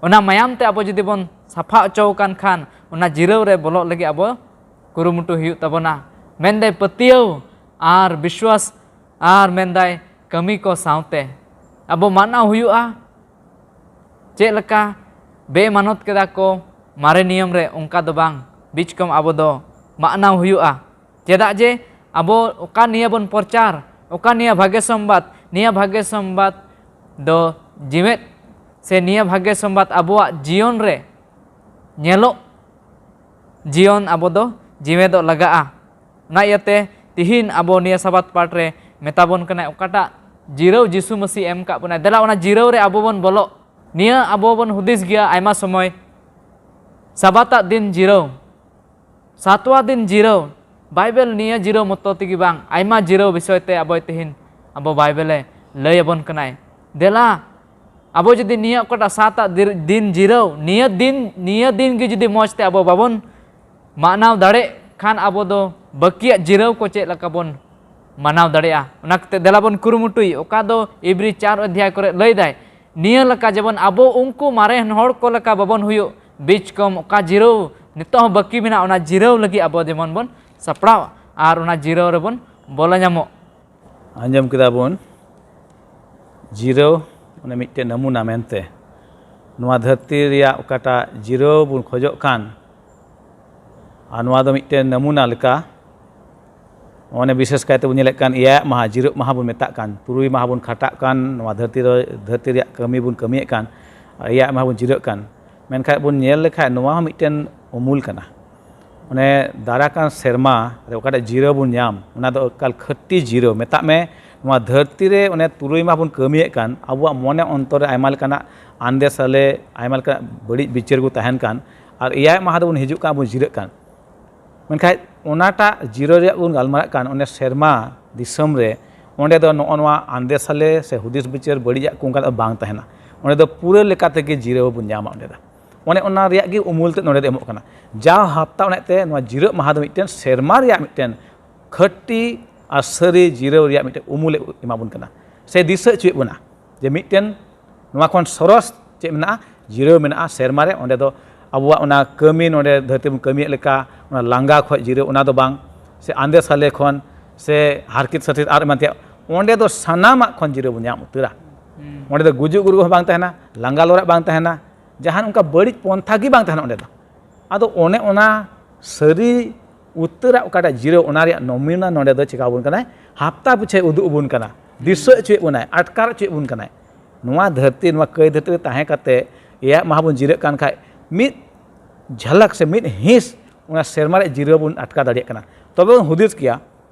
ᱚᱱᱟ ᱢᱟᱭᱟᱢ ᱛᱮ ᱟᱵᱚ ᱡᱩᱫᱤ ᱵᱚᱱ ᱥᱟᱯᱷᱟ ᱦᱚᱪᱚ ᱟᱠᱟᱱ ᱠᱷᱟᱱ, ᱚᱱᱟ ᱡᱤᱨᱟᱹᱣ ᱨᱮ ᱵᱚᱞᱚᱜ ᱞᱟᱹᱜᱤᱫ ᱟᱵᱚ ᱠᱩᱨᱩᱢᱩᱴᱩ ᱦᱩᱭᱩᱜ ᱛᱟᱵᱚᱱᱟ᱾ ᱢᱮᱱᱫᱟᱭ ᱯᱟᱹᱛᱭᱟᱹᱣ ᱟᱨ ᱵᱤᱥᱣᱟᱥ ᱟᱨ ᱢᱮᱱᱫᱟᱭ ᱠᱟᱹᱢᱤ ᱠᱚ ᱥᱟᱶᱛᱮ ᱟᱵᱚ ᱢᱟᱱᱟᱣ ᱦᱩᱭᱩᱜᱼᱟ᱾ ᱪᱮᱫ ᱞᱮᱠᱟ ᱵᱮᱢᱟᱱᱚᱛ ᱠᱮᱫᱟ ᱠᱚ ᱢᱟᱨᱮ ᱱᱤᱭᱚᱢ ᱨᱮ, ᱚᱱᱠᱟ ᱫᱚ ᱵᱟᱝ, ᱵᱤᱪᱠᱚᱢ ᱟᱵᱚ ᱫᱚ ᱢᱟᱱᱟᱣ ᱦᱩᱭᱩᱜᱼᱟ᱾ ᱪᱮᱫᱟᱜ ᱡᱮ ᱟᱵᱚ ᱚᱠᱟ ᱱᱤᱭᱟᱹ ᱵᱚᱱ ᱯᱨᱚᱪᱟᱨ, ᱚᱠᱟ ᱱᱤᱭᱟᱹ ᱵᱷᱟᱜᱮ ᱥᱚᱢᱵᱟᱫ, ᱱᱤᱭᱟᱹ ᱵᱷᱟᱜᱮ ᱥᱚᱢᱵᱟᱫ ᱫᱚ ᱡᱤᱣᱮᱫ ᱥᱮ ᱱᱤᱭᱟᱹ ᱵᱷᱟᱜᱮ ᱥᱚᱢᱵᱟᱫ ᱟᱵᱚᱣᱟᱜ ᱡᱤᱭᱚᱱ ᱨᱮ ᱧᱮᱞᱚᱜ ᱡᱤᱭᱚᱱ ᱟᱵᱚ ᱫᱚ ᱡᱤᱣᱮᱫᱚᱜ ᱞᱟᱜᱟᱜᱼᱟ᱾ ᱚᱱᱟ ᱤᱭᱟᱹᱛᱮ ᱛᱤᱦᱤᱧ ᱟᱵᱚ ᱱᱤᱭᱟᱹ ᱥᱟᱵᱟᱛ ᱯᱟᱴ ᱨᱮ ᱢᱮᱛᱟ ᱵᱚᱱ ᱠᱟᱱᱟᱭ, ᱚᱠᱟᱴᱟᱜ ᱡᱤᱨᱟᱹᱣ ᱡᱤᱥᱩ ᱢᱟᱹᱥᱤ ᱮᱢ ᱠᱟᱜ ᱵᱚᱱᱟᱭ, ᱫᱮᱞᱟ ᱚᱱᱟ ᱡᱤᱨᱟᱹᱣ ᱨᱮ ᱟᱵᱚ ᱵᱚᱱ ᱵᱚᱞᱚᱜ᱾ ᱱᱤᱭᱟᱹ ᱟᱵᱚ ᱵᱚᱱ ᱦᱩᱫᱤᱥ ᱜᱮᱭᱟ ᱟᱭᱢᱟ ᱥᱚᱢᱚᱭ, ᱥᱟᱵᱟᱛᱟᱜ ᱫᱤᱱ ᱡᱤᱨᱟᱹᱣ, ᱥᱟᱛᱣᱟ ᱫᱤᱱ ᱡᱤᱨᱟᱹᱣ, ᱵᱟᱭᱵᱮᱞ ᱱᱤᱭᱟᱹ ᱡᱤᱨᱟᱹᱣ ᱢᱚᱛᱚ ᱛᱮᱜᱮ ᱵᱟᱝ, ᱟᱭᱢᱟ ᱡᱤᱨᱟᱹᱣ ᱵᱤᱥᱚᱭ ᱛᱮ ᱟᱵᱚᱭ ᱛᱤᱦᱤᱧ ᱟᱵᱚ ᱵᱟᱭᱵᱮᱞᱮ ᱞᱟᱹᱭ ᱟᱵᱚᱱ ᱠᱟᱱᱟᱭ᱾ ᱫᱮᱞᱟ ᱟᱵᱚ ᱡᱩᱫᱤ ᱱᱤᱭᱟᱹ ᱚᱠᱟᱴᱟᱜ ᱥᱟᱛᱟᱜ ᱫᱤᱨ-, ᱫᱤᱱ ᱡᱤᱨᱟᱹᱣ, ᱱᱤᱭᱟᱹ ᱫᱤᱱ, ᱱᱤᱭᱟᱹ ᱫᱤᱱ ᱜᱮ ᱡᱩᱫᱤ ᱢᱚᱡᱽ ᱛᱮ ᱟᱵᱚ ᱵᱟᱵᱚᱱ ᱢᱟᱱᱟᱣ ᱫᱟᱲᱮᱜ ᱠᱷᱟᱱ, ᱟᱵᱚ ᱫᱚ ᱵᱟᱹᱠᱤᱭᱟᱜ ᱡᱤᱨᱟᱹᱣ ᱠᱚ ᱪᱮᱫ ᱞᱮᱠᱟ ᱵᱚᱱ ᱢᱟᱱᱟᱣ ᱫᱟᱲᱮᱭᱟᱜᱼᱟ? ᱚᱱᱟ ᱠᱟᱛᱮ ᱫᱮᱞᱟ ᱵᱚᱱ ᱠᱩᱨᱩᱢᱩᱴᱩᱭ, ᱚᱠᱟ ᱫᱚ ᱤᱵᱨᱤ ᱪᱟᱨ ᱚᱫᱷᱭᱟᱭ ᱠᱚᱨᱮ ᱞᱟᱹᱭ ᱫᱟᱭ, ᱱᱤᱭᱟᱹ ᱞᱮᱠᱟ ᱡᱮᱢᱚᱱ ᱟᱵᱚ ᱩᱱᱠᱩ ᱢᱟᱨᱮᱱ ᱦᱚᱲ ᱠᱚ ᱞᱮᱠᱟ ᱵᱟᱵᱚᱱ ᱦᱩᱭᱩᱜ, ᱵᱤᱪ ᱠᱚᱢ ᱚᱠᱟ ᱡᱤᱨᱟᱹᱣ ᱱᱤᱛᱚᱜ ᱦᱚᱸ ᱵᱟᱹᱠᱤ ᱢᱮᱱᱟᱜᱼᱟ, ᱚᱱᱟ ᱡᱤᱨᱟᱹᱣ ᱞᱟᱹᱜᱤᱫ ᱟᱵᱚ ᱡᱮᱢᱚᱱ ᱵᱚᱱ ᱥᱟᱯᱲᱟᱣ ᱟᱨ ᱚᱱᱟ ᱡᱤᱨᱟᱹᱣ ᱨᱮᱵᱚᱱ ᱵᱚᱞᱚ ᱧᱟᱢᱚᱜ᱾ ᱟᱸᱡᱚᱢ ᱠᱮᱫᱟ ᱵᱚᱱ, ᱡᱤᱨᱟᱹᱣ ᱚᱱᱮ ᱢᱤᱫᱴᱮᱱ ᱱᱟᱢᱩᱱᱟ ᱢᱮᱱᱛᱮ᱾ ᱱᱚᱣᱟ ᱫᱷᱟᱹᱨᱛᱤ ᱨᱮᱭᱟᱜ ᱚᱠᱟᱴᱟᱜ ᱡᱤᱨᱟᱹᱣ ᱵᱚᱱ ᱠᱷᱚᱡᱚᱜ ᱠᱟᱱ, ᱟᱨ ᱱᱚᱣᱟ ᱫᱚ ᱢᱤᱫᱴᱮᱱ ᱱᱟᱢᱩᱱᱟ ᱞᱮᱠᱟ᱾ ᱚᱱᱮ ᱵᱤᱥᱮᱥ ᱠᱟᱭᱛᱮ ᱵᱚᱱ ᱧᱮᱞᱮᱫ ᱠᱟᱱ ᱮᱭᱟᱭᱟᱜ ᱢᱟᱦᱟ, ᱡᱤᱨᱟᱹᱜ ᱢᱟᱦᱟ ᱵᱚᱱ ᱢᱮᱛᱟᱜ ᱠᱟᱱ, ᱛᱩᱨᱩᱭ ᱢᱟᱦᱟ ᱵᱚᱱ ᱠᱷᱟᱴᱟᱜ ᱠᱟᱱ, ᱱᱚᱣᱟ ᱫᱷᱟᱹᱨᱛᱤ ᱨᱮ, ᱫᱷᱟᱹᱨᱛᱤ ᱨᱮᱭᱟᱜ ᱠᱟᱹᱢᱤ ᱵᱚᱱ ᱠᱟᱹᱢᱤᱭᱮᱫ ᱠᱟᱱ, ᱮᱭᱟᱭᱟᱜ ᱢᱟᱦᱟ ᱵᱚᱱ ᱡᱤᱨᱟᱹᱜ ᱠᱟᱱ᱾ ᱢᱮᱱᱠᱷᱟᱱ ᱵᱚᱱ ᱧᱮᱞ ᱞᱮᱠᱷᱟᱱ ᱱᱚᱣᱟ ᱦᱚᱸ ᱢᱤᱫᱴᱮᱱ ᱩᱢᱩᱞ ᱠᱟᱱᱟ᱾ ᱚᱱᱮ ᱫᱟᱨᱟ ᱠᱟᱱ ᱥᱮᱨᱢᱟ ᱨᱮ ᱚᱠᱟᱴᱟᱜ ᱡᱤᱨᱟᱹᱣ ᱵᱚᱱ ᱧᱟᱢ, ᱚᱱᱟ ᱫᱚ ᱮᱠᱟᱞ ᱠᱷᱟᱹᱴᱤ ᱡᱤᱨᱟᱹᱣ᱾ ᱢᱮᱛᱟᱜ ᱢᱮ, ᱱᱚᱣᱟ ᱫᱷᱟᱹᱨᱛᱤ ᱨᱮ ᱚᱱᱮ ᱛᱩᱨᱩᱭ ᱢᱟᱦᱟ ᱵᱚᱱ ᱠᱟᱹᱢᱤᱭᱮᱫ ᱠᱟᱱ, ᱟᱵᱚᱣᱟᱜ ᱢᱚᱱᱮ ᱚᱱᱛᱚᱨ ᱨᱮ ᱟᱭᱢᱟ ᱞᱮᱠᱟᱱᱟᱜ ᱟᱱᱫᱮ ᱥᱟᱞᱮ, ᱟᱭᱢᱟ ᱞᱮᱠᱟᱱᱟᱜ ᱵᱟᱹᱲᱤᱡ ᱵᱤᱪᱟᱹᱨ ᱠᱚ ᱛᱟᱦᱮᱱ ᱠᱟᱱ, ᱟᱨ ᱮᱭᱟᱭ ᱢᱟᱦᱟ ᱫᱚᱵᱚᱱ ᱦᱤᱡᱩᱜ ᱠᱟᱱ, ᱵᱚᱱ ᱡᱤᱨᱟᱹᱜ ᱠᱟᱱ᱾ ᱢᱮᱱᱠᱷᱟᱡ ᱚᱱᱟᱴᱟᱜ ᱡᱤᱨᱟᱹᱣ ᱨᱮᱭᱟᱜ ᱵᱚᱱ ᱜᱟᱞᱢᱟᱨᱟᱜ ᱠᱟᱱ, ᱚᱱᱮ ᱥᱮᱨᱢᱟ ᱫᱤᱥᱚᱢ ᱨᱮ, ᱚᱸᱰᱮ ᱫᱚ ᱱᱚᱜᱼᱚ ᱱᱚᱣᱟ ᱟᱱᱫᱮ ᱥᱟᱞᱮ ᱥᱮ ᱦᱩᱫᱤᱥ ᱵᱤᱪᱟᱹᱨ ᱵᱟᱹᱲᱤᱡᱟᱜ ᱠᱚ ᱚᱱᱠᱟᱱᱟᱜ ᱫᱚ ᱵᱟᱝ ᱛᱟᱦᱮᱱᱟ᱾ ᱚᱸᱰᱮ ᱫᱚ ᱯᱩᱨᱟᱹ ᱞᱮᱠᱟ ᱛᱮᱜᱮ ᱡᱤᱨᱟᱹᱣ ᱵᱚᱱ ᱧᱟᱢᱟ᱾ ᱚᱸᱰᱮ ᱫᱚ ᱚᱱᱮ ᱚᱱᱟ ᱨᱮᱭᱟᱜ ᱜᱮ ᱩᱢᱩᱞ ᱛᱮ ᱱᱚᱸᱰᱮ ᱫᱚ ᱮᱢᱚᱜ ᱠᱟᱱᱟ᱾ ᱡᱟᱣ ᱦᱟᱯᱛᱟ ᱚᱱᱮ ᱛᱮ ᱱᱚᱣᱟ ᱡᱤᱨᱟᱹᱜ ᱢᱟᱦᱟ ᱫᱚ ᱢᱤᱫᱴᱮᱱ ᱥᱮᱨᱢᱟ ᱨᱮᱭᱟᱜ ᱢᱤᱫᱴᱮᱱ ᱠᱷᱟᱹᱴᱤ ᱟᱨ ᱥᱟᱹᱨᱤ ᱡᱤᱨᱟᱹᱣ ᱨᱮᱭᱟᱜ ᱢᱤᱫᱴᱮᱱ ᱩᱢᱩᱞᱮ ᱮᱢᱟ ᱵᱚᱱ ᱠᱟᱱᱟ, ᱥᱮ ᱫᱤᱥᱟᱹ ᱦᱚᱪᱚᱭᱮᱫ ᱵᱚᱱᱟ ᱡᱮ ᱢᱤᱫᱴᱮᱱ ᱱᱚᱣᱟ ᱠᱷᱚᱱ ᱥᱚᱨᱚᱥ ᱪᱮᱫ ᱢᱮᱱᱟᱜᱼᱟ? ᱡᱤᱨᱟᱹᱣ ᱢᱮᱱᱟᱜᱼᱟ ᱥᱮᱨᱢᱟ ᱨᱮ᱾ ᱚᱸᱰᱮ ᱫᱚ ᱟᱵᱚᱣᱟᱜ ᱚᱱᱟ ᱠᱟᱹᱢᱤ, ᱱᱚᱸᱰᱮ ᱫᱷᱟᱹᱨᱛᱤ ᱵᱚᱱ ᱠᱟᱹᱢᱤᱭᱮᱫ ᱞᱮᱠᱟ, ᱚᱱᱟ ᱞᱟᱸᱜᱟ ᱠᱷᱚᱡ ᱡᱤᱨᱟᱹᱣ, ᱚᱱᱟ ᱫᱚ ᱵᱟᱝ, ᱥᱮ ᱟᱸᱫᱮ ᱥᱟᱞᱮ ᱠᱷᱚᱱ, ᱥᱮ ᱦᱟᱨᱠᱮᱛ ᱥᱟᱥᱮᱛ ᱟᱨ ᱮᱢᱟᱱ ᱛᱮᱭᱟᱜ, ᱚᱸᱰᱮ ᱫᱚ ᱥᱟᱱᱟᱢᱟᱜ ᱠᱷᱚᱱ ᱡᱤᱨᱟᱹᱣ ᱵᱚᱱ ᱧᱟᱢ ᱩᱛᱟᱹᱨᱟ᱾ ᱦᱩᱸ᱾ ᱚᱸᱰᱮ ᱫᱚ ᱜᱩᱡᱩᱜ ᱜᱩᱨᱩᱜ ᱦᱚᱸ ᱵᱟᱝ ᱛᱟᱦᱮᱱᱟ, ᱞᱟᱸᱜᱟ ᱞᱚᱨᱟᱜ ᱵᱟᱝ ᱛᱟᱦᱮᱱᱟ, ᱡᱟᱦᱟᱱ ᱚᱱᱠᱟ ᱵᱟᱹᱲᱤᱡ ᱯᱚᱱᱛᱷᱟ ᱜᱮ ᱵᱟᱝ ᱛᱟᱦᱮᱱᱟ ᱚᱸᱰᱮ ᱫᱚ᱾ ᱟᱫᱚ ᱚᱱᱮ ᱚᱱᱟ ᱥᱟᱹᱨᱤ ᱩᱛᱟᱹᱨᱟᱜ ᱚᱠᱟᱴᱟᱜ ᱡᱤᱨᱟᱹᱣ, ᱚᱱᱟ ᱨᱮᱭᱟᱜ ᱱᱚᱢᱩᱱᱟ ᱱᱚᱰᱮ ᱫᱚ ᱪᱮᱠᱟ ᱟᱵᱚᱱ ᱠᱟᱱᱟᱭ? ᱦᱟᱯᱛᱟ ᱯᱤᱪᱷᱟᱹᱭ ᱩᱫᱩᱜ ᱟᱵᱚᱱ ᱠᱟᱱᱟ, ᱫᱤᱥᱟᱹ ᱦᱚᱪᱚᱭᱮᱫ ᱵᱚᱱᱟᱭ, ᱟᱴᱠᱟᱨ ᱦᱚᱪᱚᱭᱮᱫ ᱵᱚᱱ ᱠᱟᱱᱟᱭ᱾ ᱱᱚᱣᱟ ᱫᱷᱟᱹᱨᱛᱤ, ᱱᱚᱣᱟ ᱠᱟᱹᱭ ᱫᱷᱟᱹᱨᱛᱤ ᱨᱮ ᱛᱟᱦᱮᱸ ᱠᱟᱛᱮ ᱮᱭᱟᱜ ᱢᱟᱦᱟ ᱵᱚᱱ ᱡᱤᱨᱟᱹᱜ ᱠᱟᱱ ᱠᱷᱟᱡ, ᱢᱤᱫ ᱡᱷᱟᱞᱟᱠ ᱥᱮ ᱢᱤᱫ ᱦᱤᱸᱥ ᱚᱱᱟ ᱥᱮᱨᱢᱟ ᱨᱮᱭᱟᱜ ᱡᱤᱨᱟᱹᱣ ᱵᱚᱱ ᱟᱴᱠᱟᱨ ᱫᱟᱲᱮᱭᱟᱜ ᱠᱟᱱᱟ᱾ ᱛᱚᱵᱮ ᱵᱚᱱ ᱦᱩᱫᱤᱥ ᱠᱮᱭᱟ,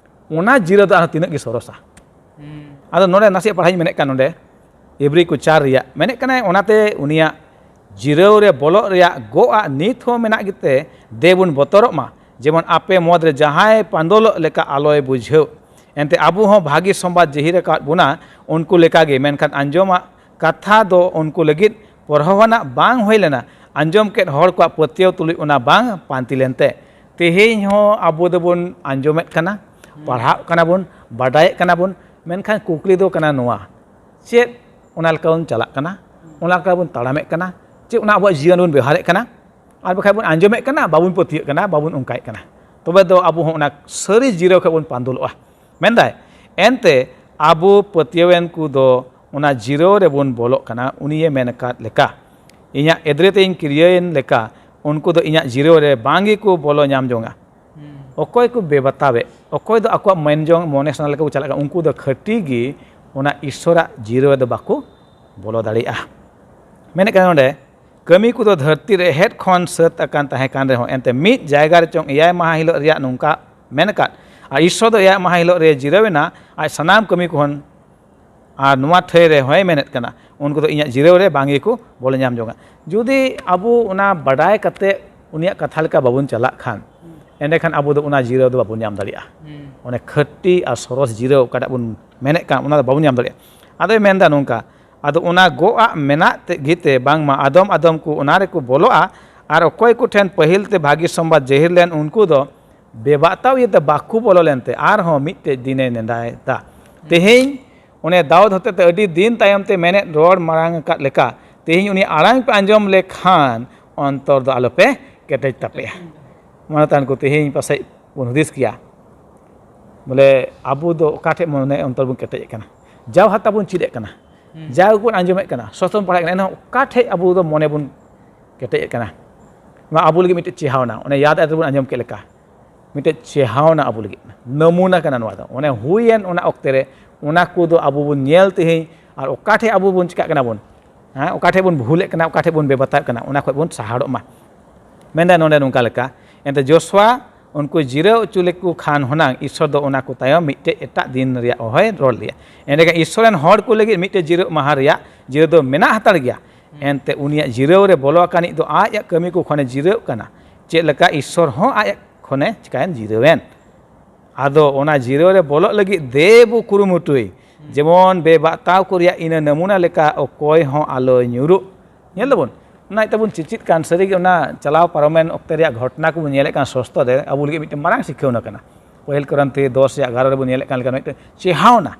ᱚᱱᱟ ᱡᱤᱨᱟᱹᱣ ᱫᱚ ᱟᱨᱦᱚᱸ ᱛᱤᱱᱟᱹᱜ ᱜᱮ ᱥᱚᱨᱚᱥᱟ᱾ ᱦᱩᱸ᱾ ᱟᱫᱚ ᱱᱚᱰᱮ ᱱᱟᱥᱮᱭᱟᱜ ᱯᱟᱲᱦᱟᱜ ᱤᱧ ᱢᱮᱱᱮᱫ ᱠᱟᱱ, ᱱᱚᱰᱮ ᱤᱵᱨᱤ ᱠᱚ ᱪᱟᱨ ᱨᱮᱭᱟᱜ ᱢᱮᱱᱮᱫ ᱠᱟᱱᱟᱭ, ᱚᱱᱟᱛᱮ ᱩᱱᱤᱭᱟᱜ ᱡᱤᱨᱟᱹᱣ ᱨᱮ ᱵᱚᱞᱚᱜ ᱨᱮᱭᱟᱜ ᱜᱚᱜ ᱟᱜ ᱱᱤᱛ ᱦᱚᱸ ᱢᱮᱱᱟᱜ ᱜᱮᱛᱮ ᱫᱮ ᱵᱚᱱ ᱵᱚᱛᱚᱨᱚᱜ ᱢᱟ, ᱡᱮᱢᱚᱱ ᱟᱯᱮ ᱢᱚᱫᱽ ᱨᱮ ᱡᱟᱦᱟᱸᱭ ᱯᱟᱸᱫᱚᱞᱚᱜ ᱞᱮᱠᱟ ᱟᱞᱚᱭ ᱵᱩᱡᱷᱟᱹᱣ᱾ ᱮᱱᱛᱮ ᱟᱵᱚ ᱦᱚᱸ ᱵᱷᱟᱹᱜᱤ ᱥᱚᱢᱵᱟᱫ ᱡᱟᱹᱦᱤᱨ ᱟᱠᱟᱫ ᱵᱚᱱᱟ ᱩᱱᱠᱩ ᱞᱮᱠᱟᱜᱮ, ᱢᱮᱱᱠᱷᱟᱱ ᱟᱸᱡᱚᱢᱟᱜ ᱠᱟᱛᱷᱟ ᱫᱚ ᱩᱱᱠᱩ ᱞᱟᱹᱜᱤᱫ ᱯᱚᱨᱦᱚᱣᱟᱱᱟᱜ ᱵᱟᱝ ᱦᱩᱭ ᱞᱮᱱᱟ, ᱟᱸᱡᱚᱢ ᱠᱮᱫ ᱦᱚᱲ ᱠᱚᱣᱟᱜ ᱯᱟᱹᱛᱭᱟᱹᱣ ᱛᱩᱞᱩᱡ ᱚᱱᱟ ᱵᱟᱝ ᱯᱟᱱᱛᱤ ᱞᱮᱱᱛᱮ᱾ ᱛᱮᱦᱮᱧ ᱦᱚᱸ ᱟᱵᱚ ᱫᱚᱵᱚᱱ ᱟᱸᱡᱚᱢᱮᱫ ᱠᱟᱱᱟ, ᱯᱟᱲᱦᱟᱜ ᱠᱟᱱᱟ ᱵᱚᱱ, ᱵᱟᱰᱟᱭᱮᱫ ᱠᱟᱱᱟ ᱵᱚᱱ, ᱢᱮᱱᱠᱷᱟᱱ ᱠᱩᱠᱞᱤ ᱫᱚ ᱠᱟᱱᱟ ᱱᱚᱣᱟ, ᱪᱮᱫ ᱚᱱᱟ ᱞᱮᱠᱟ ᱵᱚᱱ ᱪᱟᱞᱟᱜ ᱠᱟᱱᱟ? ᱚᱱᱟ ᱞᱮᱠᱟ ᱵᱚᱱ ᱛᱟᱲᱟᱢᱮᱫ ᱠᱟᱱᱟ? ᱪᱮᱫ ᱚᱱᱟ ᱟᱵᱚᱣᱟᱜ ᱡᱤᱭᱚᱱ ᱵᱚᱱ ᱵᱮᱣᱦᱟᱨᱮᱫ ᱠᱟᱱᱟ? ᱟᱨ ᱵᱟᱠᱷᱟᱡ ᱵᱚᱱ ᱟᱸᱡᱚᱢᱮᱫ ᱠᱟᱱᱟ, ᱵᱟᱵᱚᱱ ᱯᱟᱹᱛᱭᱟᱹᱜ ᱠᱟᱱᱟ, ᱵᱟᱵᱚᱱ ᱚᱱᱠᱟᱭᱮᱫ ᱠᱟᱱᱟ, ᱛᱚᱵᱮ ᱫᱚ ᱟᱵᱚ ᱦᱚᱸ ᱚᱱᱟ ᱥᱟᱹᱨᱤ ᱡᱤᱨᱟᱹᱣ ᱠᱷᱚᱱ ᱵᱚᱱ ᱯᱟᱱᱫᱩᱞᱚᱜᱼᱟ᱾ ᱢᱮᱱᱫᱟᱭ, ᱮᱱᱛᱮ ᱟᱵᱚ ᱯᱟᱹᱛᱭᱟᱹᱣᱮᱱ ᱠᱚ ᱫᱚ ᱚᱱᱟ ᱡᱤᱨᱟᱹᱣ ᱨᱮᱵᱚᱱ ᱵᱚᱞᱚᱜ ᱠᱟᱱᱟ, ᱩᱱᱤᱭᱮ ᱢᱮᱱ ᱟᱠᱟᱫ ᱞᱮᱠᱟ, ᱤᱧᱟᱹᱜ ᱮᱫᱽᱨᱮ ᱛᱮᱧ ᱠᱤᱨᱭᱟᱹᱭᱮᱱ ᱞᱮᱠᱟ, ᱩᱱᱠᱩ ᱫᱚ ᱤᱧᱟᱹᱜ ᱡᱤᱨᱟᱹᱣ ᱨᱮ ᱵᱟᱝ ᱜᱮᱠᱚ ᱵᱚᱞᱚ ᱧᱟᱢ ᱡᱚᱝᱟ᱾ ᱚᱠᱚᱭ ᱠᱚ ᱵᱮᱵᱟᱛᱟᱣᱮᱫ, ᱚᱠᱚᱭ ᱫᱚ ᱟᱠᱚᱣᱟᱜ ᱢᱮᱱ ᱡᱚᱝ ᱢᱚᱱᱮ ᱥᱟᱱᱟ ᱞᱮᱠᱟ ᱠᱚ ᱪᱟᱞᱟᱜ ᱠᱟᱱᱟ, ᱩᱱᱠᱩ ᱫᱚ ᱠᱷᱟᱹᱴᱤ ᱜᱮ ᱚᱱᱟ ᱤᱥᱥᱚᱨᱟᱜ ᱡᱤᱨᱟᱹᱣ ᱨᱮᱫᱚ ᱵᱟᱠᱚ ᱵᱚᱞᱚ ᱫᱟᱲᱮᱭᱟᱜᱼᱟ᱾ ᱢᱮᱱᱮᱫ ᱠᱟᱱᱟ ᱱᱚᱰᱮ, ᱠᱟᱹᱢᱤ ᱠᱚᱫᱚ ᱫᱷᱟᱹᱨᱛᱤ ᱨᱮ ᱮᱦᱮᱫ ᱠᱷᱚᱱ ᱥᱟᱹᱛ ᱟᱠᱟᱱ ᱛᱟᱦᱮᱸ ᱠᱟᱱ ᱨᱮᱦᱚᱸ, ᱮᱱᱛᱮ ᱢᱤᱫ ᱡᱟᱭᱜᱟ ᱨᱮ ᱪᱚᱝ ᱮᱭᱟᱭ ᱢᱟᱦᱟ ᱦᱤᱞᱳᱜ ᱨᱮᱭᱟᱜ ᱱᱚᱝᱠᱟ ᱢᱮᱱ ᱟᱠᱟᱫ, ᱟᱨ ᱤᱥᱥᱚᱨ ᱫᱚ ᱮᱭᱟᱭ ᱢᱟᱦᱟ ᱦᱤᱞᱳᱜ ᱨᱮ ᱡᱤᱨᱟᱹᱣ ᱮᱱᱟ ᱟᱡ ᱥᱟᱱᱟᱢ ᱠᱟᱹᱢᱤ ᱠᱚ ᱠᱷᱚᱱ᱾ ᱟᱨ ᱱᱚᱣᱟ ᱴᱷᱟᱹᱭ ᱨᱮ ᱦᱚᱸᱭ ᱢᱮᱱᱮᱫ ᱠᱟᱱᱟ, ᱩᱱᱠᱩ ᱫᱚ ᱤᱧᱟᱹᱜ ᱡᱤᱨᱟᱹᱣ ᱨᱮ ᱵᱟᱝ ᱜᱮᱠᱚ ᱵᱚᱞᱚ ᱧᱟᱢ ᱡᱚᱝᱟ᱾ ᱡᱩᱫᱤ ᱟᱵᱚ ᱚᱱᱟ ᱵᱟᱰᱟᱭ ᱠᱟᱛᱮ ᱩᱱᱤᱭᱟᱜ ᱠᱟᱛᱷᱟ ᱞᱮᱠᱟ ᱵᱟᱵᱚᱱ ᱪᱟᱞᱟᱜ ᱠᱷᱟᱱ, ᱮᱸᱰᱮᱠᱷᱟᱱ ᱟᱵᱚ ᱫᱚ ᱚᱱᱟ ᱡᱤᱨᱟᱹᱣ ᱫᱚ ᱵᱟᱵᱚᱱ ᱧᱟᱢ ᱫᱟᱲᱮᱭᱟᱜᱼᱟ᱾ ᱚᱱᱮ ᱠᱷᱟᱹᱴᱤ ᱟᱨ ᱥᱚᱨᱚᱥ ᱡᱤᱨᱟᱹᱣ ᱚᱠᱟᱴᱟᱜ ᱵᱚᱱ ᱢᱮᱱᱮᱫ ᱠᱟᱱ, ᱚᱱᱟ ᱫᱚ ᱵᱟᱵᱚᱱ ᱧᱟᱢ ᱫᱟᱲᱮᱭᱟᱜᱼᱟ᱾ ᱟᱫᱚᱭ ᱢᱮᱱᱫᱟ ᱱᱚᱝᱠᱟ, ᱟᱫᱚ ᱚᱱᱟ ᱜᱚᱜ ᱟᱜ ᱢᱮᱱᱟᱜ ᱛᱮ ᱜᱮᱛᱮ ᱵᱟᱝᱢᱟ ᱟᱫᱚᱢ ᱟᱫᱚᱢ ᱠᱚ ᱚᱱᱟ ᱨᱮᱠᱚ ᱵᱚᱞᱚᱜᱼᱟ, ᱟᱨ ᱚᱠᱚᱭ ᱠᱚᱴᱷᱮᱱ ᱯᱟᱹᱦᱤᱞ ᱛᱮ ᱵᱷᱟᱹᱜᱤ ᱥᱚᱢᱵᱟᱫ ᱡᱟᱹᱦᱤᱨ ᱞᱮᱱ, ᱩᱱᱠᱩ ᱫᱚ ᱵᱮᱵᱟᱛᱟᱣ ᱤᱭᱟᱹᱛᱮ ᱵᱟᱠᱚ ᱵᱚᱞᱚ ᱞᱮᱱᱛᱮ ᱟᱨᱦᱚᱸ ᱢᱤᱫᱴᱮᱡ ᱫᱤᱱᱮ ᱱᱮᱰᱟᱭᱮᱫᱟ᱾ ᱛᱮᱦᱮᱧ ᱚᱱᱮ ᱫᱟᱣᱩᱫ ᱦᱚᱛᱮᱛᱮ ᱟᱹᱰᱤ ᱫᱤᱱ ᱛᱟᱭᱚᱢ ᱛᱮ ᱢᱮᱱᱮᱫ ᱨᱚᱲ ᱢᱟᱲᱟᱝ ᱟᱠᱟᱫ ᱞᱮᱠᱟ, ᱛᱮᱦᱮᱧ ᱩᱱᱤ ᱟᱲᱟᱝ ᱯᱮ ᱟᱸᱡᱚᱢ ᱞᱮᱠᱷᱟᱱ ᱚᱱᱛᱚᱨ ᱫᱚ ᱟᱞᱚᱯᱮ ᱠᱮᱴᱮᱡ ᱛᱟᱯᱮᱭᱟ᱾ ᱢᱟᱱᱚᱛᱟᱱ ᱠᱚ, ᱛᱮᱦᱮᱧ ᱯᱟᱥᱮᱡ ᱵᱚᱱ ᱦᱩᱫᱤᱥ ᱠᱮᱭᱟ, ᱵᱚᱞᱮ ᱟᱵᱚ ᱫᱚ ᱚᱠᱟ ᱴᱷᱮᱡ ᱢᱚᱱᱮ ᱚᱱᱛᱚᱨ ᱵᱚᱱ ᱠᱮᱴᱮᱡᱮᱫ ᱠᱟᱱᱟ? ᱡᱟᱣ ᱦᱟᱛᱟ ᱵᱚᱱ ᱪᱮᱫ ᱮᱫ ᱠᱟᱱᱟ, ᱡᱟᱣ ᱜᱮᱵᱚᱱ ᱟᱸᱡᱚᱢᱮᱫ ᱠᱟᱱᱟ, ᱥᱚᱥᱛᱚᱢ ᱯᱟᱲᱦᱟᱜ ᱠᱟᱱᱟ, ᱮᱱᱦᱚᱸ ᱚᱠᱟ ᱴᱷᱮᱡ ᱟᱵᱚ ᱫᱚ ᱢᱚᱱᱮ ᱵᱚᱱ ᱠᱮᱴᱮᱡᱮᱫ ᱠᱟᱱᱟ? ᱱᱚᱣᱟ ᱟᱵᱚ ᱞᱟᱹᱜᱤᱫ ᱢᱤᱫᱴᱮᱡ ᱪᱮᱦᱟᱣᱱᱟ, ᱚᱱᱮ ᱭᱟᱫ ᱟᱭ ᱛᱮᱵᱚᱱ ᱟᱸᱡᱚᱢ ᱠᱮᱫ ᱞᱮᱠᱟ, ᱢᱤᱫᱴᱮᱡ ᱪᱮᱦᱟᱣᱱᱟ ᱟᱵᱚ ᱞᱟᱹᱜᱤᱫ, ᱱᱟᱢᱩᱱᱟ ᱠᱟᱱᱟ ᱱᱚᱣᱟ ᱫᱚ᱾ ᱚᱱᱮ ᱦᱩᱭᱮᱱ ᱚᱱᱟ ᱚᱠᱛᱮ ᱨᱮ ᱚᱱᱟ ᱠᱚᱫᱚ ᱟᱵᱚ ᱵᱚᱱ ᱧᱮᱞ ᱛᱮᱦᱮᱧ, ᱟᱨ ᱚᱠᱟ ᱴᱷᱮᱡ ᱟᱵᱚ ᱵᱚᱱ ᱪᱤᱠᱟᱜ ᱠᱟᱱᱟ ᱵᱚᱱ, ᱦᱮᱸ, ᱚᱠᱟ ᱴᱷᱮᱡ ᱵᱚᱱ ᱵᱷᱩᱞᱮᱫ ᱠᱟᱱᱟ, ᱚᱠᱟ ᱴᱷᱮᱡ ᱵᱚᱱ ᱵᱮᱵᱟᱛᱟᱜ ᱠᱟᱱᱟ, ᱚᱱᱟ ᱠᱷᱚᱡ ᱵᱚᱱ ᱥᱟᱦᱟᱲᱚᱜ ᱢᱟ᱾ ᱢᱮᱱᱫᱟ ᱱᱚᱰᱮ ᱱᱚᱝᱠᱟ ᱞᱮᱠᱟ, ᱮᱱᱛᱮ ᱡᱳᱥᱩᱣᱟ ᱩᱱᱠᱩ ᱡᱤᱨᱟᱹᱣ ᱦᱚᱪᱚ ᱞᱮᱠᱚ ᱠᱷᱟᱱ ᱦᱩᱱᱟᱝ ᱤᱥᱥᱚᱨ ᱫᱚ ᱚᱱᱟ ᱠᱚ ᱛᱟᱭᱚᱢ ᱢᱤᱫᱴᱮᱡ ᱮᱴᱟᱜ ᱫᱤᱱ ᱨᱮᱭᱟᱜ ᱦᱚᱸᱭ ᱨᱚᱲ ᱞᱮᱭᱟ᱾ ᱮᱸᱰᱮᱠᱷᱟᱱ ᱤᱥᱥᱚᱨ ᱨᱮᱱ ᱦᱚᱲ ᱠᱚ ᱞᱟᱹᱜᱤᱫ ᱢᱤᱫᱴᱮᱡ ᱡᱤᱨᱟᱹᱜ ᱢᱟᱦᱟ ᱨᱮᱭᱟᱜ ᱡᱤᱨᱟᱹ ᱫᱚ ᱢᱮᱱᱟᱜ ᱦᱟᱛᱟᱲ ᱜᱮᱭᱟ᱾ ᱮᱱᱛᱮ ᱩᱱᱤᱭᱟᱜ ᱡᱤᱨᱟᱹᱣ ᱨᱮ ᱵᱚᱞᱚ ᱟᱠᱟᱱᱤᱡ ᱫᱚ ᱟᱡ ᱟᱜ ᱠᱟᱹᱢᱤ ᱠᱚ ᱠᱷᱚᱱᱮ ᱡᱤᱨᱟᱹᱜ ᱠᱟᱱᱟ, ᱪᱮᱫ ᱞᱮᱠᱟ ᱤᱥᱥᱚᱨ ᱦᱚᱸ ᱟᱡ ᱠᱷᱚᱱᱮ ᱪᱤᱠᱟᱭᱮᱱ, ᱡᱤᱨᱟᱹᱣᱮᱱ᱾ ᱟᱫᱚ ᱚᱱᱟ ᱡᱤᱨᱟᱹᱣ ᱨᱮ ᱵᱚᱞᱚᱜ ᱞᱟᱹᱜᱤᱫ ᱫᱮ ᱵᱚ ᱠᱩᱨᱩᱢᱩᱴᱩᱭ, ᱡᱮᱢᱚᱱ ᱵᱮᱵᱟᱛᱟᱣ ᱠᱚ ᱨᱮᱭᱟᱜ ᱤᱱᱟᱹ ᱱᱟᱢᱩᱱᱟ ᱞᱮᱠᱟ ᱚᱠᱚᱭ ᱦᱚᱸ ᱟᱞᱚᱭ ᱧᱩᱨᱩᱜ᱾ ᱧᱮᱞ ᱫᱟᱵᱚᱱ, ᱚᱱᱟ ᱤᱭᱟᱹᱛᱮ ᱵᱚᱱ ᱪᱮᱪᱮᱫ ᱠᱟᱱ, ᱥᱟᱹᱨᱤᱜᱮ ᱚᱱᱟ ᱪᱟᱞᱟᱣ ᱯᱟᱨᱚᱢᱮᱱ ᱚᱠᱛᱮ ᱨᱮᱭᱟᱜ ᱜᱷᱚᱴᱚᱱᱟ ᱠᱚᱵᱚᱱ ᱧᱮᱞᱮᱫ ᱠᱟᱱ ᱥᱚᱥᱛᱚ ᱨᱮ, ᱟᱵᱚ ᱞᱟᱹᱜᱤᱫ ᱢᱤᱫᱴᱮᱱ ᱢᱟᱨᱟᱝ ᱥᱤᱠᱷᱟᱹᱣᱱᱟ ᱠᱟᱱᱟ᱾ ᱯᱟᱹᱦᱤᱞ ᱠᱚᱨᱤᱱᱛᱷᱤ ᱫᱚᱥ ᱨᱮᱭᱟᱜ ᱮᱜᱟᱨᱚ ᱨᱮᱵᱚᱱ ᱧᱮᱞᱮᱫ ᱠᱟᱱ ᱞᱮᱠᱟ ᱢᱤᱫᱴᱮᱱ ᱪᱮᱦᱟᱣᱱᱟ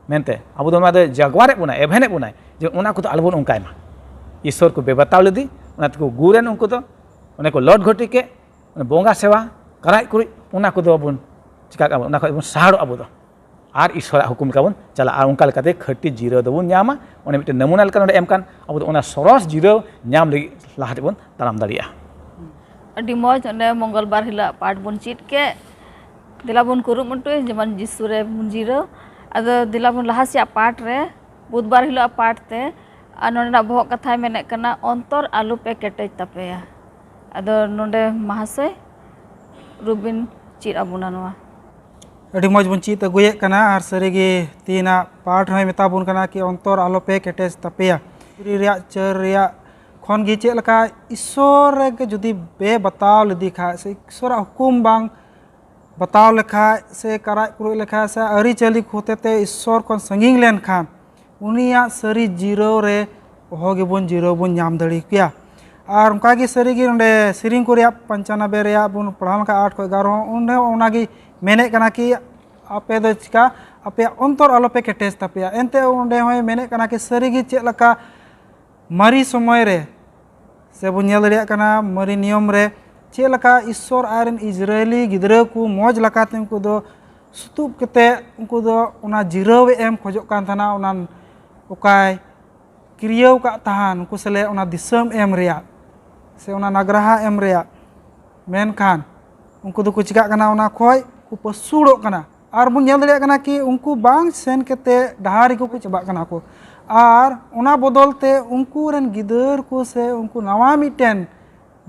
ᱢᱮᱱᱛᱮ ᱟᱵᱚ ᱫᱚ ᱚᱱᱟ ᱫᱚ ᱡᱟᱜᱣᱟᱨᱮᱫ ᱵᱚᱱᱟᱭ, ᱮᱵᱷᱮᱱᱮᱫ ᱵᱚᱱᱟᱭ, ᱡᱮ ᱚᱱᱟ ᱠᱚᱫᱚ ᱟᱞᱚᱵᱚᱱ ᱚᱱᱠᱟᱭ ᱢᱟ᱾ ᱤᱥᱥᱚᱨ ᱠᱚ ᱵᱮᱵᱟᱛᱟᱣ ᱞᱮᱫᱮ, ᱚᱱᱟ ᱛᱮᱠᱚ ᱜᱩᱨᱮᱱ ᱩᱱᱠᱩ ᱫᱚ᱾ ᱚᱱᱮ ᱠᱚ ᱞᱚᱴ ᱜᱷᱚᱴᱤ ᱠᱮᱫ, ᱚᱱᱮ ᱵᱚᱸᱜᱟ ᱥᱮᱵᱟ, ᱠᱟᱨᱟᱡ ᱠᱩᱨᱩᱡ, ᱚᱱᱟ ᱠᱚᱫᱚ ᱵᱚᱱ ᱪᱤᱠᱟᱹ ᱠᱟᱜᱼᱟ ᱵᱚᱱ, ᱚᱱᱟ ᱠᱷᱚᱱ ᱵᱚᱱ ᱥᱟᱦᱟᱲᱚᱜ ᱟᱵᱚ ᱫᱚ᱾ ᱟᱨ ᱤᱥᱚᱨᱟᱜ ᱦᱩᱠᱩᱢ ᱞᱮᱠᱟ ᱵᱚᱱ ᱪᱟᱞᱟᱜᱼᱟ᱾ ᱟᱨ ᱚᱱᱠᱟ ᱞᱮᱠᱟᱛᱮ ᱠᱷᱟᱹᱴᱤ ᱡᱤᱨᱟᱹᱣ ᱫᱚᱵᱚᱱ ᱧᱟᱢᱟ᱾ ᱚᱱᱮ ᱢᱤᱫᱴᱮᱱ ᱱᱟᱢᱩᱱᱟ ᱞᱮᱠᱟ ᱱᱚᱰᱮ ᱮᱢ ᱠᱟᱱ, ᱟᱵᱚ ᱫᱚ ᱚᱱᱟ ᱥᱚᱨᱚᱥ ᱡᱤᱨᱟᱹᱣ ᱧᱟᱢ ᱞᱟᱹᱜᱤᱫ ᱞᱟᱦᱟ ᱥᱮᱫ ᱵᱚᱱ ᱛᱟᱲᱟᱢ ᱫᱟᱲᱮᱭᱟᱜᱼᱟ᱾ ᱟᱹᱰᱤ ᱢᱚᱡᱽ᱾ ᱚᱸᱰᱮ ᱢᱚᱝᱜᱚᱞ ᱵᱟᱨ ᱦᱤᱞᱳᱜ ᱯᱟᱴ ᱵᱚᱱ ᱪᱮᱫ ᱠᱮᱫ᱾ ᱫᱮᱞᱟ ᱵᱚᱱ ᱠᱩᱨᱩᱢᱩᱴᱩᱭ, ᱡᱮᱢᱚᱱ ᱡᱤᱥᱩ ᱨᱮ ᱵᱚᱱ ᱡᱤᱨᱟᱹᱣ᱾ ᱟᱫᱚ ᱫᱮᱞᱟ ᱵᱚᱱ ᱞᱟᱦᱟ ᱥᱮᱫ ᱯᱟᱴ ᱨᱮ, ᱵᱩᱫᱷᱵᱟᱨ ᱦᱤᱞᱳᱜ ᱯᱟᱴ ᱛᱮ᱾ ᱟᱨ ᱱᱚᱰᱮᱱᱟᱜ ᱵᱚᱦᱚᱜ ᱠᱟᱛᱷᱟᱭ ᱢᱮᱱᱮᱫ ᱠᱟᱱᱟ, ᱚᱱᱛᱚᱨ ᱟᱞᱚ ᱯᱮ ᱠᱮᱴᱮᱡ ᱛᱟᱯᱮᱭᱟ᱾ ᱟᱫᱚ ᱱᱚᱰᱮ ᱢᱟᱦᱟᱥᱚᱭ ᱨᱩᱵᱤᱱ ᱪᱮᱫ ᱟᱵᱚᱱᱟ ᱱᱚᱣᱟ᱾ ᱟᱹᱰᱤ ᱢᱚᱡᱽ ᱵᱚᱱ ᱪᱮᱫ ᱟᱹᱜᱩᱭᱮᱫ ᱠᱟᱱᱟ᱾ ᱟᱨ ᱥᱟᱹᱨᱤᱜᱮ ᱛᱮᱦᱮᱧᱟᱜ ᱯᱟᱴ ᱦᱚᱸᱭ ᱢᱮᱛᱟ ᱵᱚᱱ ᱠᱟᱱᱟ ᱠᱤ ᱚᱱᱛᱚᱨ ᱟᱞᱚ ᱯᱮ ᱠᱮᱴᱮᱡ ᱛᱟᱯᱮᱭᱟ᱾ ᱥᱩᱨᱤ ᱨᱮᱭᱟᱜ ᱪᱟᱹᱨ ᱨᱮᱭᱟᱜ ᱠᱷᱚᱱ ᱜᱮ ᱪᱮᱫ ᱞᱮᱠᱟ ᱤᱥᱥᱚᱨ ᱨᱮ ᱡᱩᱫᱤ ᱵᱮ ᱵᱟᱛᱟᱣ ᱞᱮᱫᱮ ᱠᱷᱟᱡ ᱥᱮ ᱤᱥᱥᱚᱨᱟᱜ ᱦᱩᱠᱩᱢ ᱵᱟᱝ ᱵᱟᱛᱟᱣ ᱞᱮᱠᱷᱟᱡ ᱥᱮ ᱠᱟᱨᱟᱡ ᱠᱩᱨᱩᱡ ᱞᱮᱠᱷᱟᱡ ᱥᱮ ᱟᱹᱨᱤᱪᱟᱹᱞᱤ ᱦᱚᱛᱮᱛᱮ ᱤᱥᱥᱚᱨ ᱠᱷᱚᱱ ᱥᱟᱺᱜᱤᱧ ᱞᱮᱱᱠᱷᱟᱱ ᱩᱱᱤᱭᱟᱜ ᱥᱟᱹᱨᱤ ᱡᱤᱨᱟᱹᱣ ᱨᱮ ᱚᱦᱚ ᱜᱮᱵᱚᱱ ᱡᱤᱨᱟᱹᱣ ᱵᱚᱱ ᱧᱟᱢ ᱫᱟᱲᱮ ᱠᱮᱭᱟ᱾ ᱟᱨ ᱚᱱᱠᱟᱜᱮ ᱥᱟᱹᱨᱤᱜᱮ ᱱᱚᱰᱮ ᱥᱮᱨᱮᱧ ᱠᱚ ᱨᱮᱭᱟᱜ ᱯᱚᱧᱪᱟᱱᱚᱵᱵᱳᱭ ᱨᱮᱭᱟᱜ ᱵᱚᱱ ᱯᱟᱲᱦᱟᱣ ᱞᱮᱱᱠᱷᱟᱱ ᱟᱴ ᱠᱷᱚᱱ ᱮᱜᱟᱨᱚ ᱦᱚᱸ ᱚᱸᱰᱮ ᱦᱚᱸ ᱚᱱᱟᱜᱮ ᱢᱮᱱᱮᱫ ᱠᱟᱱᱟ ᱠᱤ ᱟᱯᱮ ᱫᱚ ᱪᱤᱠᱟ ᱟᱯᱮᱭᱟᱜ ᱚᱱᱛᱚᱨ ᱟᱞᱚᱯᱮ ᱠᱮᱴᱮᱡ ᱛᱟᱯᱮᱭᱟ᱾ ᱮᱱᱛᱮ ᱚᱸᱰᱮ ᱦᱚᱸᱭ ᱢᱮᱱᱮᱫ ᱠᱟᱱᱟ ᱠᱤ ᱥᱟᱹᱨᱤᱜᱮ ᱪᱮᱫ ᱞᱮᱠᱟ ᱢᱟᱨᱮ ᱥᱚᱢᱚᱭ ᱨᱮ ᱥᱮ ᱵᱚᱱ ᱧᱮᱞ ᱫᱟᱲᱮᱭᱟᱜ ᱠᱟᱱᱟ ᱢᱟᱨᱮ ᱱᱤᱭᱚᱢ ᱨᱮ ᱪᱮᱫ ᱞᱮᱠᱟ ᱤᱥᱥᱚᱨ ᱟᱡ ᱨᱮᱱ ᱤᱡᱽᱨᱟᱭᱮᱞᱤ ᱜᱤᱫᱽᱨᱟᱹ ᱠᱚ ᱢᱚᱡᱽ ᱞᱮᱠᱟᱛᱮ ᱩᱱᱠᱩ ᱫᱚ ᱥᱩᱛᱩᱜ ᱠᱟᱛᱮ ᱩᱱᱠᱩ ᱫᱚ ᱚᱱᱟ ᱡᱤᱨᱟᱹᱣ ᱮ ᱮᱢ ᱠᱷᱚᱡᱚᱜ ᱠᱟᱱ ᱛᱟᱦᱮᱱᱟ, ᱚᱱᱟ ᱚᱠᱟᱭ ᱠᱤᱨᱭᱟᱹᱣ ᱠᱟᱜ ᱛᱟᱦᱮᱱ ᱩᱱᱠᱩ ᱥᱟᱞᱮ ᱚᱱᱟ ᱫᱤᱥᱚᱢ ᱮᱢ ᱨᱮᱭᱟᱜ ᱥᱮ ᱚᱱᱟ ᱱᱟᱜᱽᱨᱟᱦᱟ ᱮᱢ ᱨᱮᱭᱟᱜ᱾ ᱢᱮᱱᱠᱷᱟᱱ ᱩᱱᱠᱩ ᱫᱚᱠᱚ ᱪᱤᱠᱟᱜ ᱠᱟᱱᱟ, ᱚᱱᱟ ᱠᱷᱚᱡ ᱠᱚ ᱯᱟᱹᱥᱩᱲᱚᱜ ᱠᱟᱱᱟ᱾ ᱟᱨ ᱵᱚᱱ ᱧᱮᱞ ᱫᱟᱲᱮᱭᱟᱜ ᱠᱟᱱᱟ ᱠᱤ ᱩᱱᱠᱩ ᱵᱟᱝ ᱥᱮᱱ ᱠᱟᱛᱮ ᱰᱟᱦᱟᱨ ᱨᱮᱜᱮ ᱠᱚ ᱪᱟᱵᱟᱜ ᱠᱟᱱᱟ ᱠᱚ᱾ ᱟᱨ ᱚᱱᱟ ᱵᱚᱫᱚᱞ ᱛᱮ ᱩᱱᱠᱩ ᱨᱮᱱ ᱜᱤᱫᱟᱹᱨ ᱠᱚ ᱥᱮ ᱩᱱᱠᱩ ᱱᱟᱣᱟ ᱢᱤᱫᱴᱮᱱ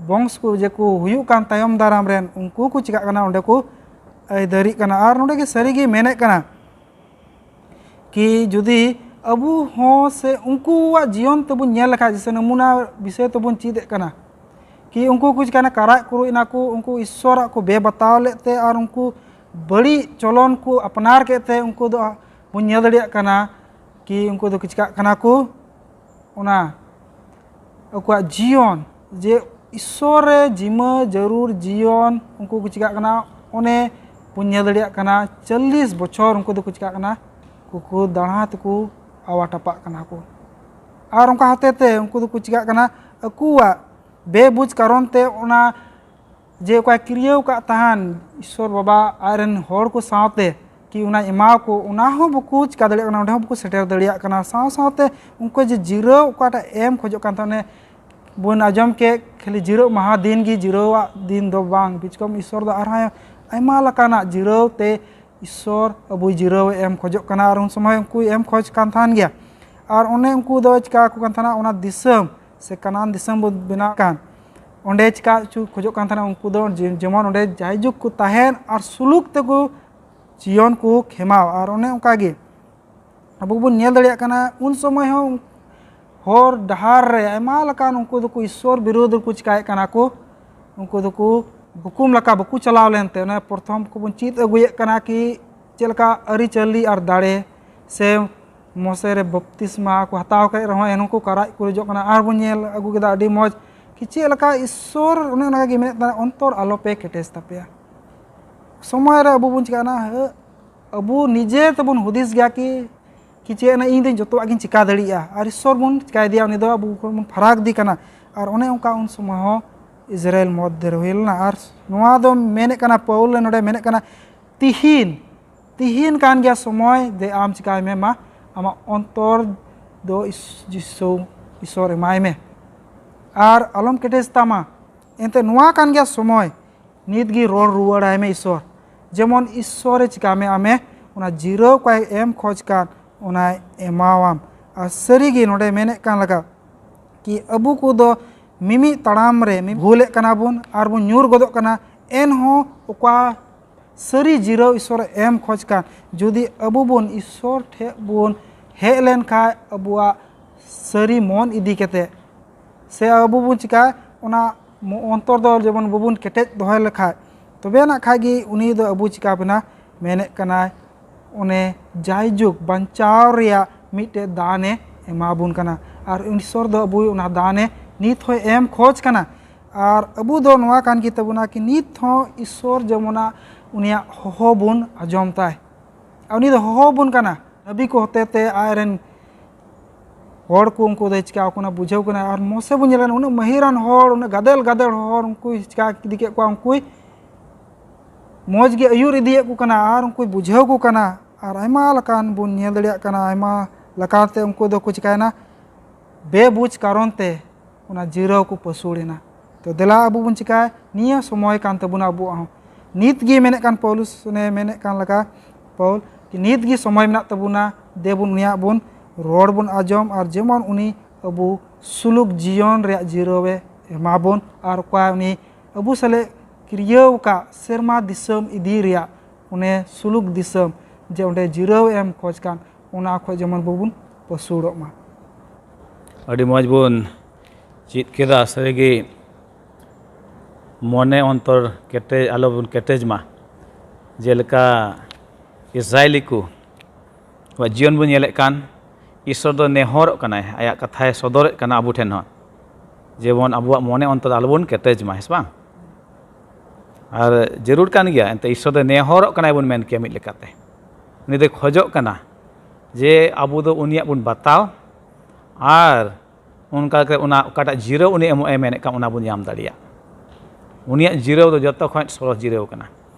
ᱵᱚᱝᱥ ᱠᱚ ᱡᱮ ᱠᱚ ᱦᱩᱭᱩᱜ ᱠᱟᱱ ᱛᱟᱭᱚᱢ ᱫᱟᱨᱟᱢ ᱨᱮᱱ ᱩᱱᱠᱩ ᱠᱚ ᱪᱤᱠᱟᱜ ᱠᱟᱱᱟ, ᱚᱸᱰᱮ ᱠᱚ ᱟᱹᱭᱫᱟᱹᱨᱤᱜ ᱠᱟᱱᱟ᱾ ᱟᱨ ᱱᱚᱰᱮ ᱜᱮ ᱥᱟᱹᱨᱤ ᱜᱮ ᱢᱮᱱᱮᱫ ᱠᱟᱱᱟ ᱠᱤ ᱡᱩᱫᱤ ᱟᱵᱚ ᱦᱚᱸ ᱥᱮ ᱩᱱᱠᱩᱣᱟᱜ ᱡᱤᱭᱚᱱ ᱛᱮᱵᱚᱱ ᱧᱮᱞ ᱞᱮᱠᱷᱟᱡ, ᱡᱮᱭᱥᱮ ᱱᱟᱢᱩᱱᱟ ᱵᱤᱥᱚᱭ ᱛᱮᱵᱚᱱ ᱪᱮᱫ ᱮᱫ ᱠᱟᱱᱟ ᱠᱤ ᱩᱱᱠᱩ ᱠᱚ ᱪᱤᱠᱟᱹᱭᱱᱟ, ᱠᱟᱨᱟᱜ ᱠᱩᱨᱩᱡ ᱮᱱᱟ ᱠᱚ, ᱩᱱᱠᱩ ᱤᱥᱥᱚᱨᱟᱜ ᱠᱚ ᱵᱮᱵᱟᱛᱟᱣ ᱞᱮᱫ ᱛᱮ ᱟᱨ ᱩᱱᱠᱩ ᱵᱟᱹᱲᱤᱡ ᱪᱚᱞᱚᱱ ᱠᱚ ᱟᱯᱱᱟᱨ ᱠᱮᱫ ᱛᱮ ᱩᱱᱠᱩ ᱫᱚ ᱵᱚᱱ ᱧᱮᱞ ᱫᱟᱲᱮᱭᱟᱜ ᱠᱟᱱᱟ ᱠᱤ ᱩᱱᱠᱩ ᱫᱚ ᱪᱤᱠᱟᱜ ᱠᱟᱱᱟ ᱠᱚ, ᱚᱱᱟ ᱟᱠᱚᱣᱟᱜ ᱡᱤᱭᱚᱱ ᱡᱮ ᱤᱥᱥᱚᱨ ᱨᱮ ᱡᱤᱢᱟᱹ ᱡᱟᱹᱨᱩᱲ ᱡᱤᱭᱚᱱ ᱩᱱᱠᱩ ᱠᱚ ᱪᱤᱠᱟᱜ ᱠᱟᱱᱟ, ᱚᱱᱮ ᱵᱚᱱ ᱧᱮᱞ ᱫᱟᱲᱮᱭᱟᱜ ᱠᱟᱱᱟ ᱪᱚᱞᱞᱤᱥ ᱵᱚᱪᱷᱚᱨ ᱩᱱᱠᱩ ᱫᱚᱠᱚ ᱪᱤᱠᱟᱜ ᱠᱟᱱᱟ, ᱠᱩᱠᱩ ᱫᱟᱬᱟ ᱛᱮᱠᱚ ᱟᱣᱟ ᱴᱟᱯᱟᱜ ᱠᱟᱱᱟ ᱠᱚ᱾ ᱟᱨ ᱚᱱᱠᱟ ᱦᱚᱛᱮ ᱛᱮ ᱩᱱᱠᱩ ᱫᱚᱠᱚ ᱪᱤᱠᱟᱜ ᱠᱟᱱᱟ, ᱟᱠᱚᱣᱟᱜ ᱵᱮᱵᱩᱡᱽ ᱠᱟᱨᱚᱱ ᱛᱮ ᱚᱱᱟ ᱡᱮ ᱚᱠᱟᱭ ᱠᱤᱨᱭᱟᱹᱣ ᱠᱟᱜ ᱛᱟᱦᱮᱱ ᱤᱥᱥᱚᱨ ᱵᱟᱵᱟ ᱟᱡ ᱨᱮᱱ ᱦᱚᱲ ᱠᱚ ᱥᱟᱶᱛᱮ ᱠᱤ ᱚᱱᱟᱭ ᱮᱢᱟᱣ ᱠᱚ, ᱚᱱᱟ ᱦᱚᱸ ᱵᱟᱠᱚ ᱪᱤᱠᱟ ᱫᱟᱲᱮᱭᱟᱜ ᱠᱟᱱᱟ, ᱚᱸᱰᱮ ᱦᱚᱸ ᱵᱟᱠᱚ ᱥᱮᱴᱮᱨ ᱫᱟᱲᱮᱭᱟᱜ ᱠᱟᱱᱟ᱾ ᱥᱟᱶ ᱥᱟᱶᱛᱮ ᱩᱱᱠᱩ ᱡᱮ ᱡᱤᱨᱟᱹᱣ ᱚᱠᱟᱴᱟᱜ ᱮᱢ ᱠᱷᱚᱡᱚᱜ ᱠᱟᱱ ᱛᱟᱦᱮᱸ, ᱚᱱᱮ ᱵᱚᱱ ᱟᱸᱡᱚᱢ ᱠᱮᱫ ᱠᱷᱟᱹᱞᱤ ᱡᱤᱨᱟᱹᱣ ᱢᱟᱦᱟ ᱫᱤᱱ ᱜᱮ, ᱡᱤᱨᱟᱹᱣᱟᱜ ᱫᱤᱱ ᱫᱚ ᱵᱟᱝ, ᱵᱤᱪᱠᱚᱢ ᱤᱥᱥᱚᱨ ᱫᱚ ᱟᱨᱦᱚᱸ ᱟᱭᱢᱟ ᱞᱮᱠᱟᱱᱟᱜ ᱡᱤᱨᱟᱹᱣ ᱛᱮ ᱤᱥᱥᱚᱨ ᱟᱵᱚᱭ ᱡᱤᱨᱟᱹᱣ ᱮ ᱮᱢ ᱠᱷᱚᱡᱚᱜ ᱠᱟᱱᱟ᱾ ᱟᱨ ᱩᱱ ᱥᱚᱢᱚᱭ ᱩᱱᱠᱩᱭ ᱮᱢ ᱠᱷᱚᱡᱽ ᱠᱟᱱ ᱛᱟᱦᱮᱱ ᱜᱮᱭᱟ᱾ ᱟᱨ ᱚᱱᱮ ᱩᱱᱠᱩ ᱫᱚ ᱪᱤᱠᱟ ᱟᱠᱚ ᱠᱟᱱ ᱛᱟᱦᱮᱱᱟ, ᱚᱱᱟ ᱫᱤᱥᱚᱢ ᱥᱮ ᱠᱟᱱᱟᱱ ᱫᱤᱥᱚᱢ ᱵᱚᱱ ᱵᱮᱱᱟᱣ ᱠᱟᱱ, ᱚᱸᱰᱮ ᱪᱤᱠᱟ ᱦᱚᱪᱚ ᱠᱷᱚᱡᱚᱜ ᱠᱟᱱ ᱛᱟᱦᱮᱱᱟ ᱩᱱᱠᱩ ᱫᱚ, ᱡᱮ-, ᱡᱮᱢᱚᱱ ᱚᱸᱰᱮ ᱡᱟᱭᱡᱩᱜᱽ ᱠᱚ ᱛᱟᱦᱮᱱ ᱟᱨ ᱥᱩᱞᱩᱠ ᱛᱮᱠᱚ ᱡᱤᱭᱚᱱ ᱠᱚ ᱠᱷᱮᱢᱟᱣ᱾ ᱟᱨ ᱚᱱᱮ ᱚᱱᱠᱟ ᱜᱮ ᱟᱵᱚ ᱵᱚᱱ ᱧᱮᱞ ᱫᱟᱲᱮᱭᱟᱜ ᱠᱟᱱᱟ, ᱩᱱ ᱥᱚᱢᱚᱭ ᱦᱚᱸ ᱦᱚᱨ ᱰᱟᱦᱟᱨ ᱨᱮ ᱟᱭᱢᱟ ᱞᱮᱠᱟᱱ ᱩᱱᱠᱩ ᱫᱚᱠᱚ ᱤᱥᱥᱚᱨ ᱵᱤᱨᱳᱫᱷ ᱨᱮᱠᱚ ᱪᱤᱠᱟᱭᱮᱫ ᱠᱟᱱᱟ ᱠᱚ᱾ ᱩᱱᱠᱩ ᱫᱚᱠᱚ ᱦᱩᱠᱩᱢ ᱞᱮᱠᱟ ᱵᱟᱠᱚ ᱪᱟᱞᱟᱣ ᱞᱮᱱᱛᱮ, ᱚᱱᱮ ᱯᱨᱚᱛᱷᱚᱢ ᱠᱚᱵᱚᱱ ᱪᱮᱫ ᱟᱹᱜᱩᱭᱮᱫ ᱠᱟᱱᱟ ᱠᱤ ᱪᱮᱫ ᱞᱮᱠᱟ ᱟᱹᱨᱤᱪᱟᱹᱞᱤ ᱟᱨ ᱫᱟᱲᱮ ᱥᱮ ᱢᱚᱥᱮ ᱨᱮ ᱵᱟᱯᱛᱤᱥᱢᱟ ᱠᱚ ᱦᱟᱛᱟᱣ ᱠᱮᱫ ᱨᱮᱦᱚᱸ ᱮᱱᱦᱚᱸ ᱠᱚ ᱠᱟᱨᱟᱡ ᱠᱚ ᱨᱚᱡᱚᱜ ᱠᱟᱱᱟ᱾ ᱟᱨ ᱵᱚᱱ ᱧᱮᱞ ᱟᱹᱜᱩ ᱠᱮᱫᱟ ᱟᱹᱰᱤ ᱢᱚᱡᱽ ᱠᱤ ᱪᱮᱫ ᱞᱮᱠᱟ ᱤᱥᱥᱚᱨ ᱚᱱᱮ ᱚᱱᱟ ᱜᱮ ᱢᱮᱱᱮᱫ ᱛᱟᱦᱮᱱᱟ, "ᱚᱱᱛᱚᱨ ᱟᱞᱚᱯᱮ ᱠᱮᱴᱮᱡ ᱛᱟᱯᱮᱭᱟ᱾" ᱥᱚᱢᱚᱭ ᱨᱮ ᱟᱵᱚ ᱵᱚᱱ ᱪᱤᱠᱟᱹᱜᱼᱟ, ᱦᱟᱹ, ᱟᱵᱚ ᱱᱤᱡᱮ ᱛᱮᱵᱚᱱ ᱦᱩᱫᱤᱥ ᱜᱮᱭᱟ ᱠᱤ, ᱠᱤ ᱪᱮᱫ ᱮᱱᱟ, ᱤᱧ ᱫᱚᱧ ᱡᱚᱛᱚᱣᱟᱜ ᱜᱤᱧ ᱪᱤᱠᱟ ᱫᱟᱲᱮᱭᱟᱜᱼᱟ᱾ ᱟᱨ ᱤᱥᱥᱚᱨ ᱵᱚᱱ ᱪᱤᱠᱟᱭ ᱫᱮᱭᱟ, ᱩᱱᱤ ᱫᱚ ᱟᱵᱚ ᱠᱷᱚᱱ ᱵᱚᱱ ᱯᱷᱟᱨᱟᱠ ᱫᱮ ᱠᱟᱱᱟ᱾ ᱟᱨ ᱚᱱᱮ ᱚᱱᱠᱟ ᱩᱱ ᱥᱚᱢᱚᱭ ᱦᱚᱸ ᱤᱥᱨᱟᱭᱮᱞ ᱢᱚᱫᱽᱫᱷᱮ ᱨᱮ ᱦᱩᱭ ᱞᱮᱱᱟ᱾ ᱟᱨ ᱱᱚᱣᱟ ᱫᱚ ᱢᱮᱱᱮᱫ ᱠᱟᱱᱟ, ᱯᱟᱹᱣᱩᱞ ᱱᱚᱰᱮ ᱢᱮᱱᱮᱫ ᱠᱟᱱᱟ, ᱛᱤᱦᱤᱧ, ᱛᱤᱦᱤᱧ ᱠᱟᱱ ᱜᱮᱭᱟ ᱥᱚᱢᱚᱭ ᱡᱮ ᱟᱢ ᱪᱤᱠᱟᱭ ᱢᱮ, ᱢᱟ ᱟᱢᱟᱜ ᱚᱱᱛᱚᱨ ᱫᱚ ᱤᱥ-, ᱡᱤᱥᱩ ᱤᱥᱥᱚᱨ ᱮᱢᱟᱭ ᱢᱮ᱾ ᱟᱨ ᱟᱞᱚᱢ ᱠᱮᱴᱮᱡ ᱛᱟᱢᱟ᱾ ᱮᱱᱛᱮ ᱱᱚᱣᱟ ᱠᱟᱱ ᱜᱮᱭᱟ ᱥᱚᱢᱚᱭ, ᱱᱤᱛ ᱜᱮ ᱨᱚᱲ ᱨᱩᱣᱟᱹᱲᱟᱭ ᱢᱮ ᱤᱥᱥᱚᱨ᱾ ᱡᱮᱢᱚᱱ ᱤᱥᱥᱚᱨᱮ ᱪᱤᱠᱟ ᱢᱮ, ᱟᱢᱮ ᱚᱱᱟ ᱡᱤᱨᱟᱹᱣ ᱠᱚᱭ ᱮᱢ ᱠᱷᱚᱡᱽ ᱠᱟᱱ, ᱚᱱᱟᱭ ᱮᱢᱟᱣᱟᱢ᱾ ᱟᱨ ᱥᱟᱹᱨᱤᱜᱮ ᱱᱚᱰᱮ ᱢᱮᱱᱮᱫ ᱠᱟᱱ ᱞᱮᱠᱟ ᱠᱤ ᱟᱵᱚ ᱠᱚᱫᱚ ᱢᱤᱢᱤᱫ ᱛᱟᱲᱟᱢ ᱨᱮ ᱢᱤ-, ᱵᱷᱩᱞᱮᱫ ᱠᱟᱱᱟ ᱵᱚᱱ ᱟᱨ ᱵᱚᱱ ᱧᱩᱨ ᱜᱚᱫᱚᱜ ᱠᱟᱱᱟ᱾ ᱮᱱᱦᱚᱸ ᱚᱠᱟ ᱥᱟᱹᱨᱤ ᱡᱤᱨᱟᱹᱣ ᱤᱥᱥᱚᱨᱮ ᱮᱢ ᱠᱷᱚᱡᱽ ᱠᱟᱱ, ᱡᱩᱫᱤ ᱟᱵᱚ ᱵᱚᱱ ᱤᱥᱥᱚᱨ ᱴᱷᱮᱱ ᱵᱚᱱ ᱦᱮᱡ ᱞᱮᱱᱠᱷᱟᱱ ᱟᱵᱚᱣᱟᱜ ᱥᱟᱹᱨᱤ ᱢᱚᱱ ᱤᱫᱤ ᱠᱟᱛᱮ, ᱥᱮ ᱟᱵᱚ ᱵᱚᱱ ᱪᱤᱠᱟ ᱚᱱᱟ ᱢᱚ-, ᱚᱱᱛᱚᱨ ᱫᱚ ᱡᱮᱢᱚᱱ ᱵᱟᱵᱚᱱ ᱠᱮᱴᱮᱡ ᱫᱚᱦᱚᱭ ᱞᱮᱠᱷᱟᱡ, ᱛᱚᱵᱮ ᱱᱟᱜ ᱠᱷᱟᱡ ᱜᱮ ᱩᱱᱤ ᱫᱚ ᱟᱵᱚ ᱪᱤᱠᱟ ᱵᱚᱱᱟ ᱢᱮᱱᱮᱫ ᱠᱟᱱᱟᱭ, ᱚᱱᱮ ᱡᱟᱭᱡᱩᱜᱽ ᱵᱟᱧᱪᱟᱣ ᱨᱮᱭᱟᱜ ᱢᱤᱫᱴᱮᱡ ᱫᱟᱱᱮ ᱮᱢᱟᱵᱚᱱ ᱠᱟᱱᱟ᱾ ᱟᱨ ᱤᱥᱥᱚᱨ ᱫᱚ ᱟᱵᱚ ᱚᱱᱟ ᱫᱟᱱᱮ ᱱᱤᱛ ᱦᱚᱸᱭ ᱮᱢ ᱠᱷᱚᱡᱽ ᱠᱟᱱᱟ᱾ ᱟᱨ ᱟᱵᱚ ᱫᱚ ᱱᱚᱣᱟ ᱠᱟᱱ ᱜᱮ ᱛᱟᱵᱚᱱᱟ ᱠᱤ ᱱᱤᱛ ᱦᱚᱸ ᱤᱥᱥᱚᱨ ᱡᱮᱢᱚᱱᱟᱜ ᱩᱱᱤᱭᱟᱜ ᱦᱚᱦᱚ ᱵᱚᱱ ᱟᱸᱡᱚᱢ ᱛᱟᱭ᱾ ᱟᱨ ᱩᱱᱤ ᱫᱚ ᱦᱚᱦᱚ ᱵᱚᱱ ᱠᱟᱱᱟ, ᱱᱟᱵᱤ ᱠᱚ ᱦᱚᱛᱮ ᱛᱮ ᱟᱡ ᱨᱮᱱ ᱦᱚᱲ ᱠᱚ ᱩᱱᱠᱩ ᱫᱚᱭ ᱪᱤᱠᱟᱹ ᱠᱟᱱᱟ, ᱵᱩᱡᱷᱟᱹᱣ ᱠᱟᱱᱟ᱾ ᱟᱨ ᱢᱳᱥᱮ ᱵᱚᱱ ᱧᱮᱞ ᱠᱟᱱᱟ, ᱩᱱᱟᱹᱜ ᱢᱟᱹᱦᱤᱨᱟᱱ ᱦᱚᱲ, ᱩᱱᱟᱹᱜ ᱜᱟᱫᱮᱞ ᱜᱟᱫᱮᱞ ᱦᱚᱲ ᱩᱱᱠᱩᱭ ᱪᱤᱠᱟ ᱤᱫᱤ ᱠᱮᱫ ᱠᱚᱣᱟ, ᱩᱱᱠᱩᱭ ᱢᱚᱡᱽ ᱜᱮ ᱟᱹᱭᱩᱨ ᱤᱫᱤᱭᱮᱫ ᱠᱚ ᱠᱟᱱᱟ ᱟᱨ ᱩᱱᱠᱩᱭ ᱵᱩᱡᱷᱟᱹᱣ ᱠᱚ ᱠᱟᱱᱟ᱾ ᱟᱨ ᱟᱭᱢᱟ ᱞᱮᱠᱟᱱ ᱵᱚᱱ ᱧᱮᱞ ᱫᱟᱲᱮᱭᱟᱜ ᱠᱟᱱᱟ, ᱟᱭᱢᱟ ᱞᱮᱠᱟᱛᱮ ᱩᱱᱠᱩ ᱫᱚᱠᱚ ᱪᱤᱠᱟᱭᱮᱱᱟ, ᱵᱮᱵᱩᱡᱽ ᱠᱟᱨᱚᱱ ᱛᱮ ᱚᱱᱟ ᱡᱤᱨᱟᱹᱣ ᱠᱚ ᱯᱟᱹᱥᱩᱲ ᱮᱱᱟ᱾ ᱛᱚ ᱫᱮᱞᱟ ᱟᱵᱚ ᱵᱚᱱ ᱪᱤᱠᱟᱭᱟ, ᱱᱤᱭᱟᱹ ᱥᱚᱢᱚᱭ ᱠᱟᱱ ᱛᱟᱵᱚᱱᱟ ᱟᱵᱚᱣᱟᱜ ᱦᱚᱸ᱾ ᱱᱤᱛ ᱜᱮ ᱢᱮᱱᱮᱫ ᱠᱟᱱ ᱯᱟᱹᱣᱞᱩᱥ ᱚᱱᱮ ᱢᱮᱱᱮᱫ ᱠᱟᱱ ᱞᱮᱠᱟ ᱯᱟᱹᱣᱞ, ᱠᱤ ᱱᱤᱛ ᱜᱮ ᱥᱚᱢᱚᱭ ᱢᱮᱱᱟᱜ ᱛᱟᱵᱚᱱᱟ, ᱫᱮᱵᱚᱱ ᱩᱱᱤᱭᱟᱜ ᱵᱚᱱ ᱨᱚᱲ ᱵᱚᱱ ᱟᱸᱡᱚᱢ, ᱟᱨ ᱡᱮᱢᱚᱱ ᱩᱱᱤ ᱟᱵᱚ ᱥᱩᱞᱩᱠ ᱡᱤᱭᱚᱱ ᱨᱮᱭᱟᱜ ᱡᱤᱨᱟᱹᱣ ᱮ ᱮᱢᱟ ᱵᱚᱱ, ᱟᱨ ᱚᱠᱟ ᱩᱱᱤ ᱟᱵᱚ ᱥᱟᱞᱮ ᱠᱤᱨᱭᱟᱹᱣ ᱟᱠᱟᱫ ᱥᱮᱨᱢᱟ ᱫᱤᱥᱚᱢ ᱤᱫᱤ ᱨᱮᱭᱟᱜ ᱚᱱᱮ ᱥᱩᱞᱩᱠ ᱫᱤᱥᱚᱢ, ᱡᱮ ᱚᱸᱰᱮ ᱡᱤᱨᱟᱹᱣ ᱮᱢ ᱠᱷᱚᱡᱽ ᱠᱟᱱ, ᱚᱱᱟ ᱠᱷᱚᱡ ᱡᱮᱢᱚᱱ ᱵᱟᱵᱚᱱ ᱯᱟᱹᱥᱩᱲᱚᱜ ᱢᱟ᱾ ᱟᱹᱰᱤ ᱢᱚᱡᱽ ᱵᱚᱱ ᱪᱮᱫ ᱠᱮᱫᱟ᱾ ᱥᱟᱹᱨᱤᱜᱮ ᱢᱚᱱᱮ ᱚᱱᱛᱚᱨ ᱠᱮᱴᱮᱡ, ᱟᱞᱚ ᱵᱚᱱ ᱠᱮᱴᱮᱡ ᱢᱟ᱾ ᱡᱮᱞᱮᱠᱟ ᱤᱥᱨᱟᱭᱮᱞᱤ ᱠᱚ ᱟᱵᱚᱣᱟᱜ ᱡᱤᱭᱚᱱ ᱵᱚᱱ ᱧᱮᱞᱮᱫ ᱠᱟᱱ, ᱤᱥᱥᱚᱨ ᱫᱚ ᱱᱮᱦᱚᱨᱚᱜ ᱠᱟᱱᱟᱭ, ᱟᱭᱟᱜ ᱠᱟᱛᱷᱟᱭ ᱥᱚᱫᱚᱨᱮᱫ ᱠᱟᱱᱟ ᱟᱵᱚ ᱴᱷᱮᱱ ᱦᱚᱸ, ᱡᱮᱢᱚᱱ ᱟᱵᱚᱣᱟᱜ ᱢᱚᱱᱮ ᱚᱱᱛᱚᱨ ᱟᱞᱚᱵᱚᱱ ᱠᱮᱴᱮᱡ ᱢᱟ, ᱦᱮᱸ ᱥᱮ ᱵᱟᱝ? ᱟᱨ ᱡᱟᱹᱨᱩᱲ ᱠᱟᱱ ᱜᱮᱭᱟ, ᱮᱱᱛᱮ ᱤᱥᱥᱚᱨ ᱫᱚ ᱱᱮᱦᱚᱨᱚᱜ ᱠᱟᱱᱟᱭ ᱵᱚᱱ ᱢᱮᱱ ᱠᱮᱭᱟ ᱢᱤᱫ ᱞᱮᱠᱟᱛᱮ᱾ ᱩᱱᱤ ᱫᱚᱭ ᱠᱷᱚᱡᱚᱜ ᱠᱟᱱᱟ ᱡᱮ ᱟᱵᱚ ᱫᱚ ᱩᱱᱤᱭᱟᱜ ᱵᱚᱱ ᱵᱟᱛᱟᱣ, ᱟᱨ ᱚᱱᱠᱟ ᱠᱟᱛᱮ ᱚᱱᱟ ᱚᱠᱟᱴᱟᱜ ᱡᱤᱨᱟᱹᱣ ᱩᱱᱤ ᱮᱢᱚᱜ ᱮ ᱢᱮᱱᱮᱫ ᱠᱟᱱ, ᱚᱱᱟ ᱵᱚᱱ ᱧᱟᱢ ᱫᱟᱲᱮᱭᱟᱜ᱾ ᱩᱱᱤᱭᱟᱜ ᱡᱤᱨᱟᱹᱣ ᱫᱚ ᱡᱚᱛᱚ ᱠᱷᱚᱱ ᱥᱚᱨᱚᱥ ᱡᱤᱨᱟᱹᱣ ᱠᱟᱱᱟ᱾